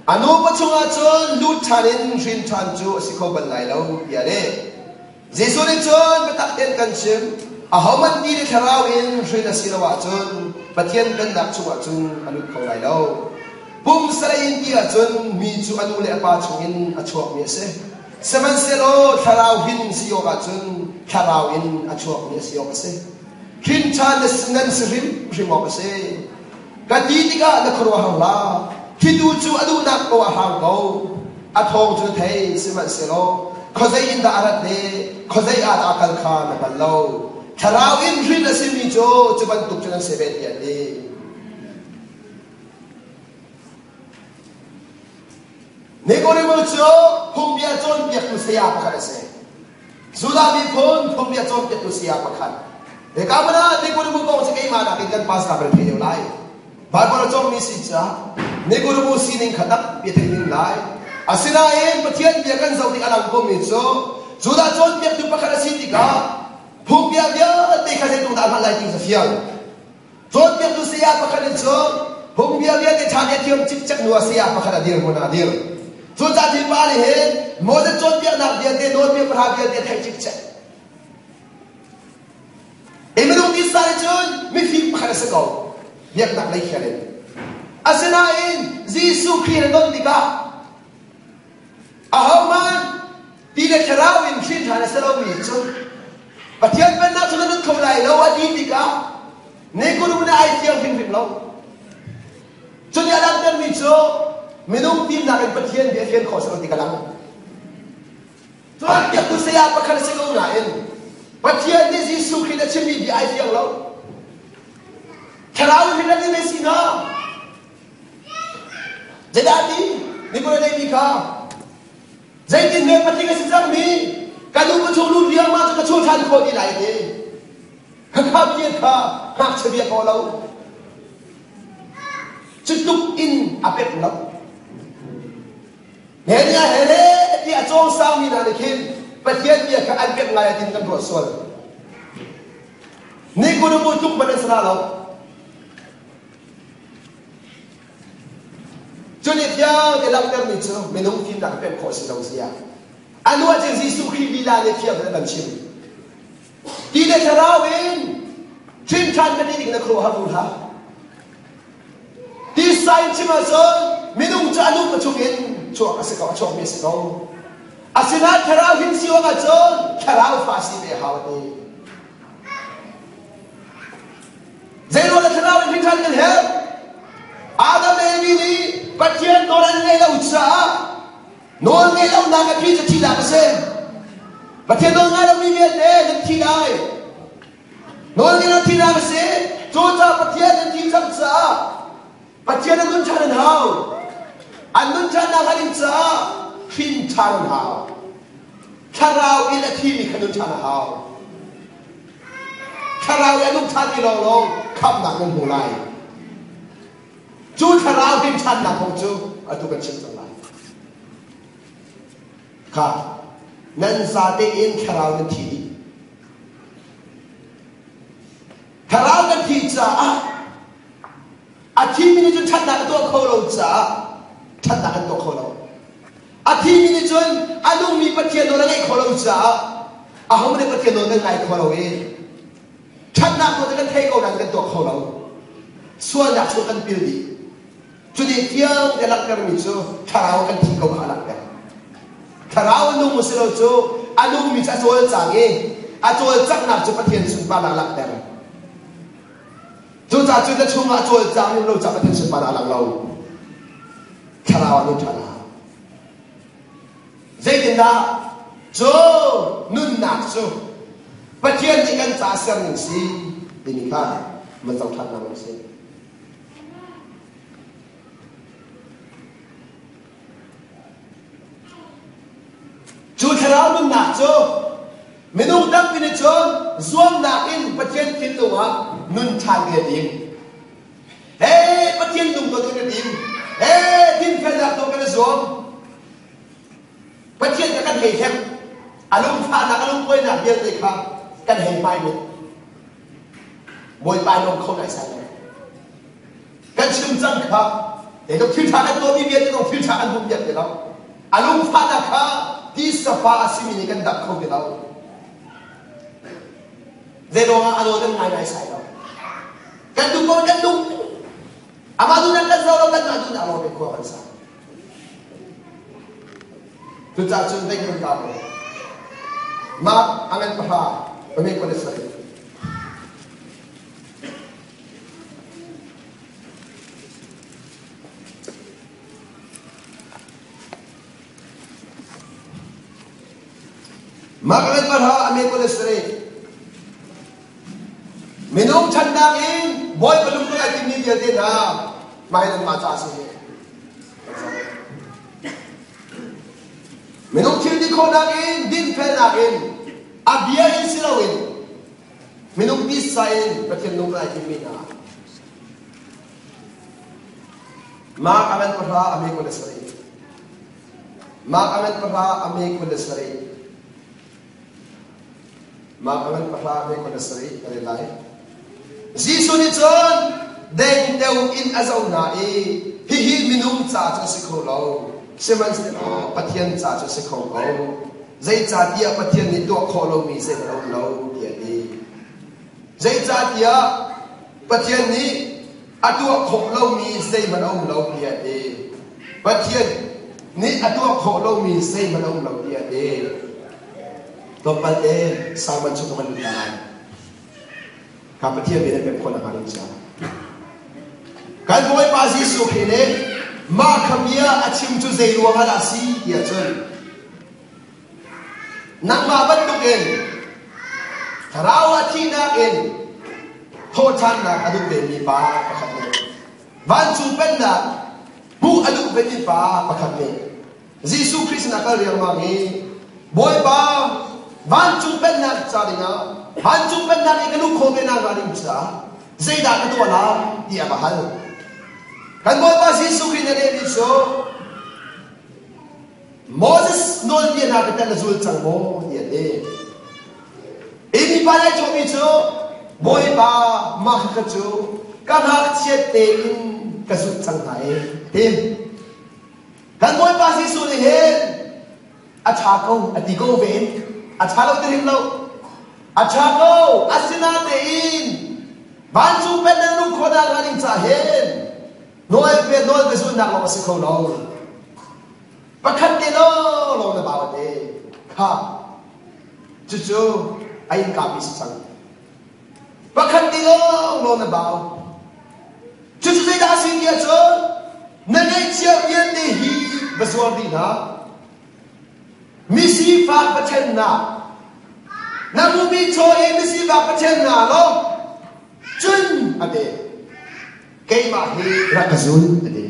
A: A nupa chungah cun lut ṭhan in hrin ṭhan cu a si kho bal lai lo, tiah a leh. Jesuh nih cun biatak tein kan chim, ahohmanh ti le thlarau in hrin a si lo ahcun Pathian Pennak chungah cun a lut kho lai lo. Pumsalei in ti ahcun mi cu a nu le a pa chungin a chuakmi a si. Sihmanhsehlaw thlarau hin si awkah cun thlarau in a chuakmi a si awk a si. Hrin ṭha nan si hrimhrim awk a si. Ka ti tikah na khuaruahhar hlah. Thlitu cu a duhnak paoh a hrang ko. A thawng cu na thei, sihmanhsehlaw khuazei in dah a rat le khuazei ah dah a kal kha na hngal lo. Thlarau in hrin a simi cu cu bantuk cu nan si ve tiah a ti. Nicodemus cu phungbia cawnpiaktu saya pakhat a si. Judah miphun phungbia cawnpiaktu saya pakhat. Hika hmun ah Nicodemus kong cu keimah nakin kan pastor kan thei deuh lai. Bible a cawngmi si caah Nicodemus sining kha tampi a thei ning lai. Asinain Pathian bia kan zoh tik a lang komi cu Judah cawnpiaktu pakhat a si tikah phungbia vialte kha zeitluk dah a hngalh lai ti a fiang. Cawnpiaktu saya pakhat in cun phungbia vialte ṭha te thiam cikcek hnu ah saya pakhat a dir hmun ah a dir. Cucaah hi pa nih hin Moses cawnpiaknak vialte, nawlbia pahra vialte theih cikcek. I minung tisa nih cun mifim pakhat a si ko. Biaknak lei khial in. Asinain Jesuh Khrih na don tikah Ahohmanh ti le thlarau in hrin ṭhan a si lomi cu Pathian Pennak cu na lut kho lai lo a ti tikah Nikodem nih ai fiang hrimhrim lo. Cu nih a langhtermi cu minung fimnak in Pathian bia fian khawh si lo ti ka lang. Cawnpiaktu saya pakhat a si ko nain Pathian nih Jesuh Khrih a chimmi bia ai fiang lo. Thlarau in hrin an i si hna. Zeidah ti? Miphun a neimi kha zeitin hme patling a si cangmi ka nu ka chung lut riangmang cu ka chuah ṭhan khawh ti lai ti. Khakha bia kha ngakchia bia ko lo. Cu tluk in a pek lo. Nehemiah he le ti a cawng sangmi hna nih khin Pathian bia kha an pek ngai tin kan ruah sual. Ni kunumu tluk hmanh an si lo. Cu nih fiang te langhtermi cu minung fimnak pek khawh si lo sia. A nu ah cun Jesuh Khrih lila nih fiang in a kan chim. Ti le thlarau in hrin ṭhan ka ti ding na khuaruahhar bu hlah. Tisa in chim ahcun minung cu a nu ka chung in chuak a si ko, a chuakmi a si ko. Asinain thlarau hin si awk ahcun thlarau fa si ve hau a ti. Zeiruang ah thlarau in hrin kan herh? Adam le Evi nih Pathian nawl an ngaih lo caah nawl ngaih lonak a phi cu thihnak a si. Pathian nawl ngai lomi vialte nan thi lai. Nawl ngaih lo thihnak a si. Cucaah Pathian nan thi cang caah Pathian an nun ṭhan an hau. An nun ṭhannak hnga ding caah hrin ṭhan an hau. Thlarau in a thimi kha nun ṭhan a hau. Thlarau i a nung ṭhanmi lawnglawng khamhnak nan hmu lai. Cu thlarau hrin ṭhannak kong cu atu kan chim cang lai. Kha nan zate in thlarau nan thi dih. Thlarau nan thi caah a thimi nih cun ṭhatnak a tuah kho lo caah ṭhatnak an tuah kho lo. A thimi nih cun a nungmi Pathian nawl a ngaih khawh lo caah aho nih Pathian nawl kan ngai kho lo i ṭhatnak nawl cu kan thei ko nain kan tuah kho lo. Sualnak chung kan pil dih. Cu nih fiang te langhtermi cu thlarau kan thi ko kha a langhter. Thlarau a nung si lo cu a nungmi cu a cawlcang i a cawlcanghnak cu Pathian sunparnak a langhter. Cucaah cu na chungah a cawlcang ning lo caah Pathian sunparnak a lang lo. Thlarau ah nun ṭhan a hau. Zeitindah cu nunnak cu Pathian nih kan ca serning si timi kha man zoh ṭhan hna u sih. cu minung tampi nih cun zuamnak in Pathian thinlung ah nun ṭhan ve ding. Hey, Pathian lungdawt kan i tim. Hey, dinfelnak tuah kan i zuam. Pathian kha kan hei hlek. A lungfahnak, a lungkuainak vialte kha kan hei hmai mit. Bawipa lung kho nai sai lo. Kan chim cang kha, te thil ṭha kan tuahmi vialte zong thil ṭha kan hmuh piak ti lo. A lungfahnak kha tisafa a simi nih kan dap kho ti lo. Zeiruangah a nawl kan ngai nai sai lo. Kan duh ko kan duh. Amah duhnak kan zoh lo kanmah duhnak lawng in khua kan sa. Cucaah cun dei kan kau. Mah angan pahra pame ko le sari. Mah angan pahra ame ko le sari. Minung ṭhatnak in Bawipa lungput ai timmi vialte hna mah hi nanmah ca a si. Minung thil ti khawhnak in dinfelnak in a bia in si loin minung tisa in Pathian lungput ai timmi hna. Mark a ngan pahra a me 27. Mark a ngan pahra a me 27. Mah a ngan pahra he 27 ka rel lai. Jesuh nih cun dengteo in a zoh hna i hihi minung ca cu a si kho lo, sihmanhsehlaw Pathian ca cu a si kho ko. Zeicahtiah Pathian nih tuah khawh lomi zeihmanh a um lo tiah a ti. Zeicahtiah Pathian nih a tuah khawh lomi zeihmanh a um lo tiah a ti. Pathian nih a tuah khawh lomi zeihmanh a um lo tiah a ti. Tlawmpal te sermon cu ka van lut lai. Ka Pathian bia na pek khawh nakhnga ding caah. Kan Bawipa Jesuh Khrih nih mah kha bia a chim cu zei ruang ah dah a si tiah cun nangmah bantukin thlarau ah thihnak in thawhṭhannak a duh vemi pa pakhat nih vancung pennak hmuh a duh vemi pa pakhat nih Jesuh Khrih sinah kal riangmang i Bawipa vancung pennak ca dingah vancung pennak i ka luh khawh ve nakhnga ding caah zeidah ka tuah lai tiah va hal. Kan Bawipa Jesuh Khrih na lehmi cu Moses nawlbia hna ka tel na zul cang maw tiah a ti. Hi mipa lai cawhmi cu Bawipa mah kha cu ka ngakchiat tein ka zulh cang hna e ti. Kan Bawipa Jesuh nih hin a ṭha ko a ti ko ve in a ṭha lo ti hrim lo. A ṭha ko asinatein vancung pennak luh khawhnak hnga ding ca hin nawlbia nawlbia zulhnak lawng a si kho lo. Pakhat te lawng na bau te kha cucu a innka pi si cang. Pakhat te lawng na bau. Cucu zeidah a si ti ahcun na ngeihcia vialte hi va zuar dih hna. Misifak Pathian hna, na hmuhmi chaw i misifak Pathian hna law cun a ti. Keimah hi rak ka zul a ti.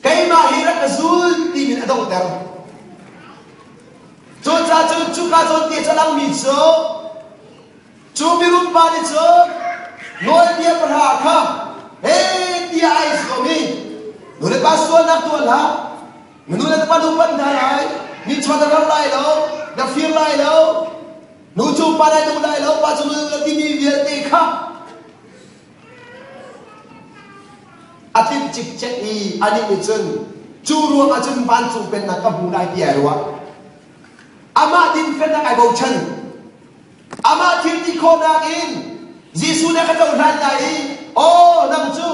A: Keimah hi rak ka zul ti min a donghter. Cucaah cun cuka zawn te cu a langmi cu Cu mirum pa nih cun nawlbia pahra kha he tiah ai zuam i nu le pa sualnak tuah hlah, na nu le na pa nu pan hna lai, mi chawn na ram lai lo, na fir lai lo, nu cu pa lai duh lai lo, pa cu nu na timi vialte kha a tlinh cikcek i anih nih cun cu ruangah cun vancung pennak ka hmu lai ti ai ruah. Amah dinfelnak ai bochan. Amah thil ti khawhnak in Jesuh nih a ka cohlan lai i aw nang cu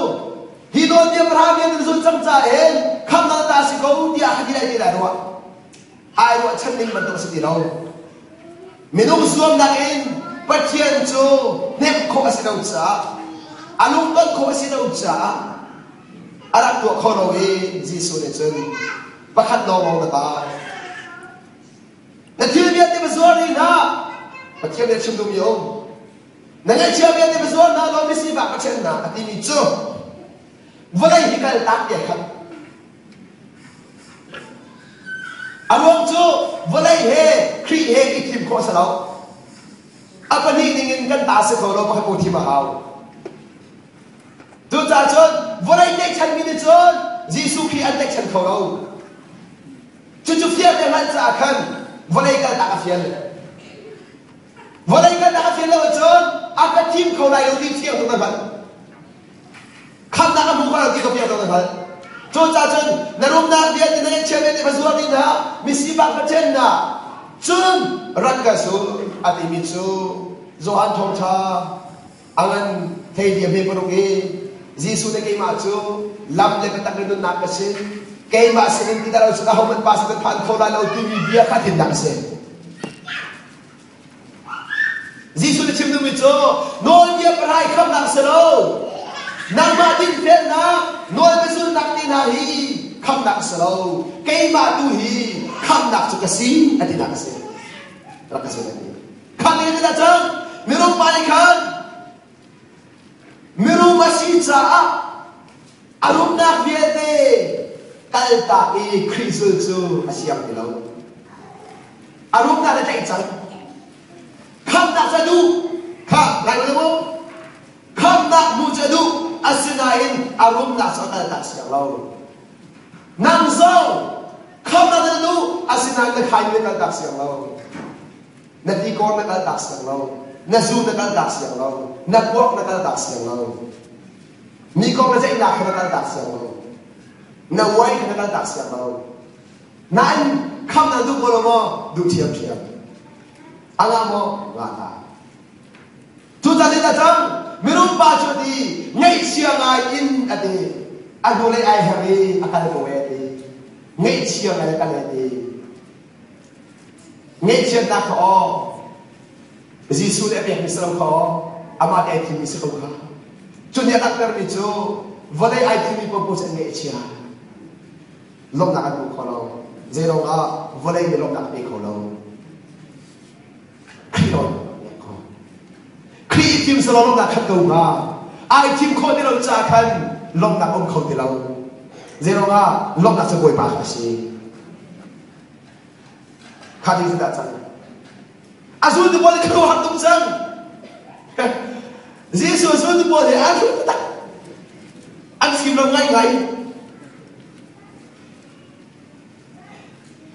A: hi nawlbia pahra vialte na zulh cang ca in khamhnak ta si ko tiah ka ti lai ti lai ruah. Ai ruahchan ning bantuk a si ti lo. Minung zuamnak in Pathian cu hnemh khawh a si lo caah a lungton khawh a si lo caah a rak tuah kho lo i Jesuh nih cun pakhat lawnglawng na bai. Na thil vialte va zuar rih hlah. Pathian nih a chim duhmi a um. Na ngaihchia vialte va zuar hna law misifak va ṭhen hna a timi cu vawlei hi kal tak tiah khat. A ruang cu vawlei he Khrih he i thim khawh si lo. A pahnih ningin kan ta si kho lo pakhat ko thim a hau. Cucaah cun vawlei tlaihchanmi nih cun Jesuh Khrih an tlaihchan kho lo. Cucu fial te hngalh caah khan vawlei kaltak a fial. Vawlei kaltak a fial lo ahcun a ka thim kho lai lo ti fiang tuk na hngalh. Khamnak a hmu kho lo ti ka fiang tuk na hngalh. Cucaah cun na rumnak vialte na ngeihchiah vialte va zuar dih hna, misifak va ṭhen hna. Cun rak ka zul a timi cu Johan Thawngṭha A ngan thei bia hme paruk i Jesuh le keimah cu lam le biatak le nunnak ka si. Keimah sinin ti dah lo cun ahohmanh pa sin kan phan kho lai lo timi bia kha tlinnak a si. Jesuh nih chim duhmi cu nawlbia pahrai khamnak si lo. Nangmah dinfelnak, nawlbia zulhnak ti hna hi khamnak a si lo. Keimah tu hi khamnak cu ka si a tinak a si. Rak ka si lai. Kha nih dah cang mirum pa nih khan mirum a si caah a rumnak vialte kaltak i Khrih zul cu a siang ti lo. A rumnak le tlaih cang. Khamnak ca duh kha lai lo khamnak hmu ca duh asinain a rumnak cu a kaltak siang lo. Nang zong khamnak na duh asinain na khai na kaltak siang lo. Na tikor na kaltak siang lo. Na zu na kaltak siang lo. Na kuak na kaltak siang lo. Mi kong na ceihnak kha na kaltak siang lo. Na uai kha na kaltak siang lo. Nain kham na duh ko lo maw? Duh ṭhiamṭhiam. A ngah maw? Ngah hlah. Cucaah zeidah cang? Mirum pa cu a ti, ngaihchia ngai in a ti. A hnulei ai her i a kal ko e a ti. Ngaihchia ngai a kal e a ti. Ngaihchiatnak kha aw Jesuh nih a pekmi si lo kha aw amah te ai thimmi si ko kha. Cu nih a langhtermi cu vawlei ai thimmi paohpaoh cu an ngaih a chia. Lawmhnak an hmu kho lo. Zeiruang ah vawlei nih lawmhnak a pe kho lo. Khrih lawng pek kho. Khrih i thim selaw lawmhnak khat ko hnga. Ai thim khawh ti lo caah khan lawmhnak um kho ti lo. Zeiruang ah lawmhnak cu Bawipa kha a si. Kha ti dah cang. A zultu pawl nih khuaruahhar tuk cang. Jesuh zultu pawl hi an hrut taktak. An fim lo ngaingai.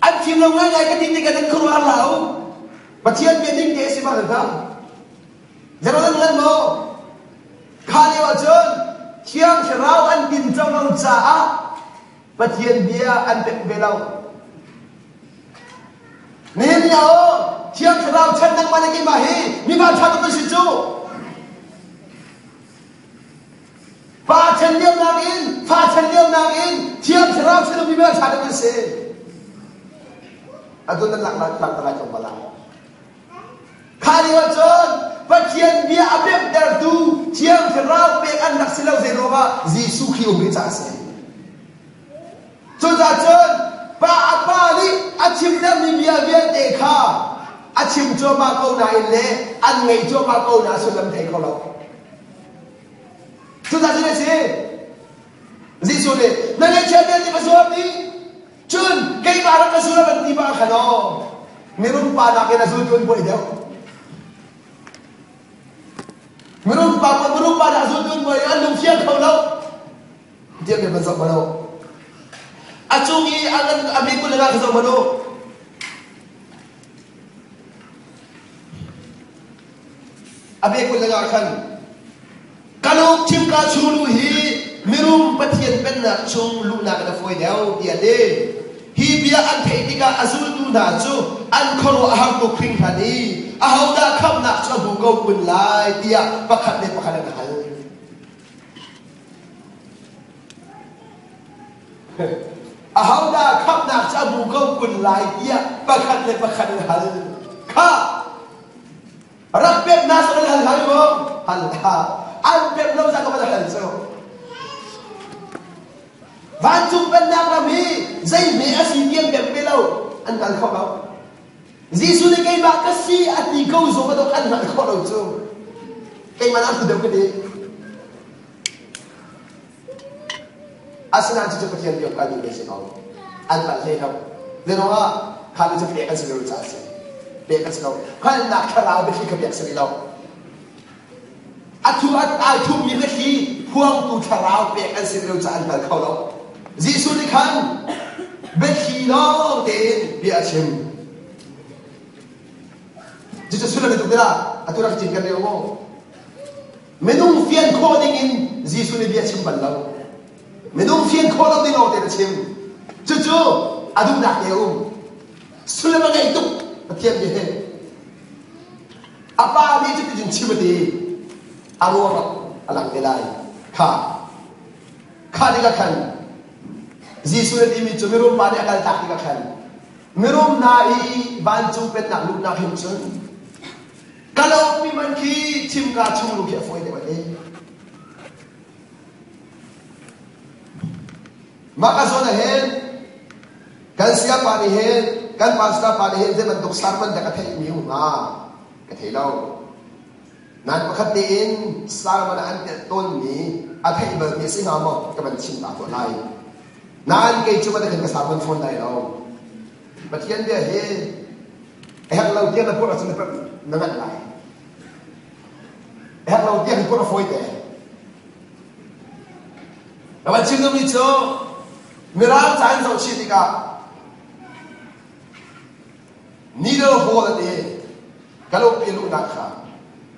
A: An fim lo ngaingai ka ti tikah nan khuaruahhar hlah u. Pathian bia ding te a si ma hna. Zeruah nan hngal maw? Kha lio ahcun Thiang Thlarau an tinco lo caah Pathian bia an pek ve lo. Nihin ni ah aw Thiang Thlarau chan nangmah le keimah hi mi vanṭha tuk kan si cu. Pa chan lio nakin, fa chan lio nakin Thiang Thlarau chan mi vanṭha tuk kan si. Atu nan lak lak lak lai tlawmpal ah. Kha lio ahcun Pathian bia a pemhtertu Thiang Thlarau pek an rak si lo zei ruangah Jesuh Khrih um rih caah a si. Cucaah cun pa a pa nih a chimtermi bia vialte kha a chim cuahmah ko nain le an ngaih cuahmah ko na sullam thei kho lo. Cucaah cun a si. Jesuh nih na ngaihchia vialte va zuam dih. Cun keimah rak ka zul a van ti bak khan aw mirum pa nakin a zultu an buai deuh. Mirum pa mirum pa dah zultu an buai an lung fiang kho lo. Tiah mi van zoh hmanh u. A cung i a ngan a mi kul le nga kha zoh hmanh u. A be kul le nga khan ka lungthin ka chung luh hi mirum Pathian pennak chung luhnak in a fawi deuh tiah a ti. Hi bia an theih tikah a zultu hna cu an khuaruah a har tuk hringhran i ahodah khamhnak cu a hmu ko kun lai tiah pakhat le pakhat an hal. Ahodah khamhnak cu a hmu ko kun lai tiah pakhat le pakhat in hal. Kha rak pek na sa hal hal maw? Hal hlah. An pek lo za ka van hal cu. Vancung pennak ram hi zei hme a si ti an pek ve lo. An hngal kho lo. Jesuh nih keimah ka si a ti ko zong a an hngalh khawh lo cu. Keimah na deuh ka ti. Asinain cucu Pathian biak ka duhmi a si ko. An palh hlei lo. Zeiruangah? Kha cu pek an si lo caah a si. Pek an si lo. Hngalhnak thlarau biathli kha pek si rih lo. A thu ai thupmi biathli phuangtu thlarau pek an si rih lo caah an hngal kho lo. Jesuh nih khan biathli lawng tein bia a chim. Cucu sullam tuk tikah atu rak cin kan rel maw? Minung fian khawh ding in Jesuh nih bia chim bal lo. Minung fian khawh lo ding lawng te a chim. Cucu a duhnak te a um. Sullam a ngei tuk Pathian bia hi. A pa nih cuticun chim a ti. A ruang a lang te lai. Kha. Kha tikah khan Jesuh nih timi cu mirum pa nih a kaltak tikah khan mirum hna i vancung pennak luhnak hin cun kalaukmi man khi thimka chung lu khi a fawi deuh a ti. Mah ka zawn ah hin kan sayapa nih hin kan pastor pa nih hin zei bantuk sermon dah ka theihmi um hnga ka thei lo. Nain pakhat tein sermon ah an telh tawnmi a theih balmi a si hnga maw ka van chim ta tuah lai. Nain kei cu van khan ka sermon fawn lai lo. Pathian bia hi a herh lo tiang na purh ahcun na nganh lai. A herh lo tiang hi purh a fawi te. Na van chim duhmi cu Mirang ca in zoh chih tikah Needle hole an i Kalopi luhnak kha.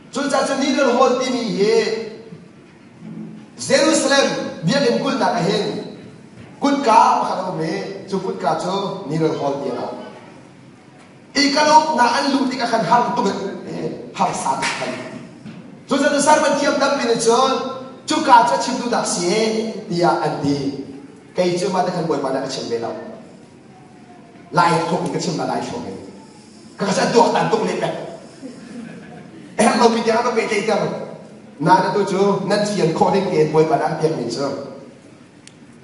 A: Cucaah cu needle hole timi hi Jerusalem biakinn kulhnak ah hin kutka pakhat a um i cu kutka cu needle hole ti a lo. I kalawmnak an luh tikah khan har tuk in harsa tuk khan. Cucaah sermon thiam tampi nih cun cuka cu a chim duhnak si tiah an ti. Kei cu mah te khan Bawipa nih a chim ve lo. Lai thluk in ka chim la lai thluk in. Ka ka tuaktan tuk leh pek. Herh lomi tiang a ka pehtlaihter. Nain atu cu nan fian khawh ding tein Bawipa nih an pekmi cu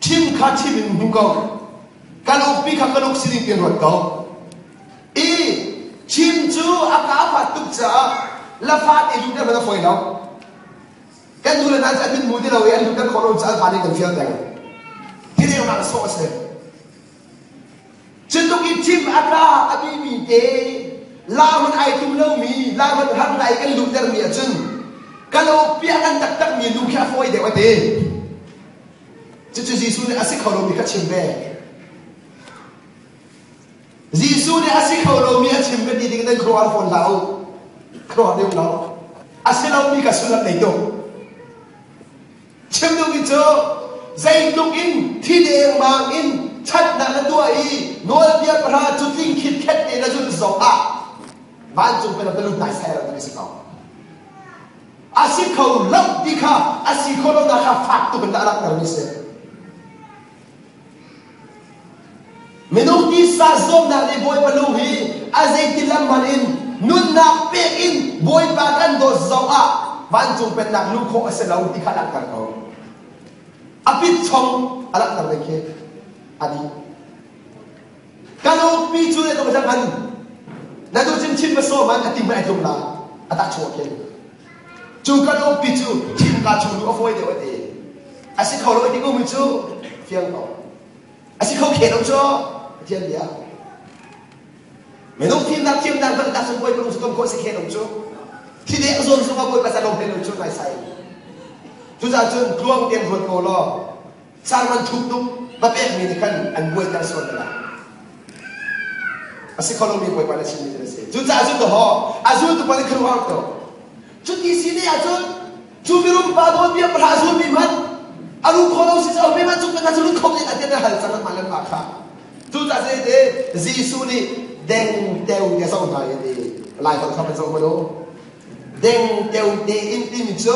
A: Thim kha thim in hmu ko. Kan ukpi kha kan uk sining tein ruat ko. I thim cu a ka fat tuk caah lafa te luhter hmanh a fawi lo. Kan nu le hna cu an min hmu ti lo i an luhter khawh lo caah an fa nih kan fial peng. Thileunak sawh a si. Cutluk i thim a ka a bimi te la hmanh ai tum lomi, la hmanh har ngai kan luhtermi ahcun kan awpiah kan taktakmi lu khi a fawi deuh a ti. Cucu Jesuh nih a si kho lomi kha chim ve. Jesuh nih a si kho lomi a chim ka ti ding nan khuaruah fawn hlah u. Khuaruah deuh lo. A si lomi kha sullam nei tuk. Chim duhmi cu zeitluk in thi dengmang in ṭhatnak na tuah i nawlbia pahra cu tling khitkhet te na zulh zong ah vancung pennak na lut naisai lo ti a si ko. A si kho lo ti kha a si khawh lonak kha fak tuk in dah a langhtermi a si. Minung tisa zuamnak nih Bawipa lung hi a zeiti lam hmanh in nunnak pek in Bawipa kan dawt zong ah vancung pennak luh khawh a si lo ti kha a langhter ko. A pit chong a langhter ding khi a dih. Kan ukpi cu ne tung hman na tu chin chin ma man a tim ai tlung la a tak chuah khin. Cu kan ukpi cu thim ka chung lu a fawi deuh a ti. A si kho lo ti ko mi cu fiang ko. A si kho khe lo cu Pathian bia. Minung fimnak thiamnak hngalhnak cu bawi ka lung khawh si khe lo cu. Thidek zawn zong ah bawipa sa lo hlei lo cu nai sai. Cucaah cun tluang tein ruat ko law sarman thup tuk va pekmi nih khan an buaiter sual te lai. A si kho lomi bawipa na chimmi cu na si. Cucaah cun dawhaw a zultu pa nih khan ruang to. Cuti si ne ahcun cu mirum pa nawlbia pahra zulmi hmanh a ru kho lo si cu mi hmanh cu kan cu lut kho ding a hal cang mah le mah kha. Cucaah cun te Jesuh nih deng teu te zoh hna i ti lai holh kha van zoh hmanh u. Deng teu te in timi cu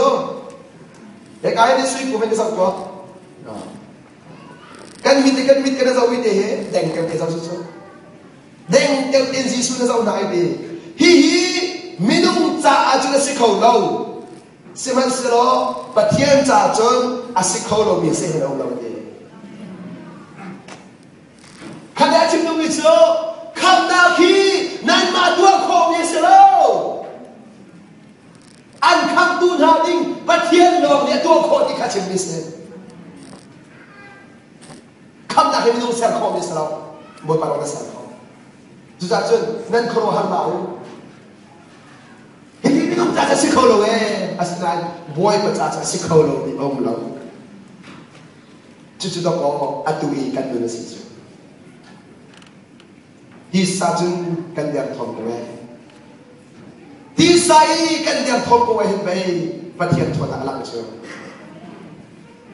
A: hika hin sui kum in zoh tuah. Kan mit kan mit kan zoh i te he deng teu te zoh cu. Deng deuh tein Jesuh na zoh hna ai ti. Hihi minung caah cun a si kho lo. Sihmanhsehlaw Pathian caah cun a si kho lomi a si hin a um lo ti. Khat a chim duhmi cu khamnak hi nanmah tuah khawhmi a si lo. An khamtu hna ding Pathian lawng nih a tuah khawh ti kha chimmi si. Khamnak hi minung ser khawhmi a si lo. Bawipa lawng na ser khawh. Cucaah cun nan khuaruahhar hlah u. Hihi minung ca cu a si kho lo ee. Asinain Bawipa ca cu a si kho lo ti a um lo. Cucu dawkaw atu i kan nun a si cu. Tisa cun kan derthawm ko ee. Tisa i kan derthawm ko ee hin pei Pathian ṭhawnnak a lang cu.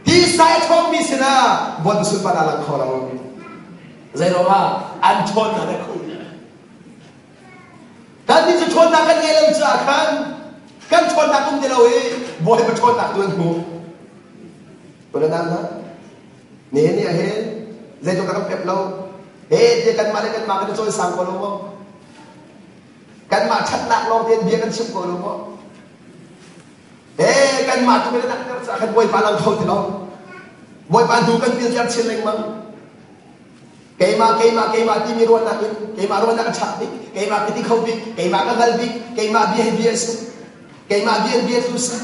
A: Tisa i ṭhawngmi sinah Bawipa sunparnak a lang kho lo. Zeiruangah an ṭhawnnak a khuh. Kannih cu ṭhawnnak kan ngei lo caah khan kan ṭhawnnak um ti lo i Bawipa ṭhawnnak tu an hmu. Pulanan ha? Nihin ni ah hin zeitluk dah kan pep lo. He te kanmah le kanmah kan i cawisang ko lo maw? Kanmah ṭhatnak lawng tein bia kan chim ko lo maw? He kanmah tu kan i langhter caah khan Bawipa lang kho ti lo. Bawipa hnu kan pilter chin lengmang. Keimah, keimah, keimah timi ruahnak in keimah ruahnak a ṭha bik, keimah ka ti kho bik, keimah ka hngal bik, keimah bia hi bia a si, keimah bia in bia tu si,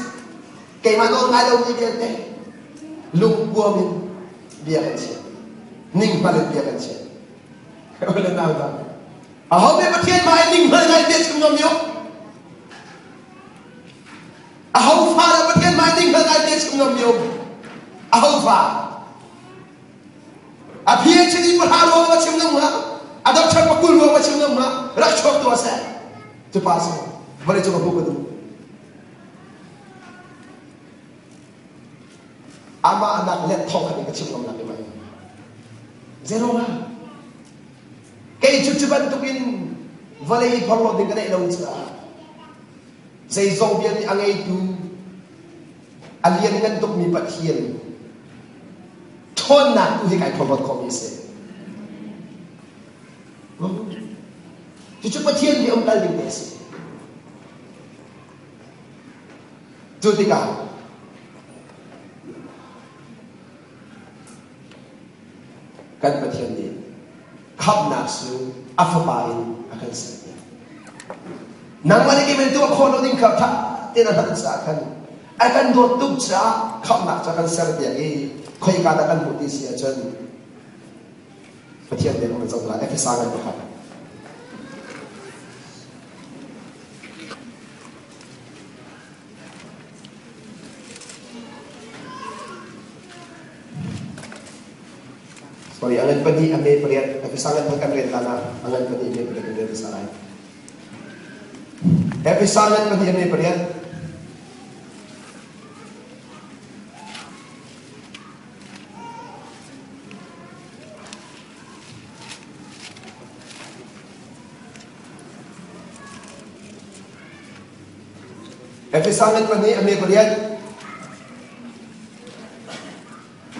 A: keimah nawl ngai lomi vialte lungpuam in bia kan chim, ninghngal in bia kan chim. Ole nau dah. Aho nih Pathian hmai ninghngal ngai bia chim ngam yo? Aho fa dah Pathian hmai ninghngal ngai bia chim ngam yo? Aho fa? A PhD pahra ruang a chim ngam hnga a doctor pakul ruang a chim ngam hnga rak chuak tuah seh cu pa si vawlei cung a hmu ka duh amah nak let thong khat in ka chim ngam nak mai zero nga kei cu cu bantukin vawlei phorhlawt ding ka neih lo caah zeizong vialte a ngeitu a lianngan tukmi Pathian ṭhawnnak tu hi kai phorhlawt khawhmi a si. Cucu Pathian nih um kal ding te a si. Cu tikah kan Pathian nih khamhnak cu a fapa in a kan serpiak. Nangmah nih keimah tuah khawh lo ding kha ṭha tein a hngalh caah khan a kan dawt tuk caah khamhnak cu a kan serpiak i khoika dah kan hmuh ti si ahcun Pathian bia kan zoh lai Efesa ngan pakhat. Sorry, angan pahnih a me pariat Efesa ngan kan rel hlan ah angan pahnih me pariat kan rel hmasa lai. Efesa ngan pahnih a me pariat. Efesa ngan pahnih a me pariat.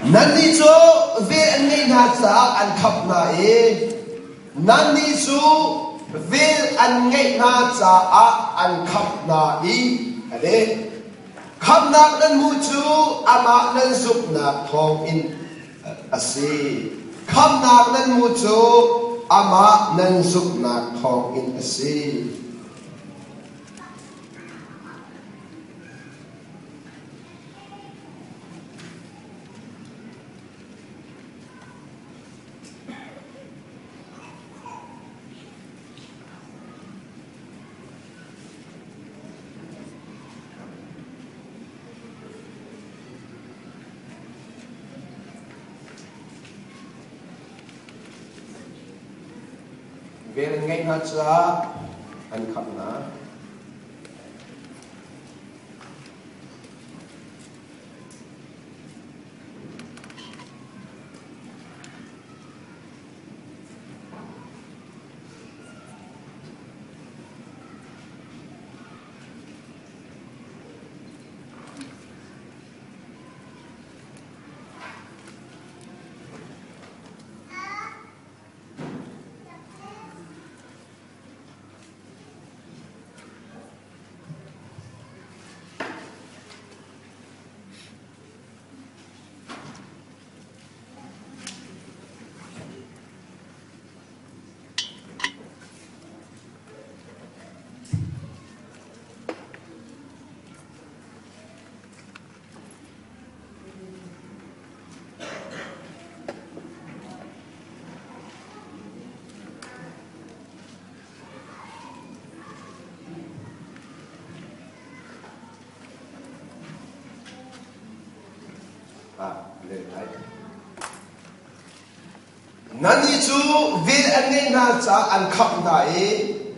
A: Nannih cu vel an ngeih hna caah an khamh hna i nannih cu vel an ngeih hna caah an khamh hna i a leh. Khamhnak nan hmuh cu amah nan zumhnak thawngin a si. Khamhnak nan hmuh cu amah nan zumhnak thawngin a si. Vel an ngeih hna caah an khamh hna. Nannih cu vel an ngeih hna caah an khamh hna i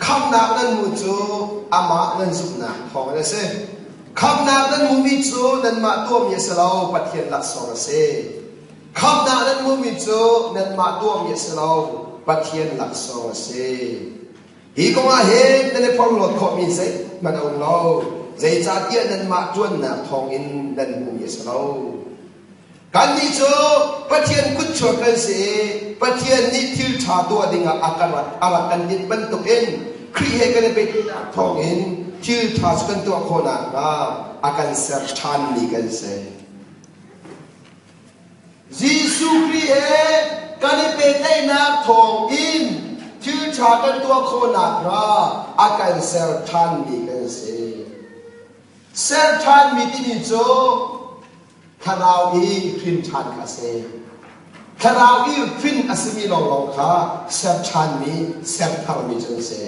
A: khamhnak nan hmuh cu amah nan zumhnak thawngin a si. Khamhnak nan hmuhmi cu nanmah tuahmi a si lo, Pathian laksawng a si. Khamhnak nan hmuhmi cu nanmah tuahmi a si lo, Pathian laksawng a si. Hi kong ah hin nan i porhlawt khawhmi zeihmanh a um lo, zeicahtiah nanmah ṭuannak thawngin nan hmuhmi a si lo. Kannih cu Pathian kutchuak kan si i Pathian nih thil ṭha tuah dingah a kan rak, a rak kan dinh bantukin Khrih he kan i pehtlaihnak thawngin thil ṭha cu kan tuah khawh nakhnga a kan ser ṭhanmi kan si. Jesuh Khrih he kan i pehtlaihnak thawngin thil ṭha kan tuah khawh nakhnga a kan ser ṭhanmi kan si. Ser ṭhanmi timi cu Thlarau i hrin ṭhan kha a si. Thlarau i hrin a simi lawnglawng kha ser ṭhanmi, ser tharmi cu an si.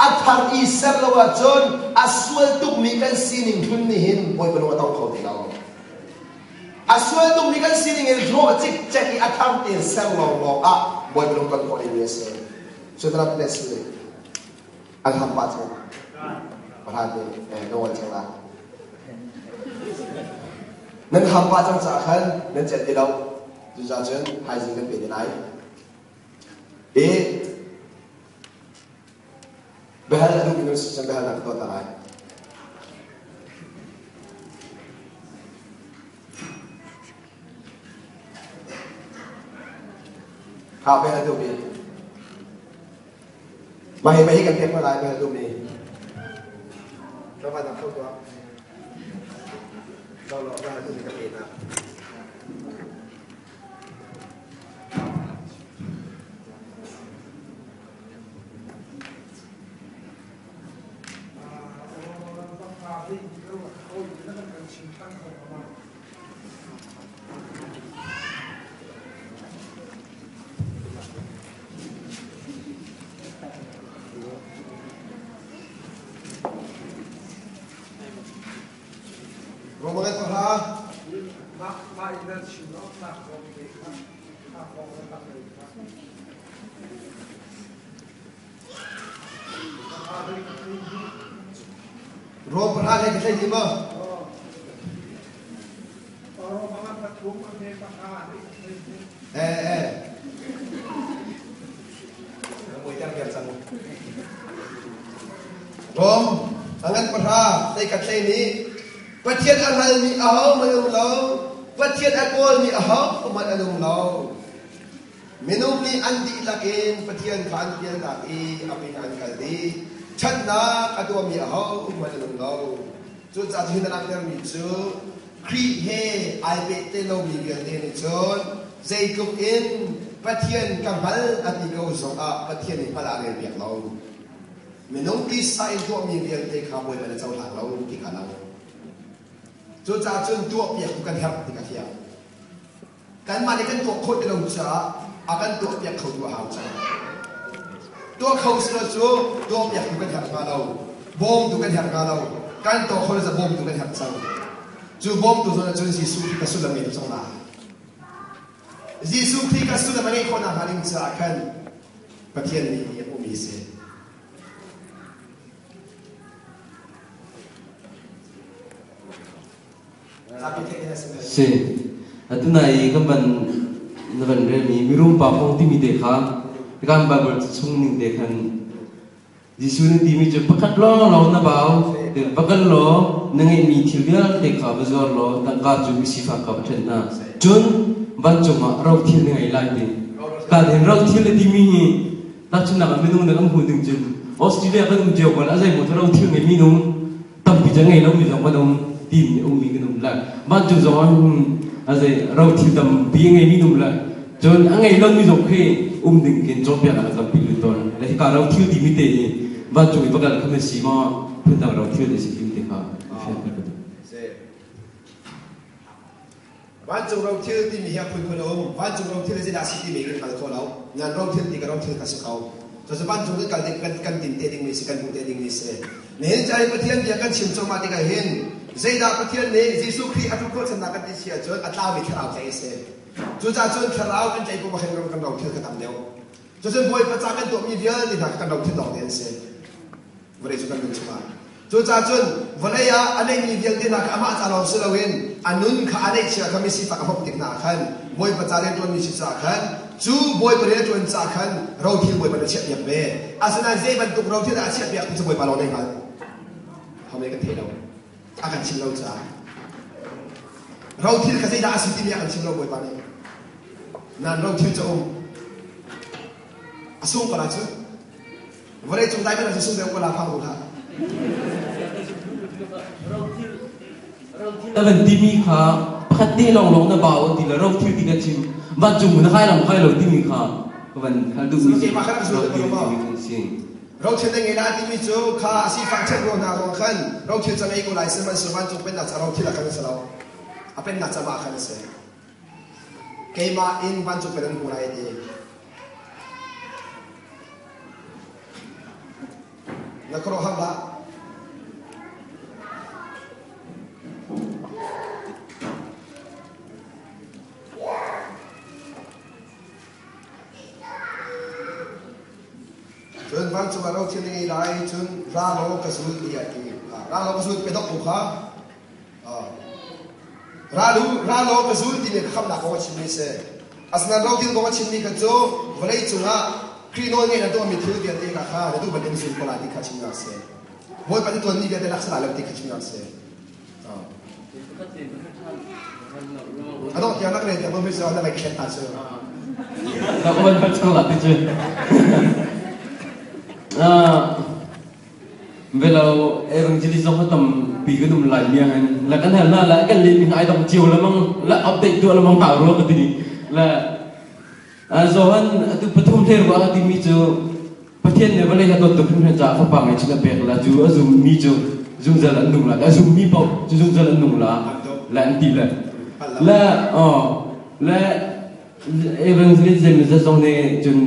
A: A thar i ser lo ahcun a sual tukmi kan sining hlun nih hin Bawipa lung a tong kho ti lo. A sual tukmi kan sining in hlawh cikcek i a thar tein ser lawnglawng ah Bawipa lung ton khawh dingmi a si. Cu bantuk a si. An ham pah cang. Pahra te nawl cang la. Nan ham pah cang caah khan nan celh ti lo. Cucaah cun thaizing kan pe te lai. E biahal a duhmi nan si cun biahalnak ka tuah ta lai. Kha biahal a duhmi. Mah hi mah hi kan pek hna lai mah duhmi. Tlawmpal dang kho tuah. Lo lo mah duhmi ka pe hna. Rom pahra le ka hlei maw? Eh eh. Rom a ngan pahra hlei khat hlei nih Pathian a hngalmi ahohmanh an um lo, Pathian a kawlmi ahohmanh an um lo. Minung nih an dihlak in Pathian kha an pialnak i a min an kal dih. Ṭhatnak a tuahmi ahohmanh an um lo. Cucaah cuhin a langhtermi cu Khrih he ai pehte lomi vialte nih cun zeitluk in Pathian ka hngal a ti ko zongah Pathian nih hngalh ah relpiak lo. Minung tisa in tuahmi vialte kha Bawipa nih cohlang lo ti kha lang. Cucaah cun tuahpiak tu kan herh ti ka fiang. Kanmah nih kan tuah khawh ti lo caah a kan tuahpiak khotu a hau cang. Tuah kho si lo cu tuahpiaktu kan herh hnga lo, bawmtu kan herh hnga lo, kan tuah kho lo ca bawmtu kan herh cang. Cu bawmtu zawn ahcun Jesuh Khrih ka sullam ngei tu cang la. Jesuh Khrih ka sullam a ngeih khawh nakhnga ding caah khan Pathian nih hi a hmuhmi a si.
B: Si. Atu nai kan van na van relmi mirum pa kong timi te kha kan Bible chung ning te khan Jesuh nih timi cu pakhat lawnglawng na bau va kal law na ngeihmi thil vialte kha va zuar law tangka cu misifak kha va ṭhen hna. Cun vancung ah rothil na ngei lai ti. Ka then rothil na timi hi tahchunhnak ah minung nih kan hmuh ding cun Australia kan um cio ko la zeimaw cu rothil ngei minung tampi cu ngei lomi zong kan um timi ummi kan um le vancung zong ah a zei rothil tampi a ngeimi um le cun a ngei lomi zong khi um ding khin cawnpiak ah tampi lut tawn le hika rothil timi te hi vancung i va kal kha si maw phundang rothil te si timi te kha fian ka duh.
A: Vancung rothil timi hi a phunphun a um. Vancung rothil hi zeidah a si timi kan hngal kho lo. Nain rothil ti ka rothil kha si ko. Cucu vancung kan kal ding kan, kan tin te dingmi si, kan hmuh te dingmi si. Nihin caan i Pathian bia kan chim cuahmah tikah hin Zeidah Pathian nih Jesuh Khrih a ṭukhawhchannak kan ti si ahcun a tlaumi thlarau tlaih a si. Cucaah cun thlarau kan tlaih kum ah khan kan rothil kha tam deuh. Cucun Bawipa ca kan tuahmi vialte hna kha kan rothil lawng te an si. Vawlei cu kan nun chungah. Cucaah cun vawlei ah a neihmi vialte hna kha amah ca lawng si loin a nun kha a neihchia kha misifak a hmuh tik hna ah khan Bawipa ca rianṭuanmi si caah khan cu Bawipa rianṭuan caah khan rothil Bawipa nih a chiahpiak ve. Asinain zei bantuk rothil dah a chiahpiak ti cu Bawipa lawng nih a hngalh. Home kan thei lo. A kan chim lo caah. Rothil kha zeidah a si timi a kan chim lo Bawipa nih. Nan rothil cu um. A sung ko la cu. Vawlei cung diamond a sung deuh ko la phang ko hlah.
B: Na van timi kha pakhat te lawnglawng na bau ti le rothil ti ka chim vancung na kai lang kai lo timi kha ka van hal duhmi
A: si. Rothil
B: si.
A: Rothil na ngei la timi cu kha a sifah ṭhen ruang hna zong khan rothil ca ngei ko lai sihmanhsehlaw vancung pennak ca rothil ah khan a si lo. A pennak ca mah khan a si. Keimah in vancung pen an hmu lai a ti. Na khuaruahhar dah? Cun vancung ah rothil na ngei lai, cun ra law ka zul tiah a ti. Ra law ka zul pe dok ko kha. Ra lu, ra law ka zul timi kha khamhnak kong a chimmi a si. Asinain rothil kong a chimmi kha cu vawlei cungah Khrih nawl ngeih na tuahmi thil vialte kha kha na duh bantukin zul ko lai ti kha chimnak a si. Bawipa nih tuanmi vialte lak si lai lo ti kha chimnak a si. A dongh tiang nak len tiang mi cu na mei khen ta cu.
B: Na uan hal chang la ti cu. Velo evangelist zong tam pi kan um lai mi han la kan hal na la kan le mi ai dong chiu lamang la update tu lamang ta ro ka ti la Johan atu pathum thler wa ti mi cu Pathian nih vawlei a dawt tuk hringhran caah fapa ngeihchun a pek la cu a zummi cu zungzal an nung la a zummi paoh cu zungzal an nung la la an ti le le le evangelist zeimawzat zong nih cun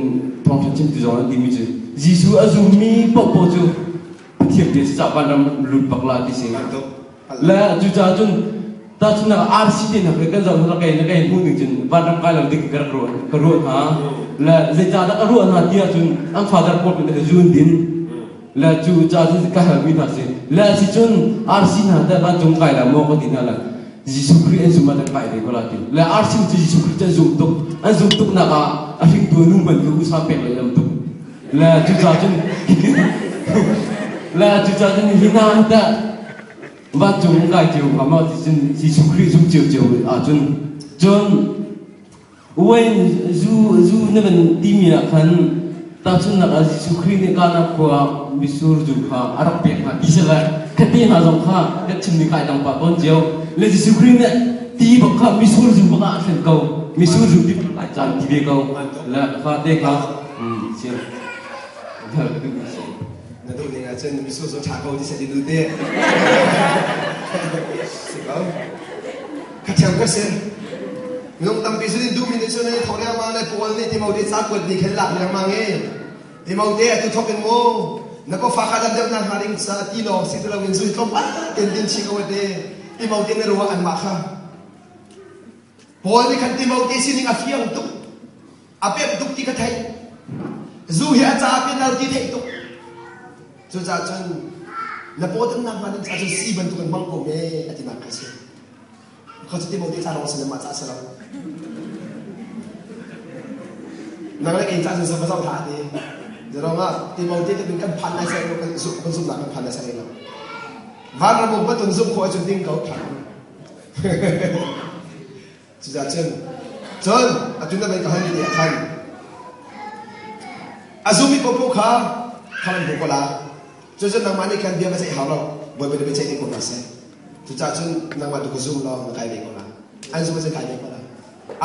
B: thawngṭha chimtu zong an timi cu Jesuh a zummi paohpaoh cu Pathian bia si caah vanram lut bak la ti si le cucaah cun tahchunhnak RC te hna kan zoh hna kai na kai hmuh ning cun vanram kai lo ding ka rak ruah ka ruah hna le zeicahdah ka ruah hna ti ahcun an father pawl kan zun din le cu ca cu ka halmi hna si le si cun RC hna te vancung kai la maw ka ti hna le Jesuh Khrih an zum ah kan kai ve ko la ti le RC cu Jesuh Khrih cu an zum tuk an zum tuk nak ah a hringtu nu man cu usa pek le am tuk le cucaah cun le cucaah cun hi hna teh vancung kai cio hnga maw ti cun Jesuh Khrih zum ciocio ahcun cun wine zu zu na van timi ah khan tahchunhnak ah Jesuh Khrih nih Kana khua mitsur zu kha a rak pek hna ti si lai khate hna zong kha kan chimmi kha ai dang pah tawn cio le Jesuh Khrih nih ti bak kha mitsur zu bak ah a thlen ko mitsur zu ti lai caan ti ve ko le kha te kha sia
A: Na duh ning ahcun mitsur zu ṭha ko ti seh ti duh te. Si ko. Kha ṭhiam ka si. Minung tampi cu duhmi nih cun tho lengmang le Paul nih Timote ca kuat ni khin lak lengmang i Timote atu thok in mu na pafa kha dam deuh nak hnga ding ca ti lawng si ti loin zu hi tlawmpal ten din chih ko te Timote na ruah anmah kha Paul nih khan Timote sining a fiang tuk A pemh tuk ti ka theih. Zu hi a ca pinal ti theih tuk. Cucaah cun na pawtamnak hnga ding caah cun si bantuk in hmang ko me a tinak kha si. Kha cu Timote ca lawng si le mah ca si lo. Nang le kei ca cun va zoh hlah ti. Zerong ah Timote te kan phan lai sai lo kan zumh kan zumhnak kan phan lai sai lo. Vanram um batun zumh khawh ahcun ding ko tha. Cucaah cun cun atu na ka hal ni ah khan a zummi paohpaoh kha khan an hmu ko la. Cucun nangmah nih khan bia va ceih hau lo, Bawipa nih biaceih ding ko hna seh. Cucaah cun nangmah tu ka zum law na kai ve ko la. An zum ahcun kai ve ko la.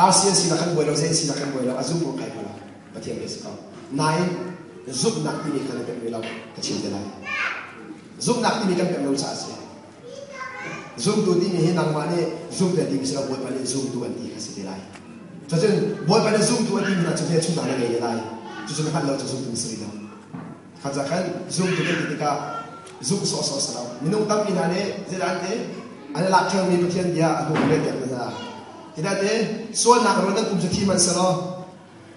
A: RC an sinak kan buai lo, zei an sinak kan buai lo, a zum ko kai ko la. Pathian bia si ko. Nain zumhnak timi kha na pemh rih lo, ka chim te lai. Zumhnak timi kan pemh lo caah a si. Zumtu timi hi nangmah nih zumtu an timi si lo Bawipa nih zumtu an ti kha si te lai. Cucun Bawipa nih zumtu a timi hna cu hmelchunhnak na ngei te lai. Cucu na hngalh lo cu zumtu na si rih lo. Kha ca khan zumtu kan ti tikah zumh sawhsawh si lo. Minung tampi hna nih zeidah an ti? An i lak ṭheomi Pathian bia a hnu rel piak hna. Tinate sualnak ruang nan um cu thi hmanhsehlaw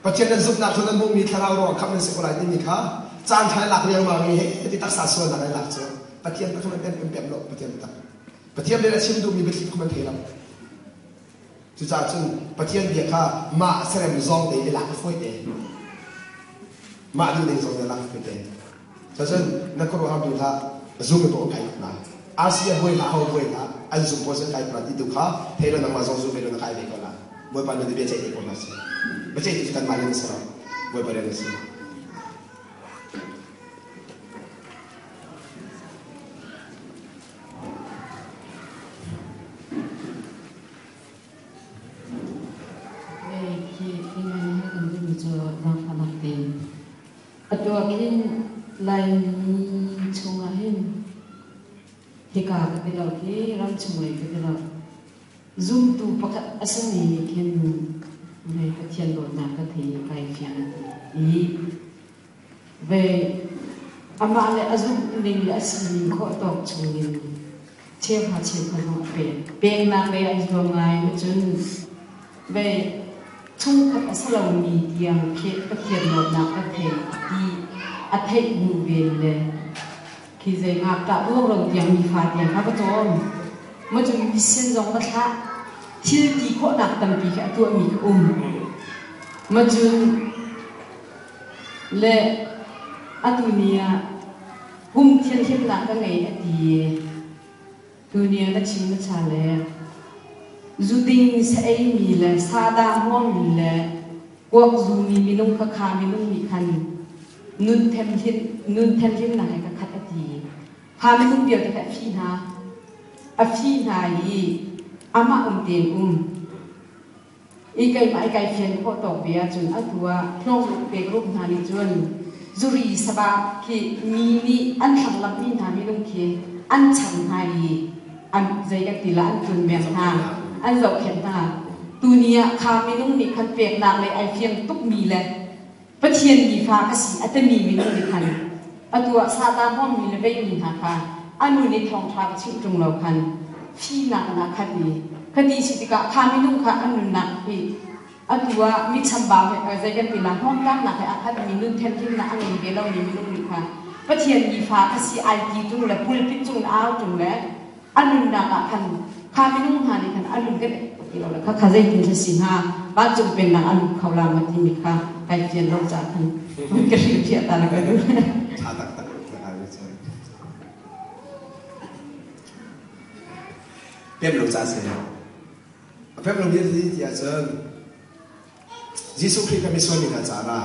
A: Pathian nan zumhnak cu nan hmuhmi thlarau ruangah khamh nan si ko lai timi kha caan ṭha i lak riangmang i hiti taksa sualnak i lak cu Pathian pathum an pem pem lo Pathian biatak. Pathian bia a chim duhmi biathli pathum an thei lo. Cucaah cun Pathian bia kha mah serem zawng te i lak a fawi te. Mah duh ning zong te lak a fawi te. Cucun na khuaruahhar duh hlah, zum i paoh kai tuk hna. RC a buai hlah, ho buai hlah, an zum pawl cu kai tuk ti tu kha thei lo nangmah zong zum ve lo na kai ve ko la. Bawipa nih bia ceih te ko hna seh. Biaceih tu cu kanmah rian a si lo. Bawipa rian a si.
C: Khi ingan kan duhmi cu zaangfahnak tein Atu ah khin Laimi chungah hin hika ka ti lo khi ramchung lei ka ti lo. Zumtu pakhat a simi nih khin vei Pathian dawtnak ka thei i kai fiang a ti i vei amah le a zumh ning le a sining khawh tawk chungin cheuhra cheukhat zong a pek. Peknak lei an zuam ngai cun vei chungkhat a si lomi tiang khi Pathian dawtnak ka thei ti a theih hnu ven le khi zei ngakṭah ruangro tiang mifa tiang kha va cawm. Ma cu mission zong va thlah. Thil ti khawhnak tampi khi a tuahmi ka um. Ma cun le atu ni ah pum thianhlimnak ka ngei a ti. Tuni ah na chim na cha le zuding sa eimi le sadah hmuammi le kuak zumi minung kha kha minung nih khan nun themhlim nun themhlimnak he ka khat a ti. Kha minung vialte kha a fi hna. A fi hna i amah um tein um. I keimah i kai fian khawh tawk ve ahcun atu ah hlawng pek rup hna nih cun zuri sabah khi mi nih an thlanglamhmi hna minung khi an cham hna i an zei kan ti la an tlunmek hna an zohkhenh hna tuni ah kha minung nih khan peknak lei ai fiang tukmi le Pathian mifa ka si a timi minung nih khan atu ah sata hmawmmi le veimi hna kha anu nih thawngṭha va chimh ṭung lo khan fihnak in a khat i khati si tikah kha minung kha an nunnak hi atu ah mi chambau he zei kan ti la hnawmtangnak he a khatmi nun thianhlimnak a ngei ve lomi minung nih khan Pathian mifa ka si ai ti ṭung le pulpit cung au ṭung le a nunnak ah khan kha minung hna nih khan a nun kan ti lo le kha kha zeitin si si hnga vancung pennak a lut kho la ma timi kha kai fian lo ca khan ka hrilh phiah ta la ka duh.
A: Tha taktak Pem lo ca si. A pem lo mi ti ti ahcun Jesuh Khrih kha misual mi hna ca ra.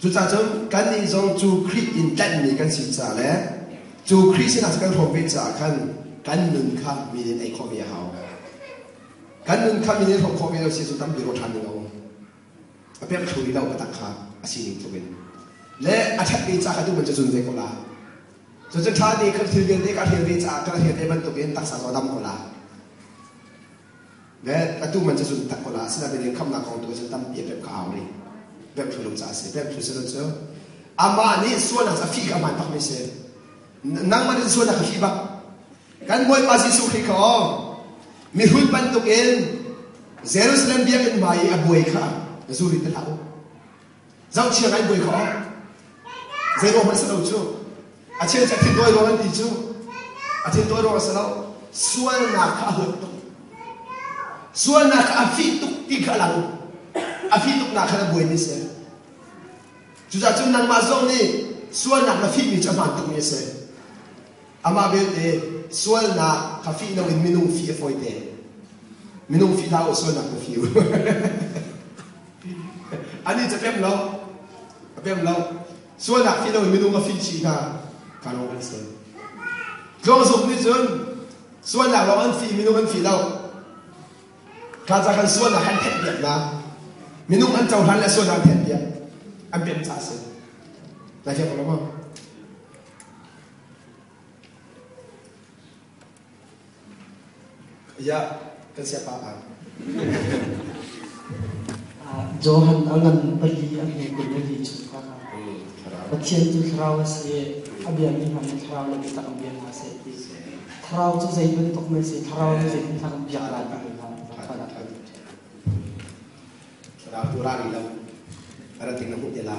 A: Cucaah cun kannih zong cu Khrih in tlanhmi kan si ca le cu Khrih sinah kan hrawm ve caah khan kan nun kha mi nih ei khawh ve a hau. Kan nun kha mi nih hrawm khawh ve lo si cu tampi ruah ṭhan ding a um. A pek thlu rih lo biatak kha a sining tluk in. Le a ṭhat ve caah kha tu man cu zun ve ko la. Cucu ṭha te kha thil vialte ka hrial ve caah ka hrial ve bantukin taksa zong a dam ko la. Le atu man cu zun tak ko la asinain khamnak kong tu cu tampi a pemh kha hau rih pemh thlu lo caah a si pemh thlu si lo cu amah nih sualnak cu a fih kha hmaan bak mi si nangmah nih sualnak kha fih bak kan Bawipa Jesuh Khrih kha aw mihrut bantuk in Jerusalem biakinn hmai i a buai kha zuri te hlah u zohchia ngai buai kha aw zei ruang hmanh si lo cu a cheu cu a thin tawi ruang an ti cu a thin tawi ruang a si lo sualnak kha a huat tuk sualnak kha a fih tuk ti kha a lang a fih tuk nak khan a buaimi si cucaah cun nangmah zong nih sualnak na fihmi cu a hmaan tukmi a si amah belte sualnak kha fih loin minung fih a fawite minung fih hlah u sualnak na fih u Ani cu a pem lo. A pem lo. Sualnak fih loin minung a fih chih hna. Ka lawng an si. Tlawngzuk nih cun sualnak lawng an fih minung an fih lo. Kha ca kan sualnak kan thenh piak hna. Minung an cohlan le sualnak an thenh piak. An pem ca a si. Na fiang ko lo maw? Ya, kan siapa ah.
D: Johan a ngan pali a hme 24 chung kha Pathian cu thlarau a si i a biami hna nih thlarau le biatak an bia hna seh ti. Thlarau cu zei bantuk na si, thlarau nih zeitin kan biak lai timi kha
A: Thlarau tu ra rih lo. Ara ting na hmuh te la.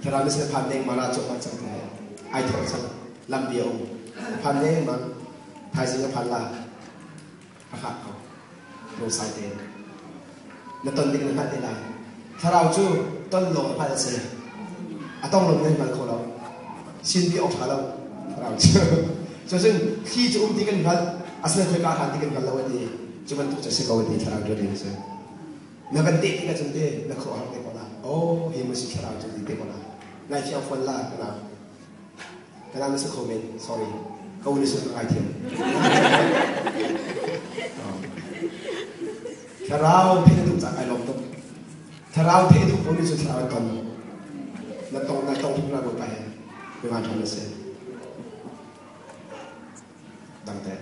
A: Thlarau na sin phan deng ma ra cawk ma cang te. Ai thawh cang. Lam bia um. Phan deng ma. Thaizing a phan la. A hak ko. Lungsau tein. Na ton ding na hngalh te lai. Thlarau cu ton lawng hngalh a si. A tong lo nan hngal kho lo. Sin bi awk ṭha lo. Thlarau cu. Cucun thli cu um ti kan hngalh, asinain khoika hlan ti kan hngal lo a ti. Cu bantuk cu a si ko a ti thlarau ṭuan ding cu. Na van teh tik ahcun te na khuaruahhar te ko la. Oh, hi maw si thlarau cu ti te ko la. Nai thiang fawn la ka nau. Ka nau na si kho men. Sorry. Ka u na si ka ngaithiam. Thlarau theih na duh cah kai lawm tuk. Thlarau theih duh ko nih cun thlarau an ton. Na tong na tong tuk na Bawipa he. Mi van ṭha na si. Dangte.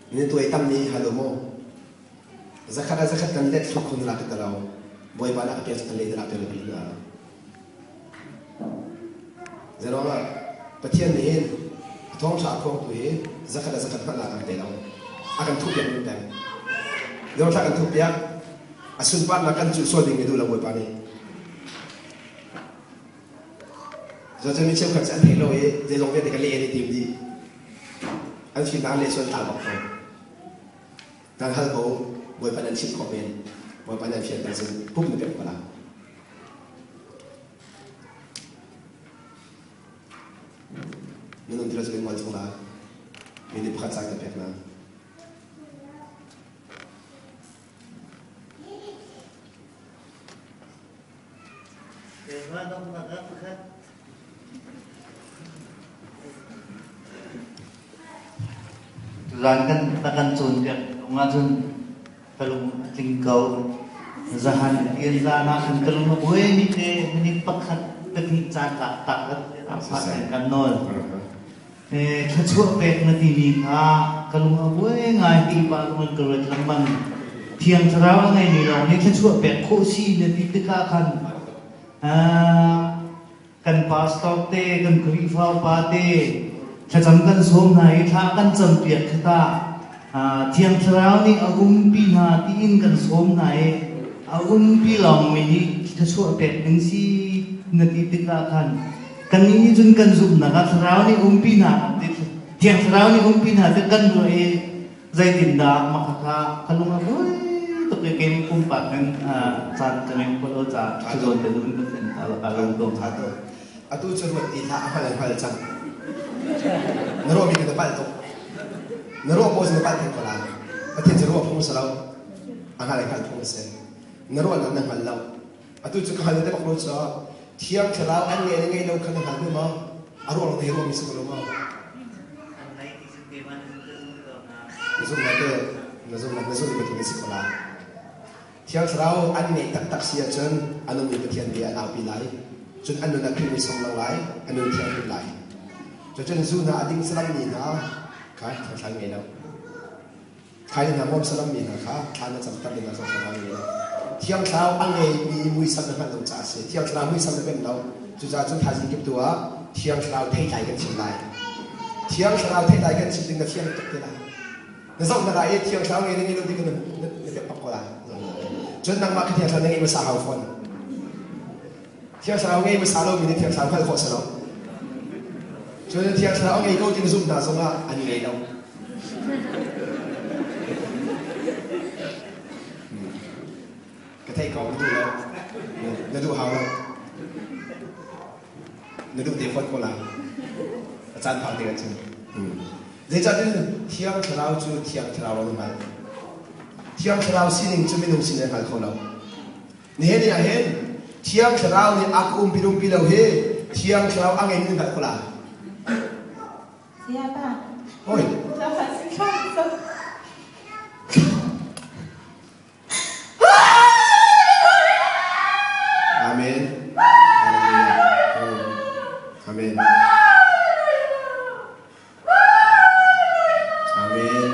A: Ni tuai tam ni halo mo. Zakhat a zakhat kan let thluk khun la ka talo. Bawipa na ka pek kan le na pe le na. Zeruang ah Pathian nih hin a thawngṭha a phuangtu hi zakhat le zakhat hmanh a kan pe lo. A kan thuhpiak men peng. Zeruang kan thuhpiak a sunparnak kan cuh sual ding mi duh lo Bawipa nih. Zocu mi cheukhat cu an thei lo i zeizong vialte ka leh an i tim dih. An fimnak an leh sual ta bak ko. Kan hal ko Bawipa nan chimh khawh men. Bawipa nan fianter cun pum na pek ko la. Minung thil cu kan ngol chung la. Mi nih pakhat caan kan pek na.
E: Tuzaan kan na kan cawnpiak kong ahcun ka lung a tling ko. Zahan tian zaan ah khan ka lung a buai mi te minute pakhat pahnih caan lak tak kan nawl. Thluachuah pek na timi kha ka lung a buai ngai ti pa lung ka ruat lengmang. Thiang Thlarau a ngeimi lawng nih thluachuah pek khawh si na ti tikah khan kan pastor te, kan Khrihfa upa te thlacam kan sawm hna i thla kan campiak kha ta Thiang Thlarau nih a umpi hna tiin kan sawm hna i a umpi lawngmi nih thluachuah pek ding si na ti tikah khan Kannih nih cun kan zumhnak ah Thlarau nih umpi hna Thiang Thlarau nih umpi hna ti kan ruah i zeitindah mah kha ka lung a buai tuk i keimah pumpak in caan ka ngei khawh lo caah cu zawn te dun ka sen ta ka lung ko.
A: Atu cu ruat ti hlah a hngal hngal cang. Na ruah mi ka na palh tuk. Na ruah pawl na palh theng ko lai. Pathian cu ruah phung si lo. A hngal hngal phung a si. Na ruahnak na hngal lo. Atu cu ka hal te bak lo cu Thiang Thlarau an ngei le ngei lo kha na hngal ve maw? A ruang na ruahmi si ko lo maw? Na zum na te, na zum na zum Pathian si ko la. Thiang Thlarau an ngeih taktak si ahcun a nungmi Pathian bia an aupi lai. Cun an nun ah Khrih muisam lang lai, an nun thianghlim lai. Cucun zu hna a ding salammi hna kha Thiang Thlarau ngei lo. Thlai hna bawm salam mi hna kha thla na camter ding ah zong thlarau ngei lo. Thiang Thlarau a ngeimi muisam na hngalh lo caah a si. Thiang Thlarau muisam na pem lo. Cucaah cun thaizing kip tu ah Thiang Thlarau theitlai kan chim lai. Thiang Thlarau theitlai kan chim ding na fiang tuk te lai. Na zoh na lai i Thiang Thlarau ngei na ngei lo ding na na pek bak ko lai. Cun nangmah kha Thiang Thlarau na ngei hmasa hau fawn. Thiang Thlarau ngei hmasa lomi nih Thiang Thlarau hngalh khawh si lo. Cun Thiang Thlarau a ngei ko ti na zumh hna zongah an ngei lo. Ka theih ko, na duh lo. Na duh hau lo. Na duh te fawn ko lai. A caan phak ding ahcun. Zeicahtiah Thiang Thlarau cu Thiang Thlarau an hngalh. Thiang Thlarau sining cu minung sin an hngal kho lo. Nihin ni ah hin Thiang Thlarau nih a ka umpi umpi lo hi Thiang Thlarau a ngeimi hngalh ko lai.
F: Siapa?
A: Oi. Amen. Hallelujah. Amen. Amen. Amen.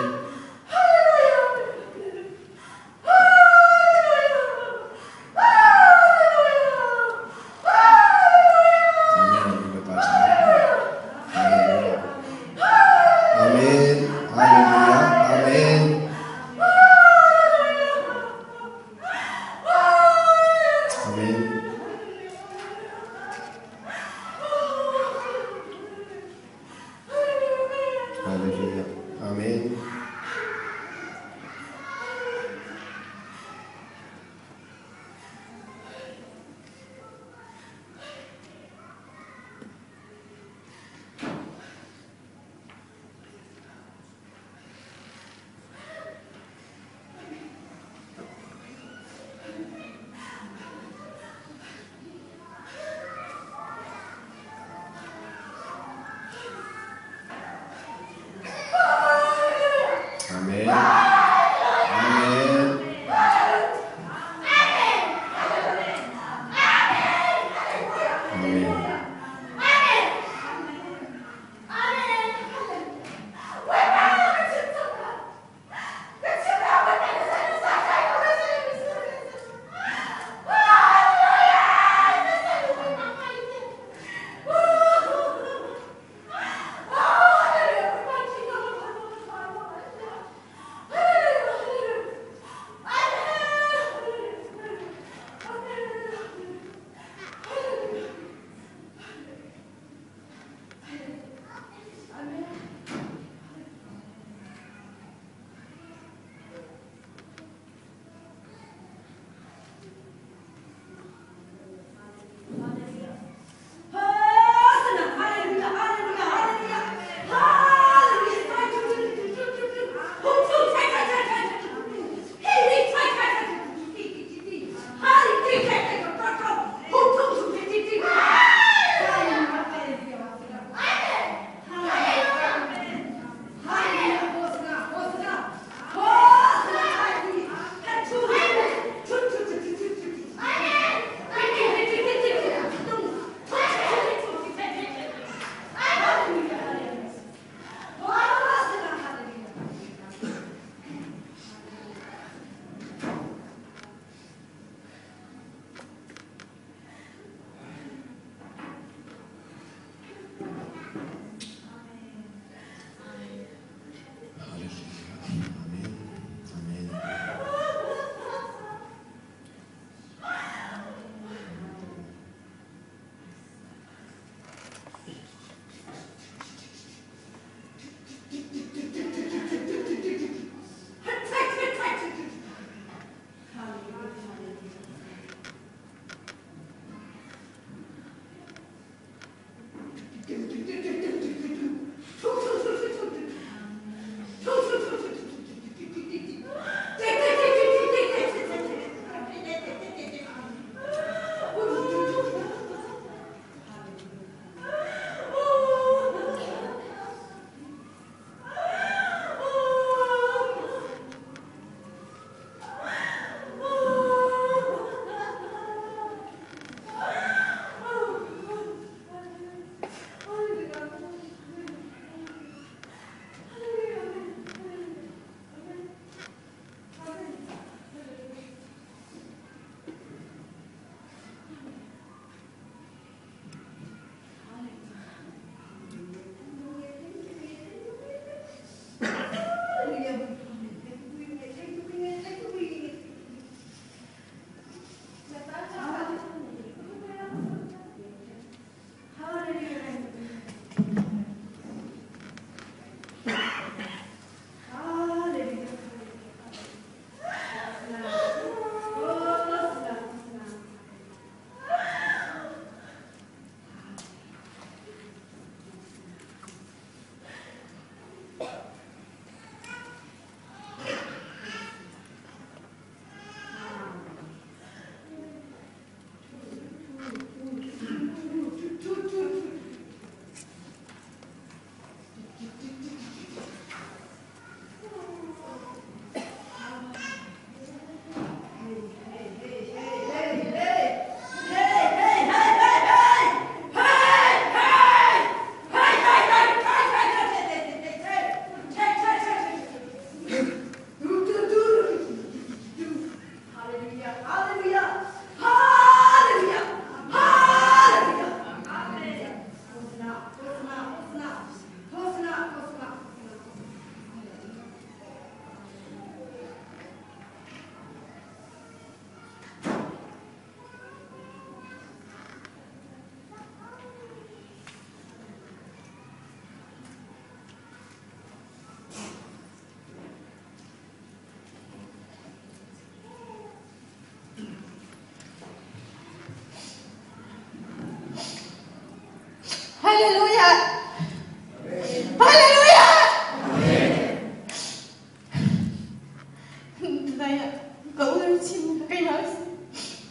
F: Tunai ah ka u chim keimah ka si.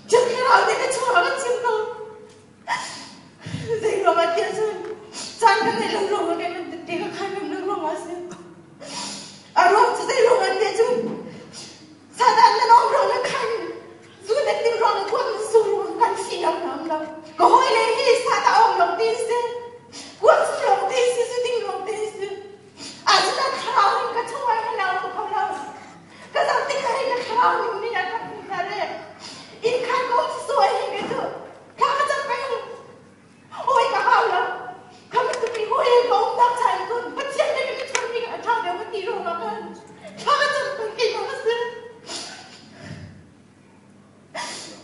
F: Thiang Thlarau nih ka chungah ka chim ko. Zei ruangah tiah cun caan ka ngeih lo ruangah keimah tette ka khan ngam lo ruangah a si. A ruang cu zei ruangah tiah cun Satan na lawm ruang na khan zu na tim ruang na kuak na su ruang kan si ngam ngam lo. Ka hawile hi sata om long ti si. Kuak su long ti si, zu ding long ti si. Asina thlarau ning ka chungah hin a um kho lo. Ka zoh tikah hin ka thlarau ning nih a ka hmuh hna le inn khan ka um suai hin ka cu thla ka cam peng. Hawi ka hau lo. Kha bantuk mi hawi ka um tak chan cun Pathian nih ka chawnh mi a ṭha deuh ka ti ruangah khan thla ka cam peng keimah ka si.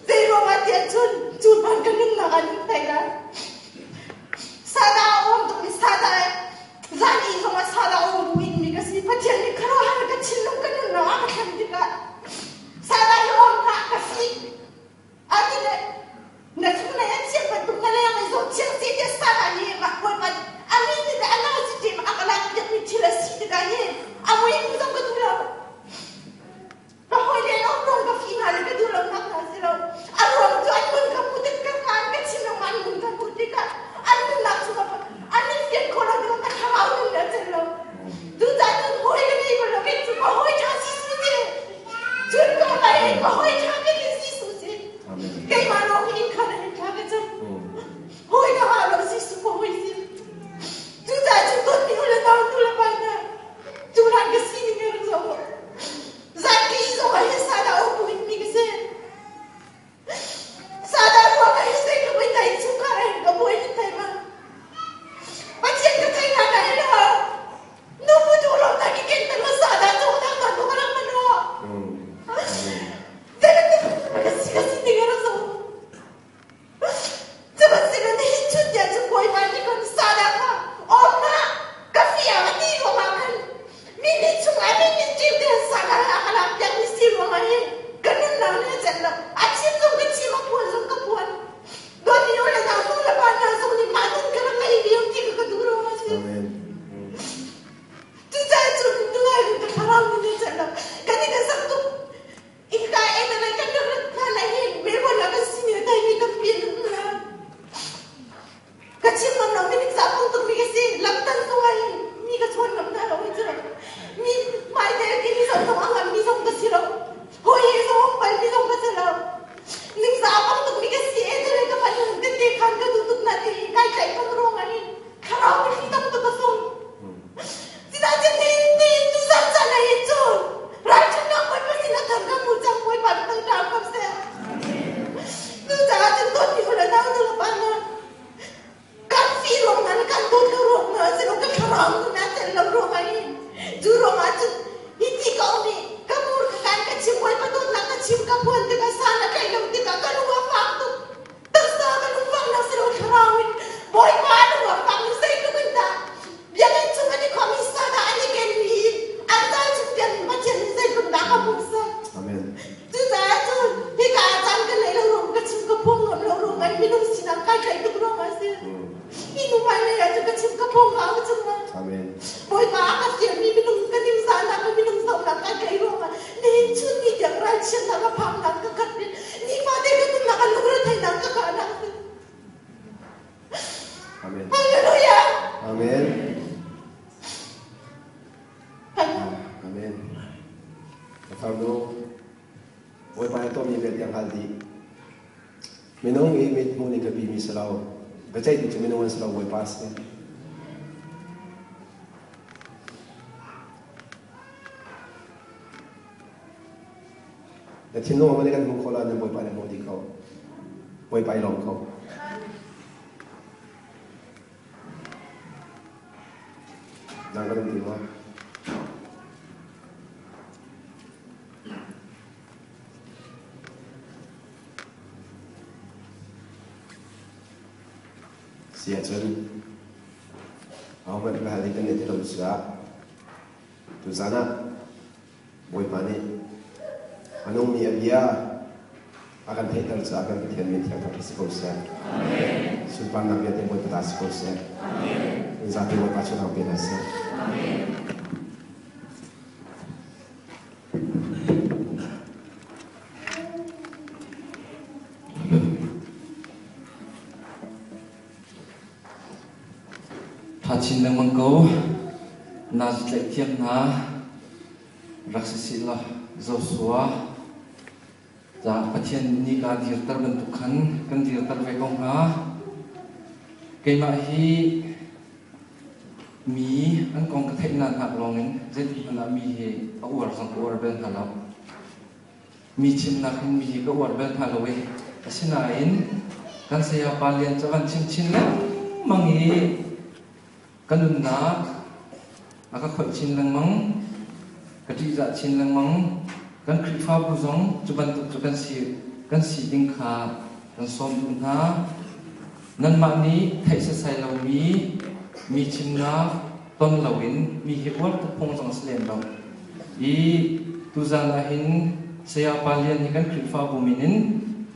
F: Zei ruangah tiah cun cu hman ka nunnak ah nun thai lai. Sada a um tuk i sada zan i zong ah sada a um bu in mi ka si. Pathian nih khuaruahhar ka thinlung ka nunnak ah ka thlen tikah sada hi um hlah ka si. A ti le na chung lei an chiah bantuk na leng i zawt chiang si tiah sada nih mah bawipa a mi nih a nau si ṭim a ka lak piakmi thil a si tikah hi a mui mu zong ka duh lo. Ka hawile lawng rong ka fi hna le ka duh lonak hna si lo. A ruang cu an nun ka hmuh tik ka kaan ka chim lo an nun ka hmuh tikah an nunnak chung ah an i fian khawh lo tikah ka thlarau nun a cel lo. Cucaah cun hawi ka ngei bal lo kei cu ka hawi ṭha si su si. Cun ka mai ka hawi ṭha ke ki si su si. Keimah lawng hi inn khan hin ṭha ka cem. Hawi ka ha lo si su ka hawi si. Cucaah cun dawtmi u le nau nu le pa hna cu hlan ka sining hi rak zoh u. Zaki zong ah hin sada um mi ka si. Sada ruang ah hin zei ka buai tai chungkhar ah hin ka buai hin thai ma. Pathian ka thai na na lo. Nu bu tu ro na ki ken tan ma sada chung na ka tu ka rak ma no. Ka si ka si ting rak zo. Sihmanhsehlaw nihin chun tiang cu Bawipa nih khan sada kha awm hlah, ka fiang a ti ruangah khan mi nih chungah mi nih ṭim tein sada he a ka lakpiakmi si ruangah hin ka nunnak nih a celh lo. A chim zong ka chim, a phuan zong ka phuan. Dawtmi u le nau nu le pa hna zong nih mah nun ka rak ngei lio ti kha ka duh ruangah a si. Cucaah cun nungai in ka thlarau nih a celh lo. Kan i ka zak tuk. Innka en le kan rak hna le hi mehwan ah kan sin i dai mi tampi an um hna. Ka chim ngam lo mi nik zah pung tuk mi ka si. Lamtan zong ah hin mi ka chawn ngam hna lo hi cu. Mi hmai te ki mi zong zong a ngam mi zong ka si lo. Hawi he zong um bal mi zong ka si lo. Ning zah pung tuk mi ka si e te le ka fanu te te khan ka duh tuk na ti kai tlaih pung ruang ah hin thlarau mi thli tam tuk ka sung. Sinain nihin ni tuzan caan ah hin cun ralṭhatnak Bawipa sin a thar ka hmu cang Bawipa nih thangṭha ko seh. Cucaah cun dawtmi u le nau nu le pa hna, kan fih ruang hna le kan dawt lo ruang hna a si lo, kan thlarau nun aa tel lo ruang ah hin cu ruang ah cun hi ti ka um i ka mur ka kan ka chim Bawipa dawtnak ka chim ka phuan tikah san a tlaih lo tikah ka lung a fak tuk. Taksa ka lungfaknak si lo thlarau in Bawipa lung a fak in zeitluk in dah biakinn chung an i khawmh i sadah an i kenmi an zal chung tiang in Pathian nih zeitluk dah ka hmuh seh.
A: Amen.
F: Cucaah cun hika ah caan ka neih lo ruang ka chim ka phung ngam lo ruang ah minung sinak kai tlaih tuk ruang ah a si. Hi nu hmailei ah cun ka chim ka phung ka au chung lai.
A: Amen.
F: Bawipa a ka fialmi minung ka ningzahnak le minung zohnak kai tlaih ruangah nihin chun ni tiang ralchiatnak a phaknak ka khat i nifate ka nunnak a lungretheihnak ka kahnak si.
A: Amen.
F: Hallelujah.
A: Amen. Amen. Ka farnu, Bawipa nih tuahmi vialte a hngalh dih. Minung i mit hmuh ning ka bimi si lo. Biaceihtu cu minung an si lo, Bawipa a si. Na thinlung a kan hmuh khawh lo, nan Bawipa nih a hmuh dih ko. Bawipa i lawm ko. Nang kan um ti maw? Si ahcun ahohmanh va hal ding kan neih ti lo caah tuzan ah Bawipa nih a nungmi a bia a kan theihter caah kan Pathian min thiang thangṭhat si ko seh. Sunparnak vialte Bawipa ta si ko seh. In zapi Bawipa cu thang pe hna seh.
B: chin lengmang ko. Nazi tlaih thiam hna rak si sih law Joshua ca Pathian nih ka dirter bantuk khan kan dirter ve ko hnga. Keimah hi mi an kong ka theih nak hnak lawngin zeitik hmanh ah mi hi a uar zong ka uar bel hna lo. Mi chimnak hin mi hi ka uar bel hna lo i asinain kan saya Pa Lian cu a kan chim chin lengmang i ka nunnak a ka khoih chin lengmang, ka ṭihzah chin lengmang. Kan Khrihfabu zong cu bantuk cu kan si ding kha kan sawm duh hna. Nanmah nih theih setsai lomi mi chimnak ton loin mi hi uar tuk phung zong a si lem lo. I tuzan ah hin Saya Pa Lian hi kan Khrihfabu min in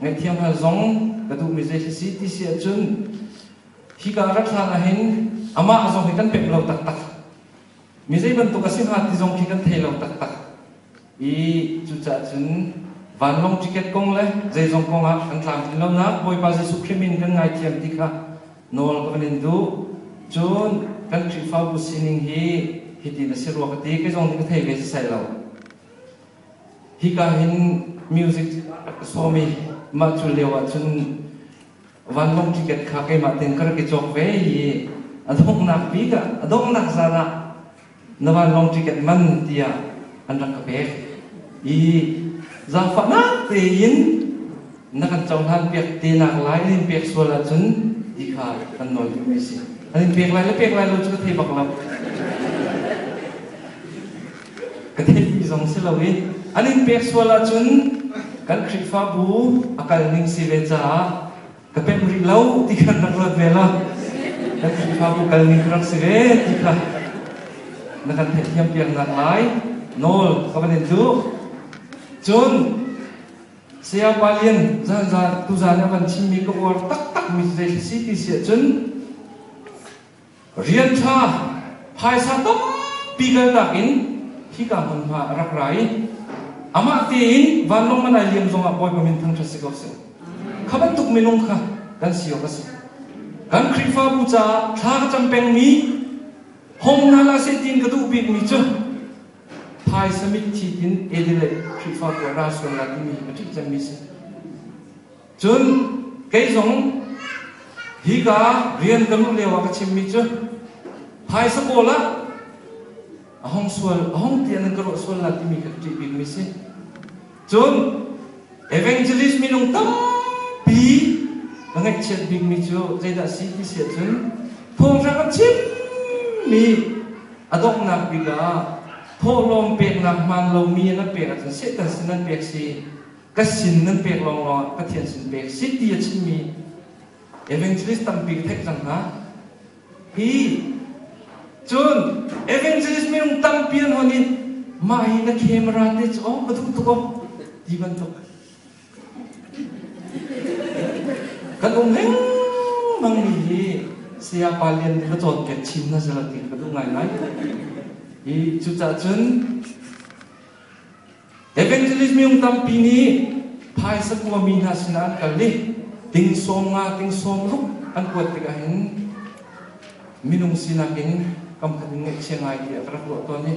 B: ngaihthiam hal zong ka duhmi zei si ti si ahcun hika rat hlan ah hin amah zong hi kan pek lo taktak. Mi zei bantuk a si hnga ti zong khi kan thei lo taktak. I cucaah cun vanlawng ticket kong le zeizong kong ah kan tlamtlin lonak Bawipa Jesuh Khrih min kan ngaithiam ti kha nawl ka van in duh. Cun kan Khrihfabu sining hi hitin a si rua ka ti, kei zong nih ka thei ve sisai lo. Hika hin music ka sawm i mah cu lio ah cun vanlawng ticket kha keimah tein ka rak i cawk ve i a donghnak bik ah a donghnak zan ah na vanlawng ticket man tiah an rak ka pek i zaangfahnak tein na kan cohlan piak te nak lai an in pek sual ahcun ti kha kan nawl duhmi si. An in pek lai le pek lai lo cu ka thei bak lo, ka theihmi zong si lo i an in pek sual ahcun kan Khrihfabu a kal ning si ve caah ka pemh rih lo ti khan rak ruat ve la. Kan Khrihfabu kal ning rak si ve ti kha na kan theihthiam piak nak lai nawl ka van in duh. Cun Saya Pa Lian zan zan tuzan a van chimmi ka uar taktak mi zei si ti si ahcun rian ṭha phaisa tampi kaltak in hika hmunhma a rak ra i amah tein vanlawng man ai liam zongah Bawipa min thangṭhat si ko seh. Kha bantuk minung kha kan si awk a si. Kan Khrihfabu caah thla ka cam pengmi hong hna hlah seh tiin ka duh bikmi cu phaisa mitthi in Adelaide Khrihfabu ah ra sual la timi ka ṭih cemmi si. Cun kei zong hika rian ka luh lio ah ka chimmi cu phaisa kawl ah a hong sual a hong ti an ka ruah sual la timi ka ṭih bikmi si. Cun evangelist minung tampi ka ngaihchiat bikmi cu zeidah si ti si ahcun thawngṭha kan chimmi a donghnak bik ah thawhlawm peknak hmaan lomi an pek ahcun Satan sin an pek si, ka sin nan pek lawnglawng ah Pathian sin pek si ti a chimmi evangelist tampi ka theih cang hna. Hi cun evangelist minung tampi an hon i mah hi na camera te cu oh ka duh tuk oh ti bantuk kan um lengmang mi hi saya Pa Lian nih va cawnpiak chin hna seh ti ka duh ngaingai. Hi cucaah cun Evangelist minung tampi nih phaisa kuami hna sinah an kal i ting sawm nga, ting sawm ruk an kuat tikah hin minung sinak in kam khat in ngaihchia ngai tiah ka rak ruah tawn i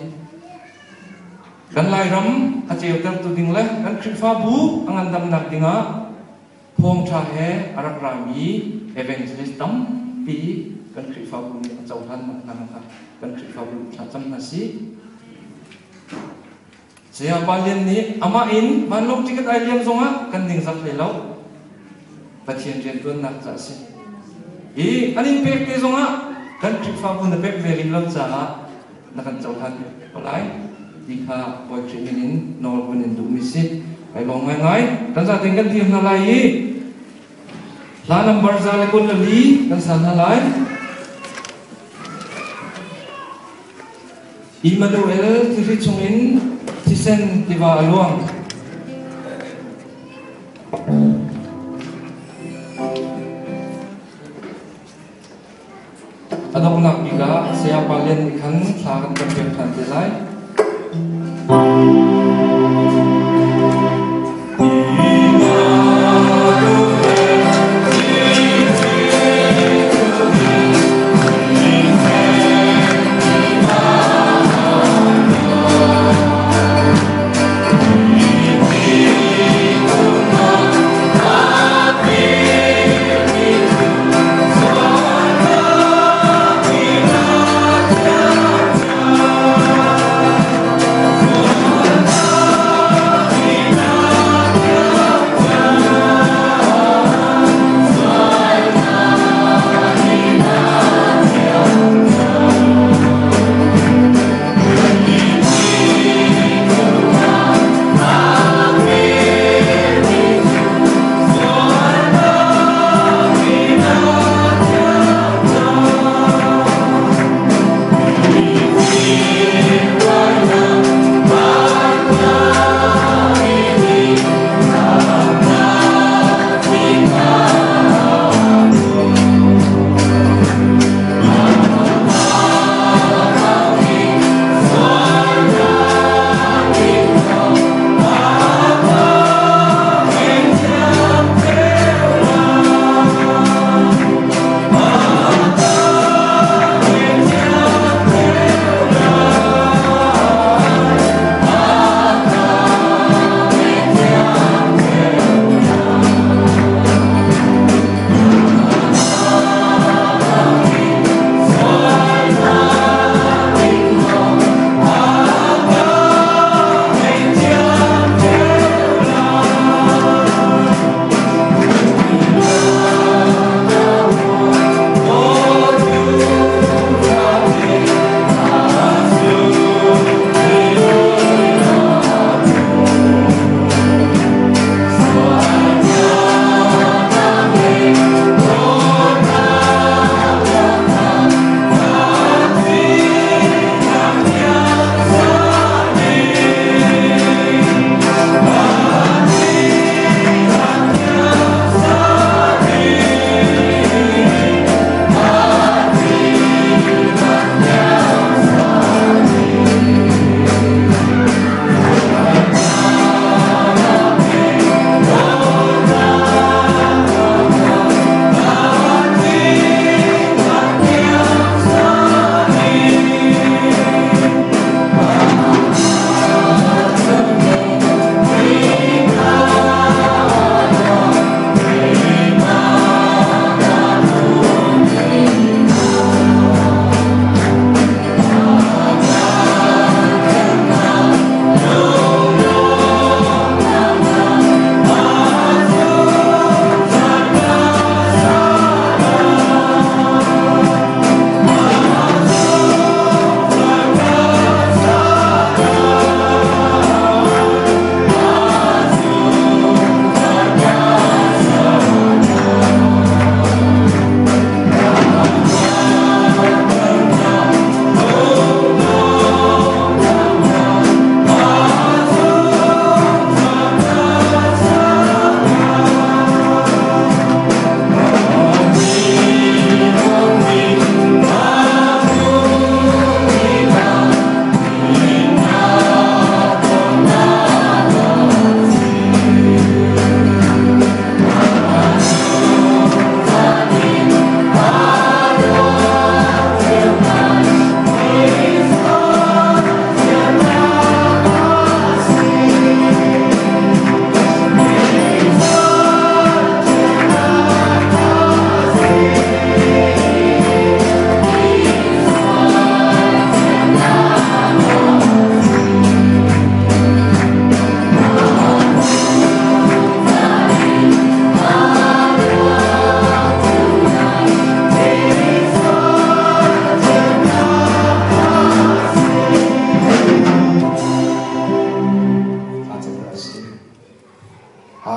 B: kan Lairam a ceutertu ding le kan Khrihfabu a ngandamnak dingah thawngṭha he a rak rami evangelist tampi kan Khrihfabu nih a cohlan hna kha kan Khrihfabu thlacam hna sih. Saya Pa Lian nih amah in vanlawng ticket ai liam zongah kan ningzak hlei lo. Pathian rianṭuannak ca a si. I an in pek te zongah kan Khrihfabu na pek ve rih lo caah na kan cohlan ko lai ti kha Bawi Khrih min in nawl kan in duhmi si. Kai lawm ngaingai. Kan zaten kan dir hna lai i hla number 124 kan sa hna lai. Immanuel thihri chungin thisen tiva a luang. A donghnak bik ah Saya Pa Lian nih khan thla kan campiak ṭhan te lai.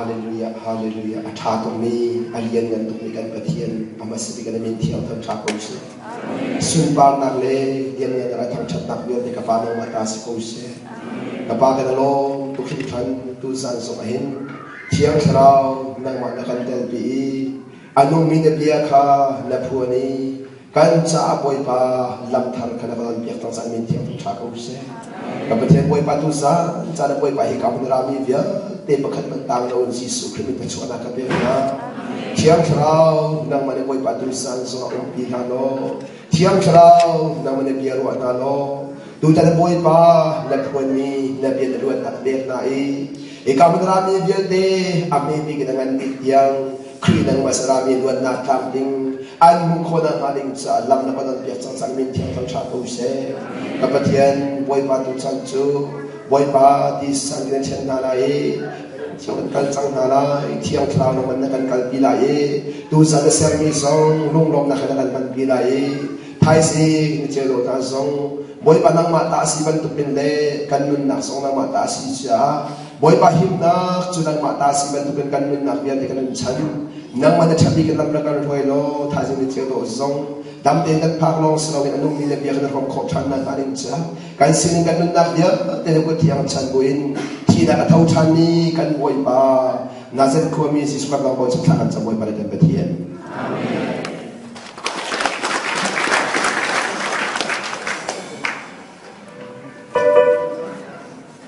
A: Hallelujah, hallelujah. A ṭha tukmi, a lianngan tukmi kan Pathian, amah si kan min thiang thangṭha ko seh. Sunparnak le lianngan ra thangṭhatnak vialte ka Pa nangmah ta si ko seh. Ka Pa kan lawm tuk hringhran tuzan zong ahhin Thiang Thlarau nangmah na kan telpi i a nungmi na bia kha na phuan i kan caah Bawipa lamthar kha na ka piak cang caan min thiang ṭha ko seh. Ka Pathian Bawipa tu zan caan Bawipa hi ka hun rami vialte pakhat man tang lo in Jesuh Khrih min thluachuahnak ka pek hna. Thiang Thlarau nangmah nih Bawipa tu zan zong ah umpi hna law Thiang Thlarau nangmah nih bia ruah hna law tutan Bawipa na phuanmi na bia na luatnak pek hna i hika hmun rami vialte a hmebik in a ngan bik tiang Khrih nangmah sarami luatnak tlamtling an hmuh khawhnak hnga ding caah lam na kan piak cang cang min thiang thangṭha ko seh. Ka Pathian Bawipa tu chan cu Bawipa ti san kan ṭhen hna lai i thiang kan kal cang hna lai thiang thlarau nangmah na kan kalpi lai i tuzan na sermi zong lunglawmnak he na kan hmanpi lai i thaizing ni ceu dawh hna zong Bawipa nangmah ta a si bantukin le kan nunnak zong nangmah ta a si caah Bawipa himnak cu nangmah ta si bantukin kan nunnak vialte kan in chan. Nangmah na ṭhat bik in lam na kan hruai law thaizing ni cio dawh zong dam tein kan phak lawng si loin a nungmi le bia kan hrawm khawh ṭhan nak hnga ding caah kan sinin kan nunnak vialte na kut thiang chan buin thihnak a tho ṭhanmi kan Bawipa Nazareth khuami Jesuh Christ lawng bawi thla kan cam Bawipa le kan Pathian.